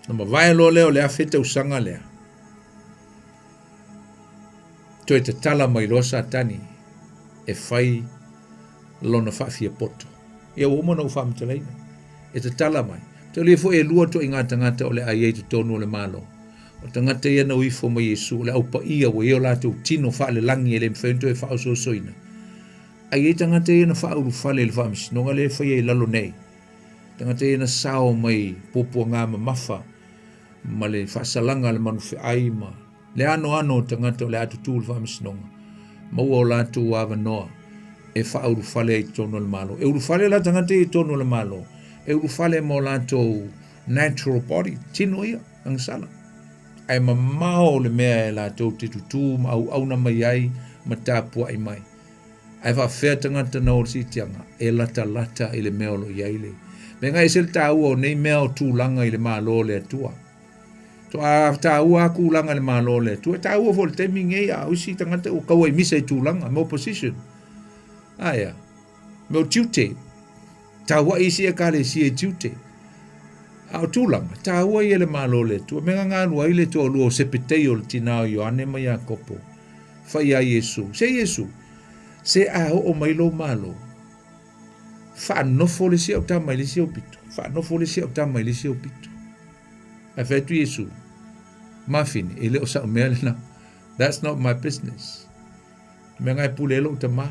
Na mavae loa lea o le afe tausaga lea. Toe tatala mai loa Satani e fai lona faafiapoto. Ia ua uma ona ou faamatalaina. E tatala mai. Taulia foi e lua toaiga tagata o le a i ai i totonu o le Malo. O tagata ia na o ifo mai Iesu, o le au paia ua i ai o latou tino faalelagi e le mafai ona toe faaosoosoina. Ae i ai tagata ia na faaulufale i le faamasinoga lea e faia i lalo nei. Tagata ia na sao mai puapuaga mamafa ma le faasalaga a le manufeai ma le anoano o tagata o le a tutū le faamasinoga, maua o latou avanoa e faaulufale ai i totonu o le Malo. E ulufale la tagata ia i totonu o le Malo, e ulufale ma o latou natural body, tino ia, agasala. Ae mamao le mea e latou te tutū ma auauna mai ai ma tapuai mai. Ae faafefea tagata na o le siitiaga e latalata i le mea o lo o i ai le mea e ese le taua o nei mea o tulaga i le Malo o le Atua. Toa taua a tulaga i le Malo o le Atua. E taua foi i le taimi nei a o isi tagata ua taua i misa i tulaga, mo position. Aea, mea o tiute. Tauai isi ekalesia i tiute. A o tulaga, taua ia le Malo o le Atua. Mea gagalua ai le toalua o Sepeteio le tina o Ioane ma Iakopo. Fai ia Iesu, Se Iesu, se a oo mai lou Malo, faanofo le isi au tama i le isi au pito, faanofo le isi au tama i le isi au pito. Ae fai atu Iesu, Mafine, e le o sa'u mea lena. That's not my business. Mea nga e pule ai lou tama.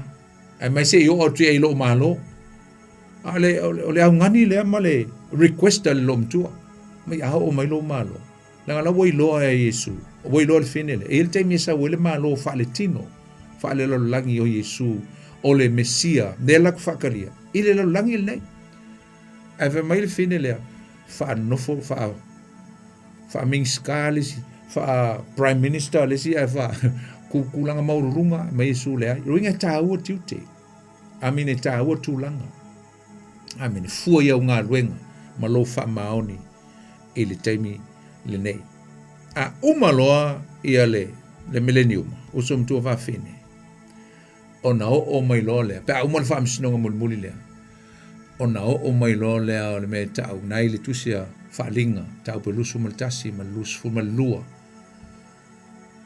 Ae mai se i oo atu ia i lou Malo. A o le, o le, o le augani lea ma le request a le loomatua, mai a oo mai lou Malo. Leaga la ua iloa e Iesu, ua iloa e le fine lea, e i ai le taimi e sau ai le Malo faaletino, faalelalolagi o Iesu, o le Mesia, lea la ku faatalia, i le lalolagi lenei. Ae fai mai le fine lea, faanofo, faa, faa-Minisita le isi, faa-Prime Minister le isi, ae faa, tulaga maualuluga mai Iesu leai. O lona uiga e taua tiute. Amene e taua tulaga. Amene. Fua i au galuega ma lou faamaoni i le taimi lenei. A uma loa ia le, le mileniuma, uso matua fafine, ona oo mai loa lea, pe a uma le faamasinoga mulimuli lea, ona oo mai loa lea o le mea e tau, na i le tusi a Faaliga, tau pe 21 ma le 22,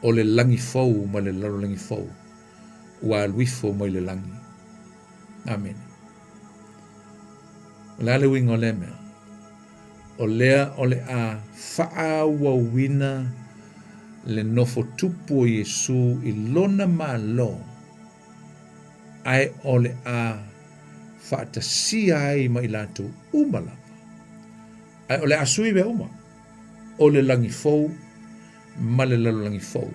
o le lagi fou ma le lalolagi fou, ua alu ifo mai le lagi. Amene. O le a le uiga o lea mea? O lea o le a faaauauina le nofo tupu o Iesu i lona Malo, ae o le a faatasia ai ma i latou uma lava. Ae o le a sui mea uma, o le lagi fou ma le lalolagi fou.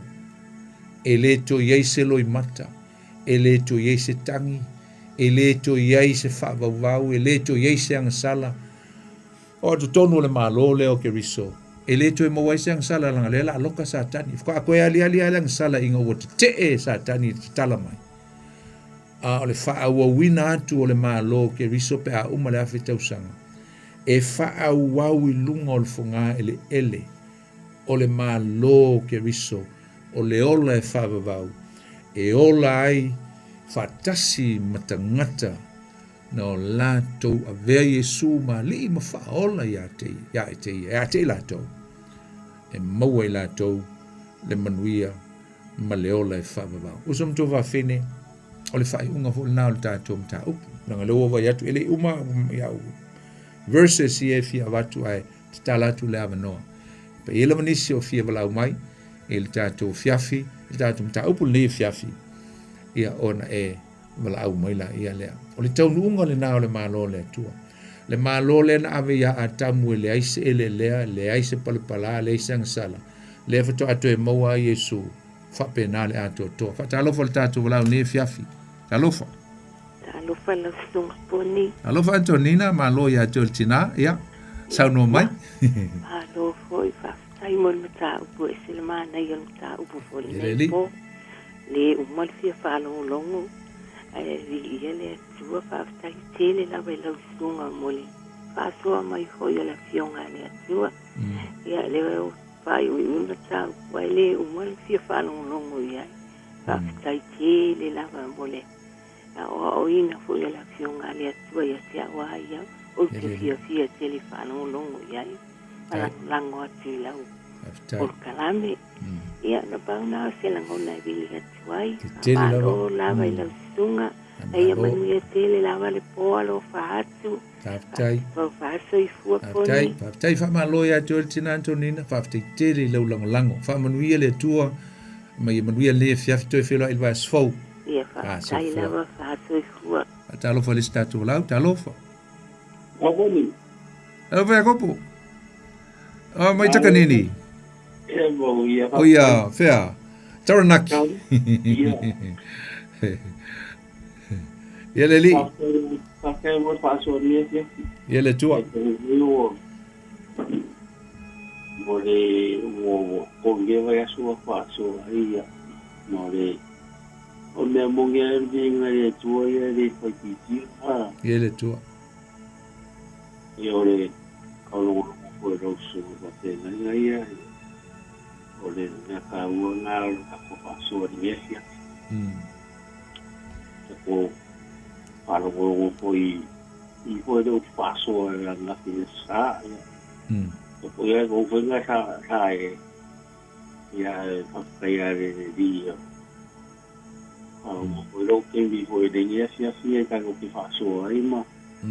E le toe i ai se loimata, e le toe i ai se tagi, e le toe i ai se faavauvau, e le toe i ai se agasala. O totonu o le Malo lea o Keriso, e le toe maua ai se agasala leaga lea la loka Satani. Faatoa toe aliali lava le agasala ina ua tetee Satani i le tatala mai. A o le faaauauina atu o le Malo o Keriso pe a uma le 1000 tausaga, e faaauau i luga o le fogaeleele o le Malo o Keriso, o le ola e faavavau, e ola ai faatasi ma tagata na o latou avea Iesu ma Alii ma Faaola ia te ia te ia te i latou, e maua i latou le manuia ma le ola e faavavau. Uso ma tou fafine, o le faaiuga foi lena o le tatou mataupu. Leaga lea ua vaai atu, e le i uma iau verses ia e fia avatu ae tatala atu le avanoa. Pe i ai lava nisi o fia valaau mai i le tatou afiafi, i le tatou mataupu lenei afiafi, ia ona e valaau mai laia lea. O le taunuuga lena o le Malo o le Atua. Le Malo lea na ave iā Atamu e leai se eleelea, leai se palepalā, leai se agasala, lea faatoa toe maua ai Iesu, faapena le atoatoa. Faatalofa i le tatou valaau nei afiafi. Talofa. Talofa lau susuga Poni. Alofa Antonina, malo ia te oe le tinā. Ia, saunoa mai. Malo foi, faafetai mo le mataupu, e ese le manaia o le mataupu foi lenei po. Le uma le fia faalogologo, ae viia le Atua, faafetai tele lava i lau susuga mo le faasoa mai foi o le Afioga a le Atua. Ia, lea ua faaiuiu le mataupu, ae le uma le fia faalogologo i ai. Faafetai tele lava mo le aoaoina foi o le Afioga a le Atua ia te au a ia, ou te fiafia tele faalogologo i ai, ma lagolago atu i lau polokalame. Ia, na pau na o se lagona e vili atu ai. Faamalo lava i lau susuga. A ia manuia tele lava le po alofa atu. Faafetai. Faasoifua Poni. Faafetai. Faafetai faamalo ia te oe le tina Antonina. Faafetai tele i lau lagolago. Faamanuia le Atua ma ia manuia lenei afiafi toe feiloai i le vaiaso fou. Ia faafetai lava faasoifua. Talofa i le isi tatou lau. Talofa. Poni. Alofa Iakopo. Ah, mai Takanini. E mau ia. O ia, whea? Taranaki. Ia. Ia le alii. Faafetai mo le faasoa nei afiafi. Ia le Atua. Mo le ua tolu lea vaiaso ua faasoa ai ia mo le o mea moni a le viiga i le Atua ia e le faitiitia. Ia le Atua. Ia o le kaulogologo foi o lau susuga faafeagaiga ia o le mea taua lena o le tatou faasoa i lenei afiafi. Tatou faalogologo foi i foi le upu faasoa i ananafi i le Aso Sa. Ia foi ai ou foi na sa e ia e faafetai lava i le Alii ia foi lou taimi foi i lenei afiafi e tatou te faasoa ai ma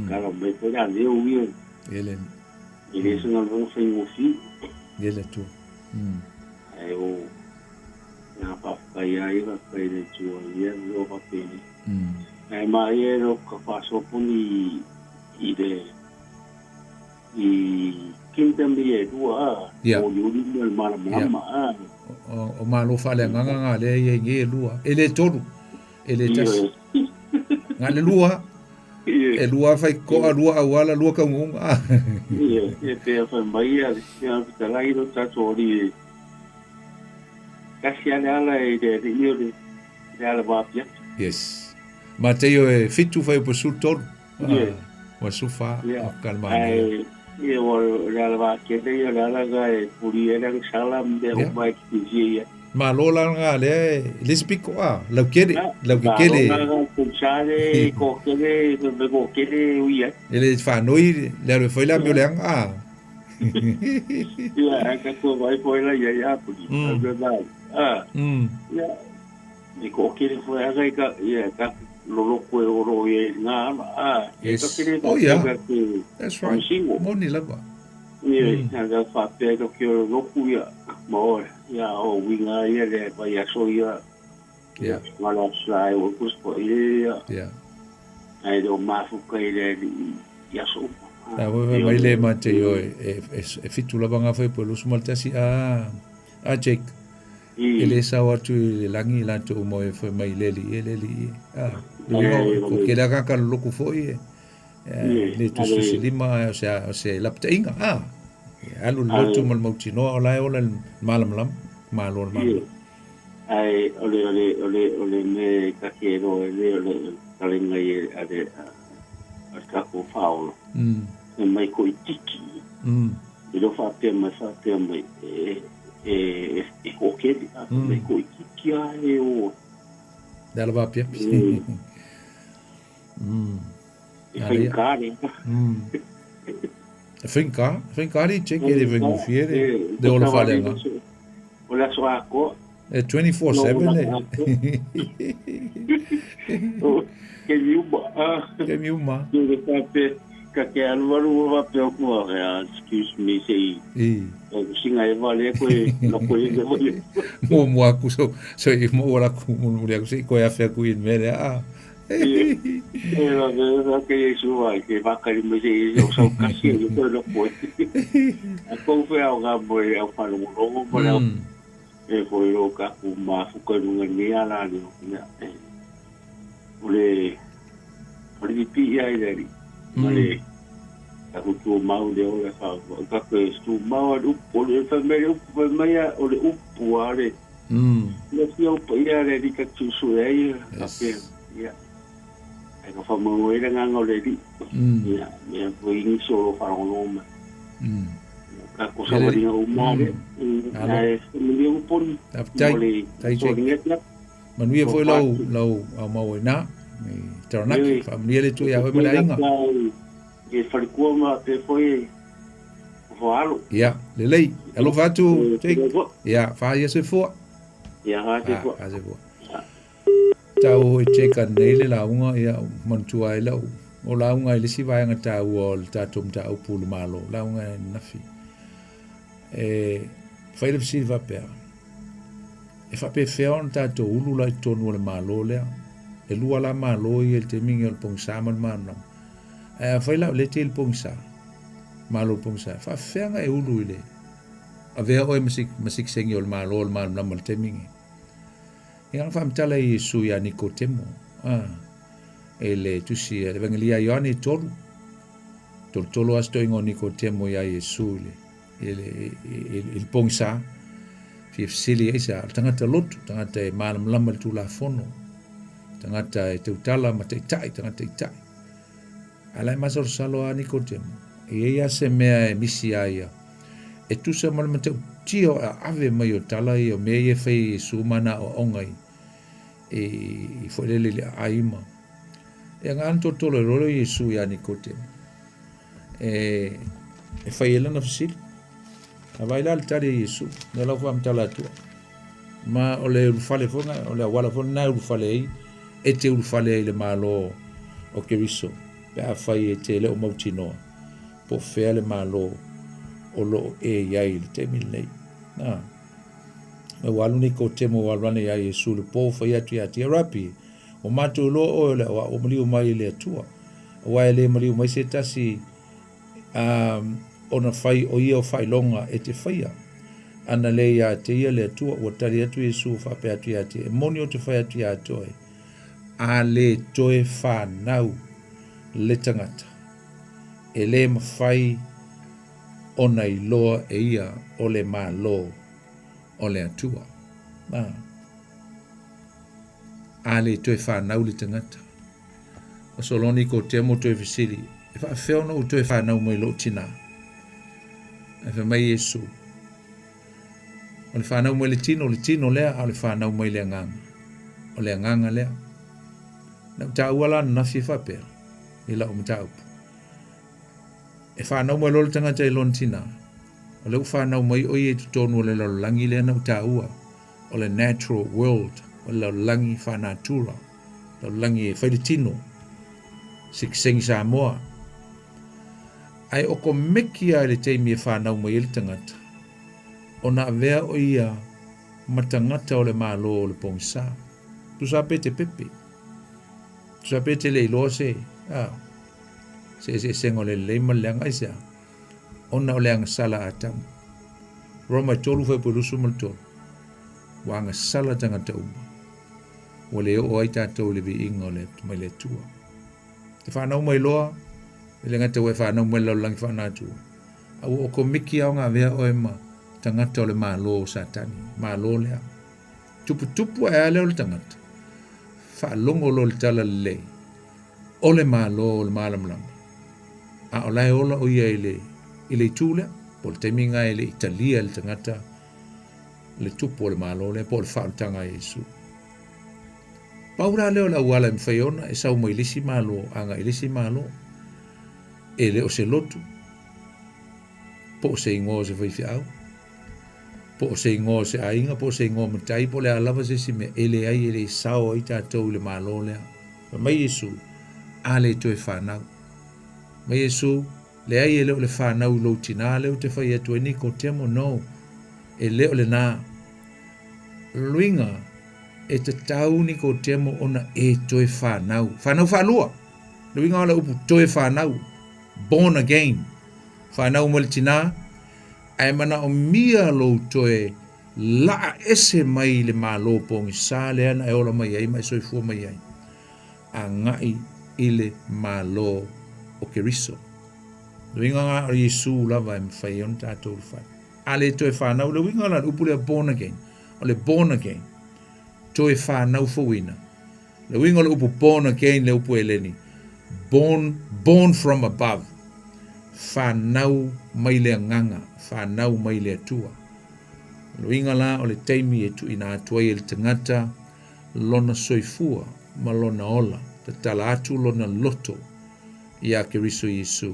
tala mai foi le a leo ia. E le o se galuega faigofie. Ia le Atua. Ae o Ia faafetai ai, faafetai i le Atua ia o faapeni. Ae maia e lo ka faasoa poni i le i kingdom ia e lua a, Ia. o Iuli ma le Malamalama a. O, o malo faaleagaga nga lea ia i nei e lua. E le tolu, e le tasi. Nga le lua, e lua fai koa, lua auala, lua kauguga. Ia, e pea fai mai ia, ia fetalai lo tatou alii e tasi a le ala i le alii o le, le ala vaapiapi. Yes. Mateio e fitu fai upu sul tolu. Ie. Ua sufa, Ia, o kalmane. ae, ia, ua le ala vaakele ia, le ala ga e puli ai le agasala ma mea Ia. uma e kikisia ia. Malo la nga lea e le isi piko a, lau kele, lau Malo kekele. nga ga pulsa le kokele, me kokele ui ai. E le whanoi, le alu e whai la meo le anga a. Ia, ae ka kua vai foi la ia ia puli. A, ia, i kokele foi aga i ka, ia, ka loloko e oro ia i ngā ala. A, Yes. ka kere Oh, yeah. ka ke That's right. Singo. Moni lava. Ia, mm. ka whapea ka ke oro loku ia, ma oe, ia, o winga ia le vai aso ia, Yeah. ngā la sa e o kuspo ia, Yeah. ai o mafuka i le i aso. A wewe mai le ma te yo e e e fitu lava ngā whai po lusu maltasi a a Jake. E le sao atu i le langi la to mo e whai mai leli e leli e. A le winga ko ke la kaka loku foi e. Le tusi lima o se o se laptainga a. Alu lotu mal mautinoa o la e ola malam lam malo malam. Ai ole ole ole ole me ka ke ro e le ole kalenga i a le a ka ko faolo. E mai ko i tiki. I lo whapea mai whapea mai e e e ko keri a mai ko i tiki a e o. Le ala vapia. E whaikare. E whainga, whainga ari check e le whaingofie le le ola whaleanga. O le aso ako. E 24/7 le. Ke miuma. Ke miuma. Ke le whape, ka ke alu alu o whape o kua, excuse me, se i. I. E singa e wale koe, no koe e wale. Mo mo aku so so i mo wala ku mo mo aku se koe afe aku i mele a. E la ve ke Yesu vai ke vakari me se o sau kasi e koe no koe. A kou fe au ngā moe au whalongolongo mo leo. E foi o ka ku mafuka lunga ni ala ni o mea. E o le o le pipi ia i le ari. Ma le ka ku tū mau le o le wha ka koe tū mau a le upu o le wha mai le upu wha mai a o le upu a le. Le fia upu ia le ari ka tū e ai. Ka pea. Ia. Ai ka wha mau e le nganga o le ari. Ia. Mea foi ingiso o lo whalongolongo mai. Ka ko sa waringa o mare. Ai, mili o poni. Tai, tai Jake. Manuia foi lau lau au mau e nā. I Taranaki, whaamanuia le tui a hoi ma le ainga. E wharikua ma te foi e whaalo. Ia, lelei. Alofa atu, Jake. Ia, wha ia se fua. Ia, wha se fua. Wha se fua. Tau hoi Jake a nei le launga, ia, manutua ai lau. O launga i le si vaenga tāua o le tātou mata upu le malo. Launga e nafi. E whai le fisili whapea. E whape whea ona tātou ulu la i tonu o le malo lea. E lua la malo i e le te mingi o le pongisa ma le manam. E a whai lau le te le pongisa. Malo le pongisa. Wha wheanga e ulu i le. A vea oe masik sengi o le malo o le manam ma le te mingi. E ngana whaamtala i Yesu ia Nikotemo. E le tusi e le Evangelia Ioane i tolu. Tolu tolu asto ingo Nikotemo ia Yesu i le i le i le pongisa. Fia fesili ai sa tangata lotu, tangata e malamalama le tulafono, tangata e tautala ma taitai, tangata taitai. Ala e masalosalo a Nikotemo. E ia se mea e misi a ia. E tusa ma le matautia o a ave mai o tala ia o mea ia whai e sumana o onga i e i whaelele le aima. E ngā totolo e rolo Yesu ia Nikotemo. E e whai e lana fesili. A vai la le tali e Yesu, ne lau whaamtala atua. Ma o le ulufale fonga, o le awala fonga, nā ulufale ei, e te ulufale ei le malo o Keriso, pe a whai e te leo mautinoa, po whea le malo o lo e iai le te mil nei. Nā, me walu ni ko te mo walwane ia Yesu le po whai atu ia tia rapi, o mātou loa o le o maliu mai le atua. Aua e le maliu mai se tasi ona fai o ia o faailoga e te faia. Ana le iā te ia le Atua, ua tali atu Iesu faapea atu iā te ia, E moni ou te fai atu iā te oe, a le toe whanau le tangata, e le mawhai ona iloa e ia o le Malo o le Atua. Nā. A le toe whanau le tangata. O Soloni ko te mo toe fesili, e whaawhea ona u toe whanau mai lou tina. Ae fai mai Iesu, o le whanau mai le tino, le tino lea, a o le whanau mai le agaga. O le agaga lea. Na u tāua la ananafi e faapea, i lau mataupu. E whanau mai loa le tagata i lona tina, o lea ua whanau mai o ia i totonu o le lalolagi lea na u tāua, o le natural world, o le lalolagi wha-natura, lalolagi e fai le tino, sekisengi Samoa. Ae o ko meki a i le taimi e whanau mai ai le tagata, ona avea o ia ma tagata o le Malo o le pogisa. Tusa pe te pepe. Tusa pe te le iloa se, a, se eseesega o le lelei ma le leaga. Aisea? Ona o le agasala a Atamu. Roma e 3 fuaiupu 23. Ua agasala tagata uma. Ua le oo ai tatou i le viiga o le mai le Atua. Te whanau mai loa, e le gata ua e whanau mai le lalolagi whaanatua. A ua okomiki ao ngā vea oe ma tagata o le Malo o Satani. Malo lea. Tuputupu ae a lea o le tagata. Faalogo loa i le tala lelei o le Malo o le Malamalama. A o la e ola o ia i le, i le itu lea, po o le taimi lena e le i talia e le tagata le tupu o le Malo lea, po o le faaolataga a Iesu. Pau la lea o le auala e mafai ona e sau mai le isi Malo agai i le isi Malo. E le o se lotu, po o se igoa o se faifeau, po o se igoa o se aiga, po o se igoa matai, po o le a lava se isi mea, e leai e le sao ai tatou i le Malo lea. Fai mai Iesu, A le toe fanau. Mai Iesu, Leai e le o le fanau i lou tinā lea ou te fai atu ai Nikotemo, no, e le o lenā. Luiga, e tatau Nikotemo ona e toe fanau. Fanau faalua! Le uiga o le upu toe fanau, born again, fanau mai le tinā, ae manaomia lou toe laa ese mai le Malo pogisa lea na e ola mai ai ma e soifua mai ai, agai i le Malo o Keriso. Le uiga na o Iesu lava e mafai ai ona tatou le fai. A le toe fanau, le uiga la le upu lea born again, o le born again, toe fanau fouina. Le uiga o le upu born again le upu Eleni, born, born from above, fanau mai le agaga, fanau mai le Atua. O le uiga la o le taimi e tuuina atu ai e le tagata lona soifua ma lona ola, tatala atu lona loto iā Keriso Iesu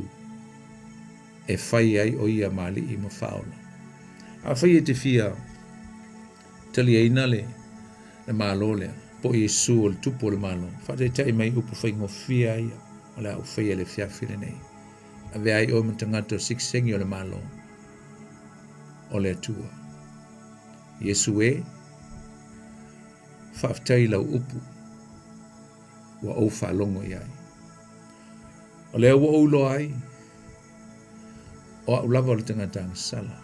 e fai ai o ia ma alii ma faaola. Afai e te fia taliaina le le Malo lea, po o Iesu o le Tupu o le Malo, faataitai mai upu faigofie a ia o le a ou faia i le afiafi lenei. Avea ai oe ma tagata o sikisengi o le Malo o le Atua. Iesu e, faafetai i lau upu ua ou faalogo i ai. O lea ua ou iloa ai, o au lava o le tagata agasala.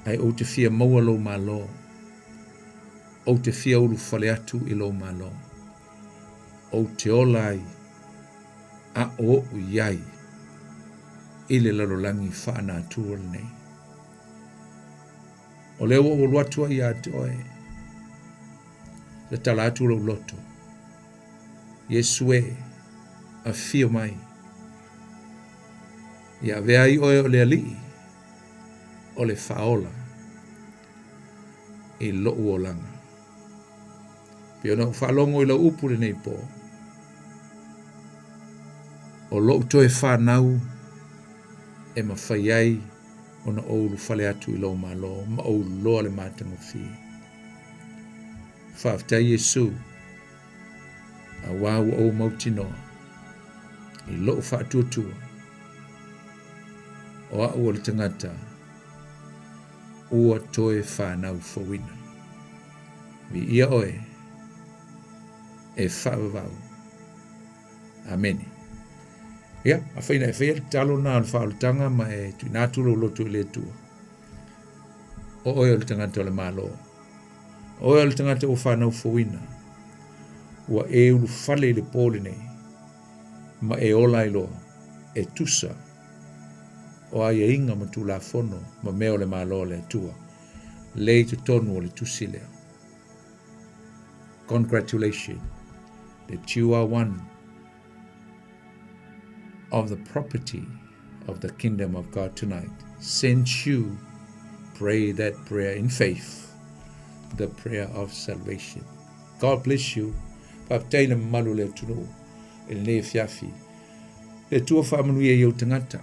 Ae ou te fia maua lou Malo. Ou te fia ulufale atu i lou Malo. Ou te ola ai a o oʻu i ai i le lalolagi faanatura lenei. O lea ua ou alu atu ai ia te oe, tatala atu lou loto. Iesu e, afio mai. Ia avea ai oe o le Alii o le Faaola i loʻu olaga. Pei ona ou faalogo i lau upu lenei pō, o loʻu toe fanau e mafai ai ona ou ulufale atu i lou Malo ma ou iloa le matagofie. Faafetai Iesu, auā ua ou mautinoa i loʻu faatuatua, o aʻu o le tagata ua toe fanau fouina. Viia oe e faavavau Amene. Ia, afai na e faia le tatalo lena o le faaolataga ma e tuuina atu lou loto i le Atua, o oe o le tagata o le Malo. O oe o le tagata ua fanau fouina, ua e ulufale i le po lenei, ma e ola ai loa, e tusa o aiaiga ma tulafono ma mea o le Malo a le Atua, lea i totonu o le tusi lea. Congratulations that you are one of the property of the kingdom of God tonight. Since you pray that prayer in faith, the prayer of salvation. God bless you. Faafetai le mamalu o le atunuu i lenei afiafi. Le Atua faamanuia i ou tagata.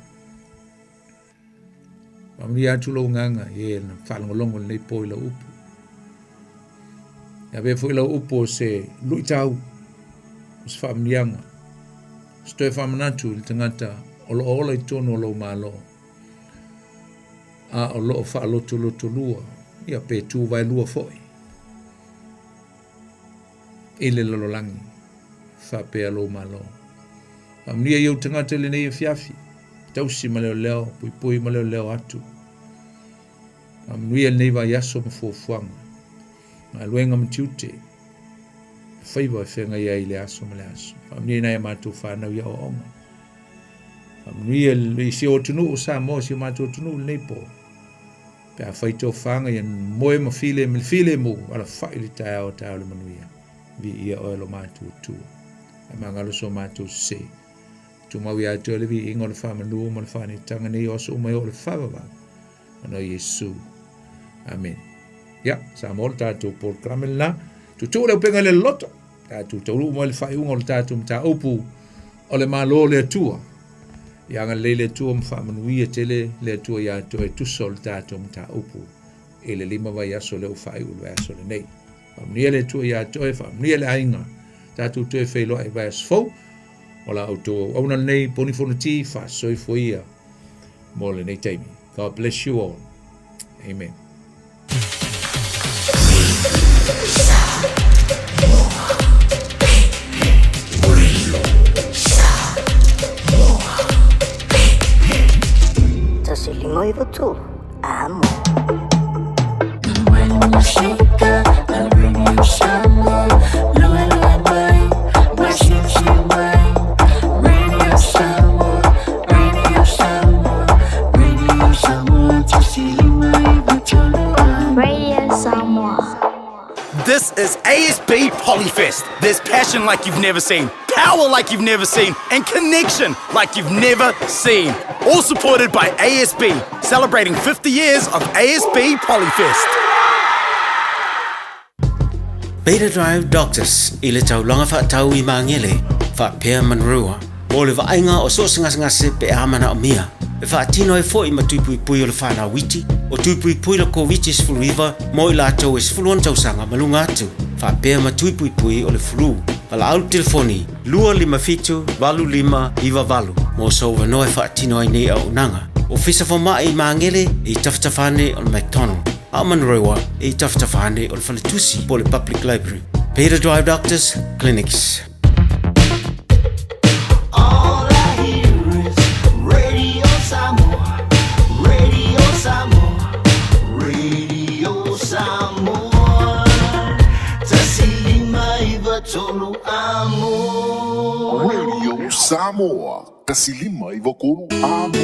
Faamanuia atu lou agaga i e na faalogologo lenei po i lau upu. E avea foi lau upu o se luitau, o se faamanuiaga, o se toe faamanatu i le tagata o lo o ola i totonu o lou Malo, a o lo o faalotolotolua, ia pe tuvaelua foi i le lalolagi faapea lou Malo. Faamanuia i ou tagata i lenei afiafi, tausi ma leoleo, puipui ma leoleo atu. Faamanuia lenei vaiaso ma fuafuaga, galuega ma tiute, faiva e feagai ai i le aso ma le aso. Faamanuia i nai a matou fanau i aoaoga. Faamanuia i si o atunuu o Samoa, si o matou atunuu lenei po. Pe afai tofaga ia moe ma file ma le filemu, alafai le taeao, taeao le manuia. Viia oe lo matou Atua. Faamagalo so matou sese. Tumau ia te oe le viiga o le faamanu ma le faanetaga nei o aso uma e oo i le faavavau. Ona o Iesu. Amene. Ia, Samoa le tatou polokalame lena. Tuutuu le upega i le loto. Tatou taunuu mai le faaiuga o le tatou mataupu o le Malo o le Atua. Ia agalelei le Atua ma faamanuia tele le Atua ia te oe tusa o le tatou mataupu i le 5 vaiaso lea ua faaiu i le vaiaso lenei. Faamanuia le Atua ia te oe, faamanuia le aiga. Tatou toe feiloai i vaiaso fou. O la outou auauna lenei, Poni Fonoti, faasoifua ia mo lenei taimi. God bless you all. Amen. 1 5 9 3, amo. Radio Samoa. This is ASB Polyfest. There's passion like you've never seen, power like you've never seen, and connection like you've never seen. All supported by ASB, celebrating 50 years of ASB Polyfest. Beta Drive Doctors i le taulaga faatau i Magele, faapea Manurewa, mo le vaaiga o so o se gasegase pe a manaomia. E faatino ai foi ma tui puipui o le fanau iti, o tui puipui le Koviti-19 mo i latou e 16 tausaga ma luga atu, faapea ma tui puipui o le flu. Valaau le telefoni 257 8598 mo sou avanoa e faatino ai nei auaunaga. Ofisa Fomai i Magele i tafatafa ane o le McDonald. A o Manurewa e i tafatafa ane o le faletusi po o le Public Library. Peter Drive Doctors Clinics. All I hear is Radio Samoa, Radio Samoa, Radio Samoa. 1 5 9 3 amo. Radio Samoa, 1 5 9 3 amo.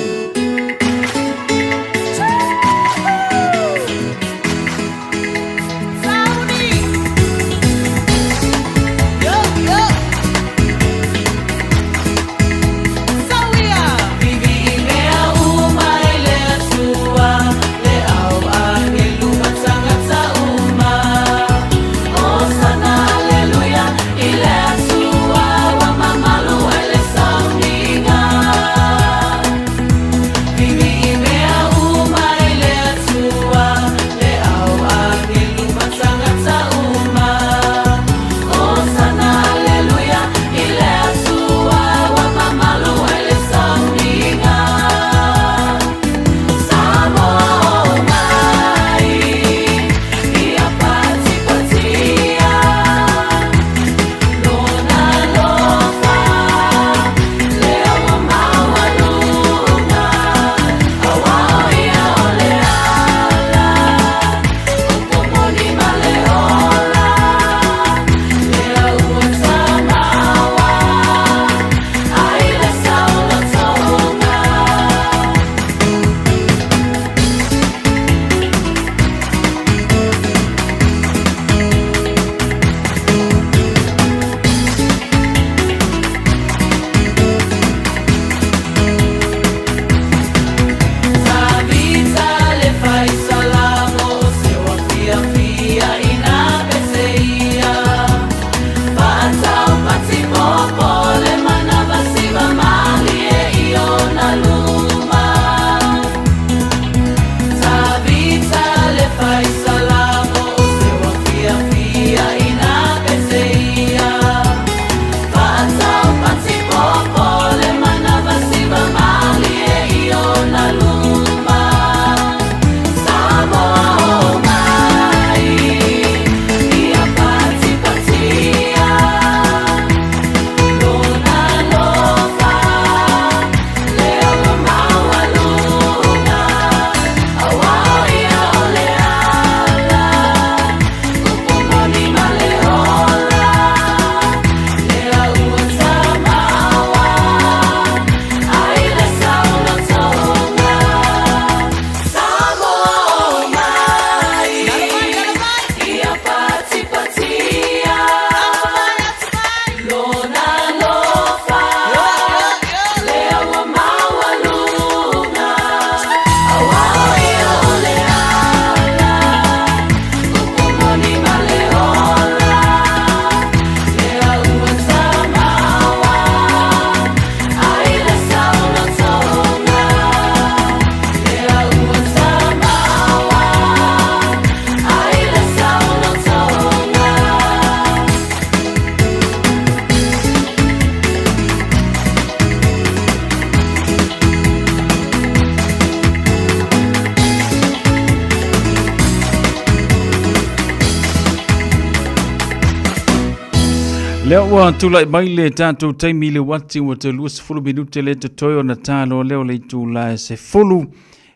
Lea ua tulai mai le tatou taimi le uati ua te 20 minute le totoe ona talo lea o le itula e 10.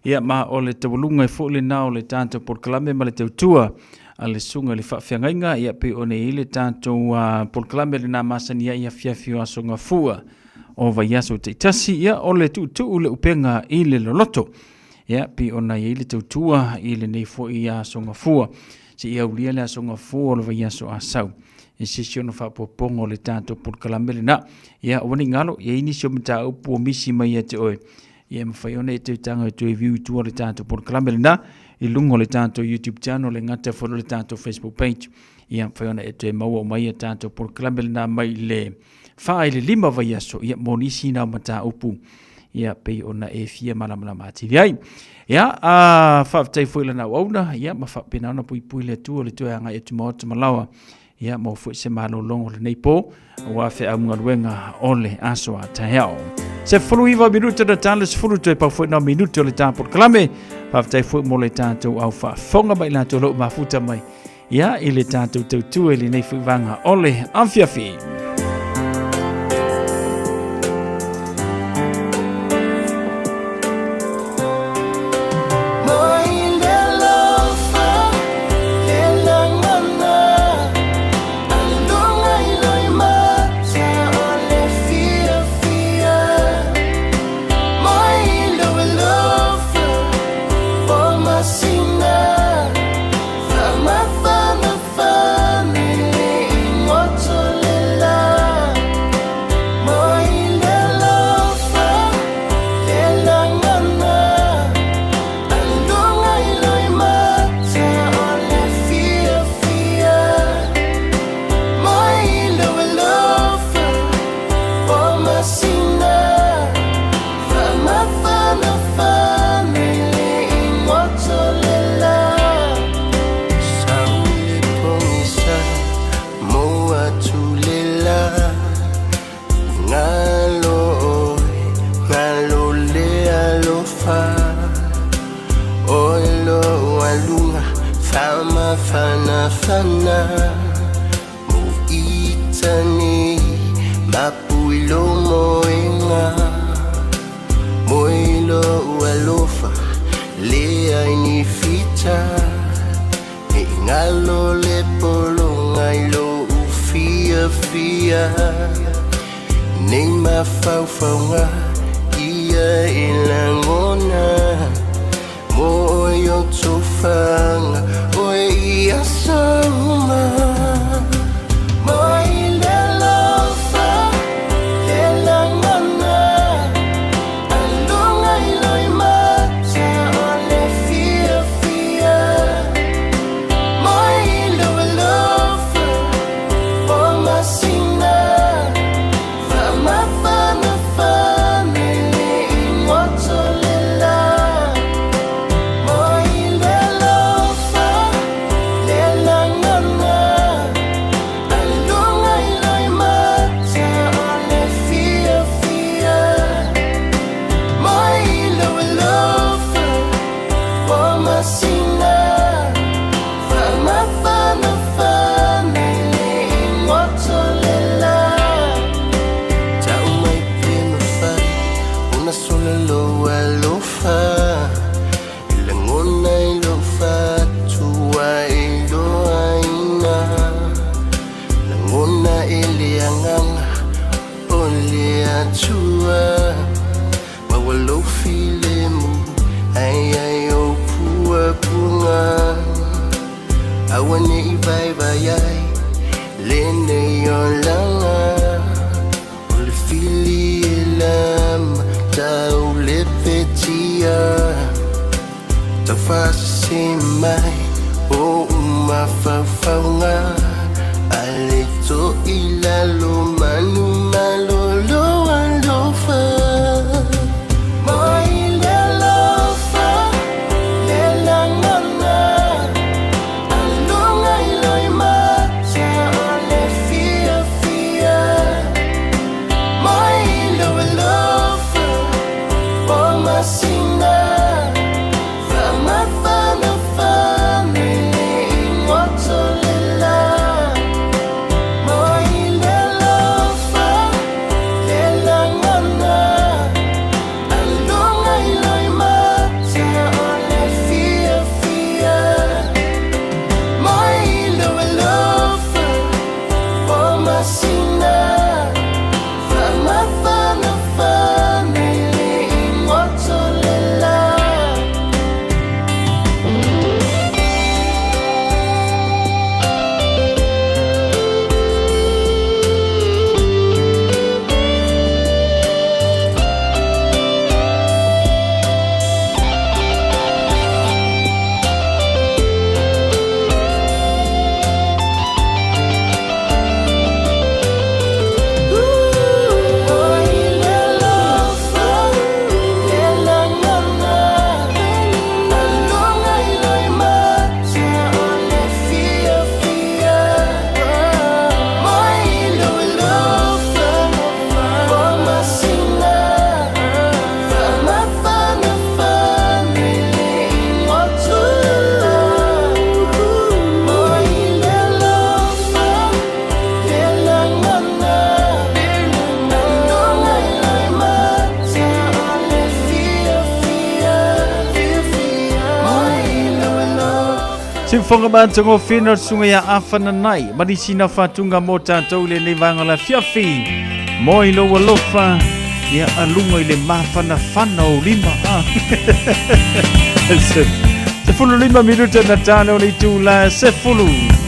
Ia ma o le taualuga e foi lena o le tatou polokalame ma le tautua a le susuga i le faafeagaiga ia pei ona i ai le tatou polokalame lena masani ai i afiafi o Aso Gafua o vaiaso taitasi. Ia o le tuutuu le upega i le loloto. Ia pei ona i ai le tautua i lenei foi Aso Gafua. Seia aulia le Aso Gafua o le vaiaso Asau i se isi ona faaopoopoga o le tatou polokalame lena. Ia aua ne i galo, e i ai nisi o mataupu ua misi mai ia te oe, ia e mafai ona e toe taga e toe view i tua le tatou polokalame lena i luga o le tatou YouTube channel, e gata foi le tatou Facebook page. Ia mafai ona e toe maua uma ai tatou polokalame lena mai le 4 i le 5 vaiaso, ia mo nisi na o mataupu ia pei ona e fia malamalama atili ai. Ia, a faafetai foi lana auauna, ia ma faapena ona puipui le Atua le toe agai atu maota malaoa, ia mo foi se malologo o lenei po, aua feau galuega o le aso a taeao. 19 minute na tala, 10 toe pau foi na minute o le tā polokalame. Faafetai foi mo le tātou au faafofoga mai latou lou mafuta mai. Ia, i le tātou tautua i lenei foi vaega o le afiafi. Siufoga matagofie na le susuga ia Afananai ma nisi na faatuga mo tatou i lenei vaega o le afiafi. Moe i lou alofa, ia aluga i le mafanafana o lima. Ah. 15 minuta na tale o le itula 10.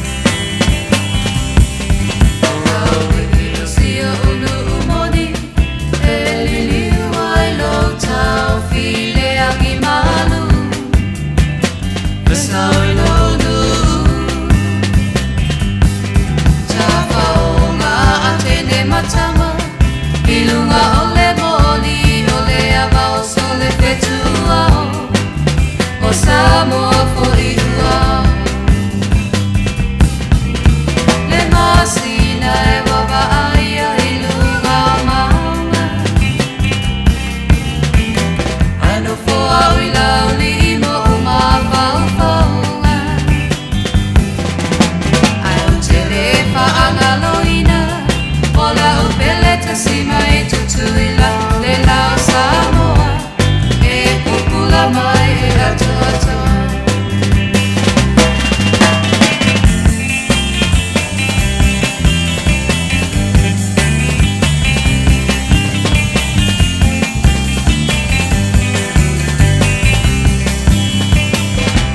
Samoa foi ua Le masina e vavaaia i luga o mauga Ae nofo au i laulii mo ou mafaufauga Ae ou te le faagaloina O lau pele tasi mai Tutuila le lao Samoa E pupula mai e atoatoa.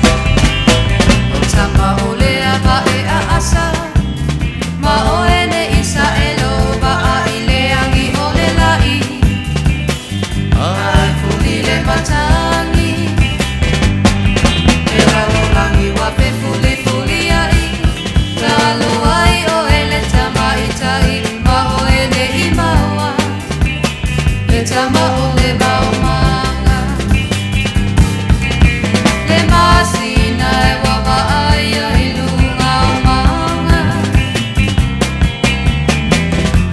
O tama o le ava e aasa Ma oe ne i saelo vaa i le agi o le lai Ai fuli le matagi E lalolagi wa pe fuli fuli ai Lalo ai oe le tamaitai Ma oe ne i maua Le tama o le maumaga Le masina e vavaaia i luga o mauga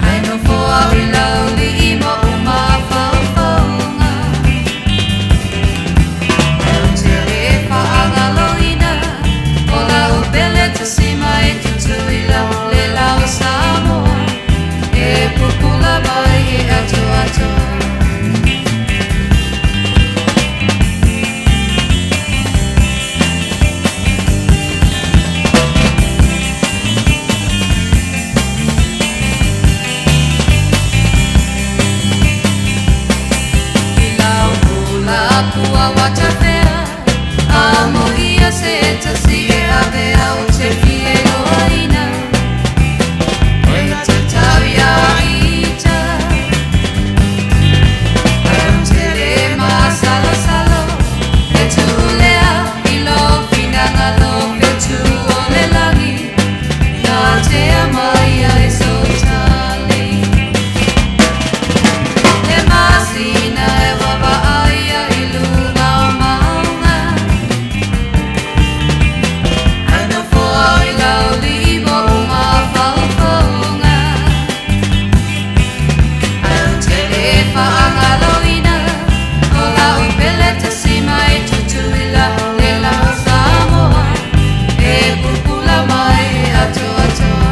Ae nofo au i laulii ma ou mafaufauga Ae ou te le faagaloina O lau pele tasi mai Tutuila le lao Samoa E pupula mai e atoatoa. I lau hula pua watafea Amoia se tasi e avea o te fie loaina E tatau ia ita Ae ou te le masalosalo E tuulea i lou finagalo fetu o le lagi Ia tea mai ai sou tali Le masina e vavaaia i luga o mauga Ae nofo au i laulii mo ou mafaufauga Ae ou te le faagaloina O lau pele tasi mai Tutuila le lao Samoa E pupula mai e atoatoa.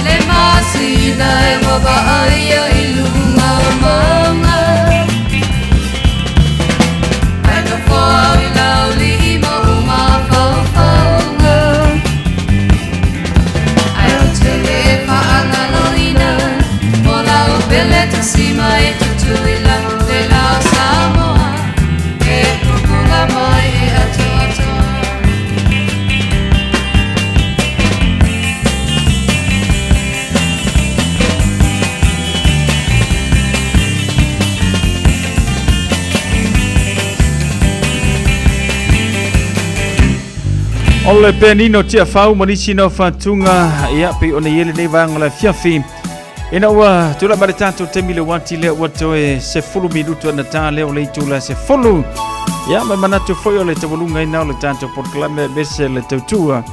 Le masina e vavaaia i luga o mauga Ae nofo au i laulii mo ou mafaufauga Ae ou te le faagaloina O lau pele tasi mai Tutuila le lao Samoa E pupula mai e atoatoa. O le pianino Tiafau ma nisi na faatuga ia pei ona i ai lenei vaega o le afiafi. Ina ua tulai mai le tatou taimi le uati lea ua toe 10 minutu ana ta lea o le itula 10. Ia ma manatu foi o le taualugaina o le tatou polokalame aemaise le tautua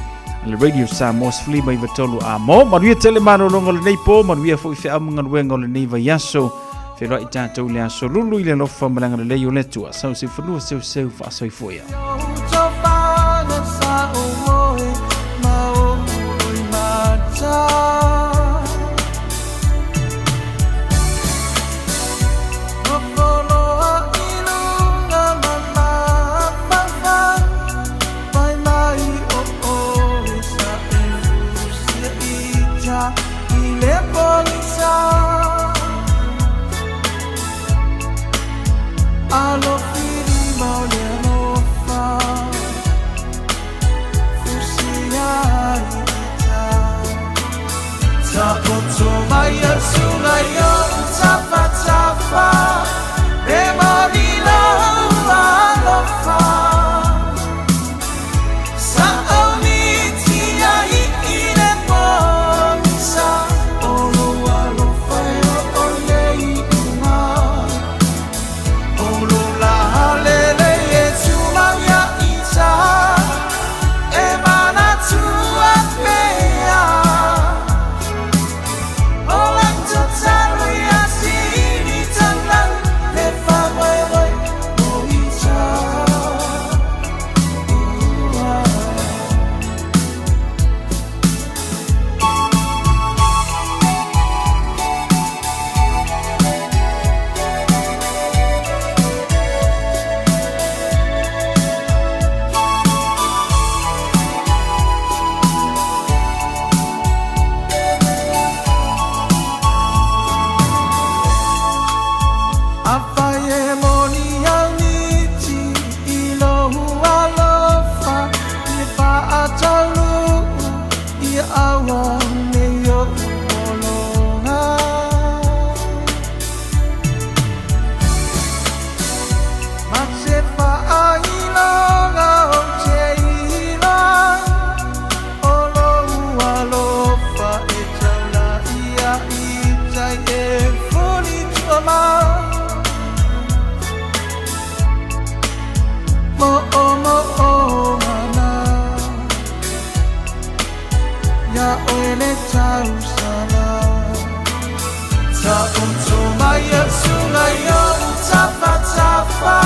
a le Radio Samoa 193 a mo. Manuia tele malologa o lenei po, manuia foi feau ma galuega o lenei vaiaso. Feiloai tatou i le aso Lulu i le alofa ma le agalelei o le Atua. Sau se fanua seuseu faasoifua ia. ia oe le tausala. Ta'oto mai e suga i o'u tafatafa.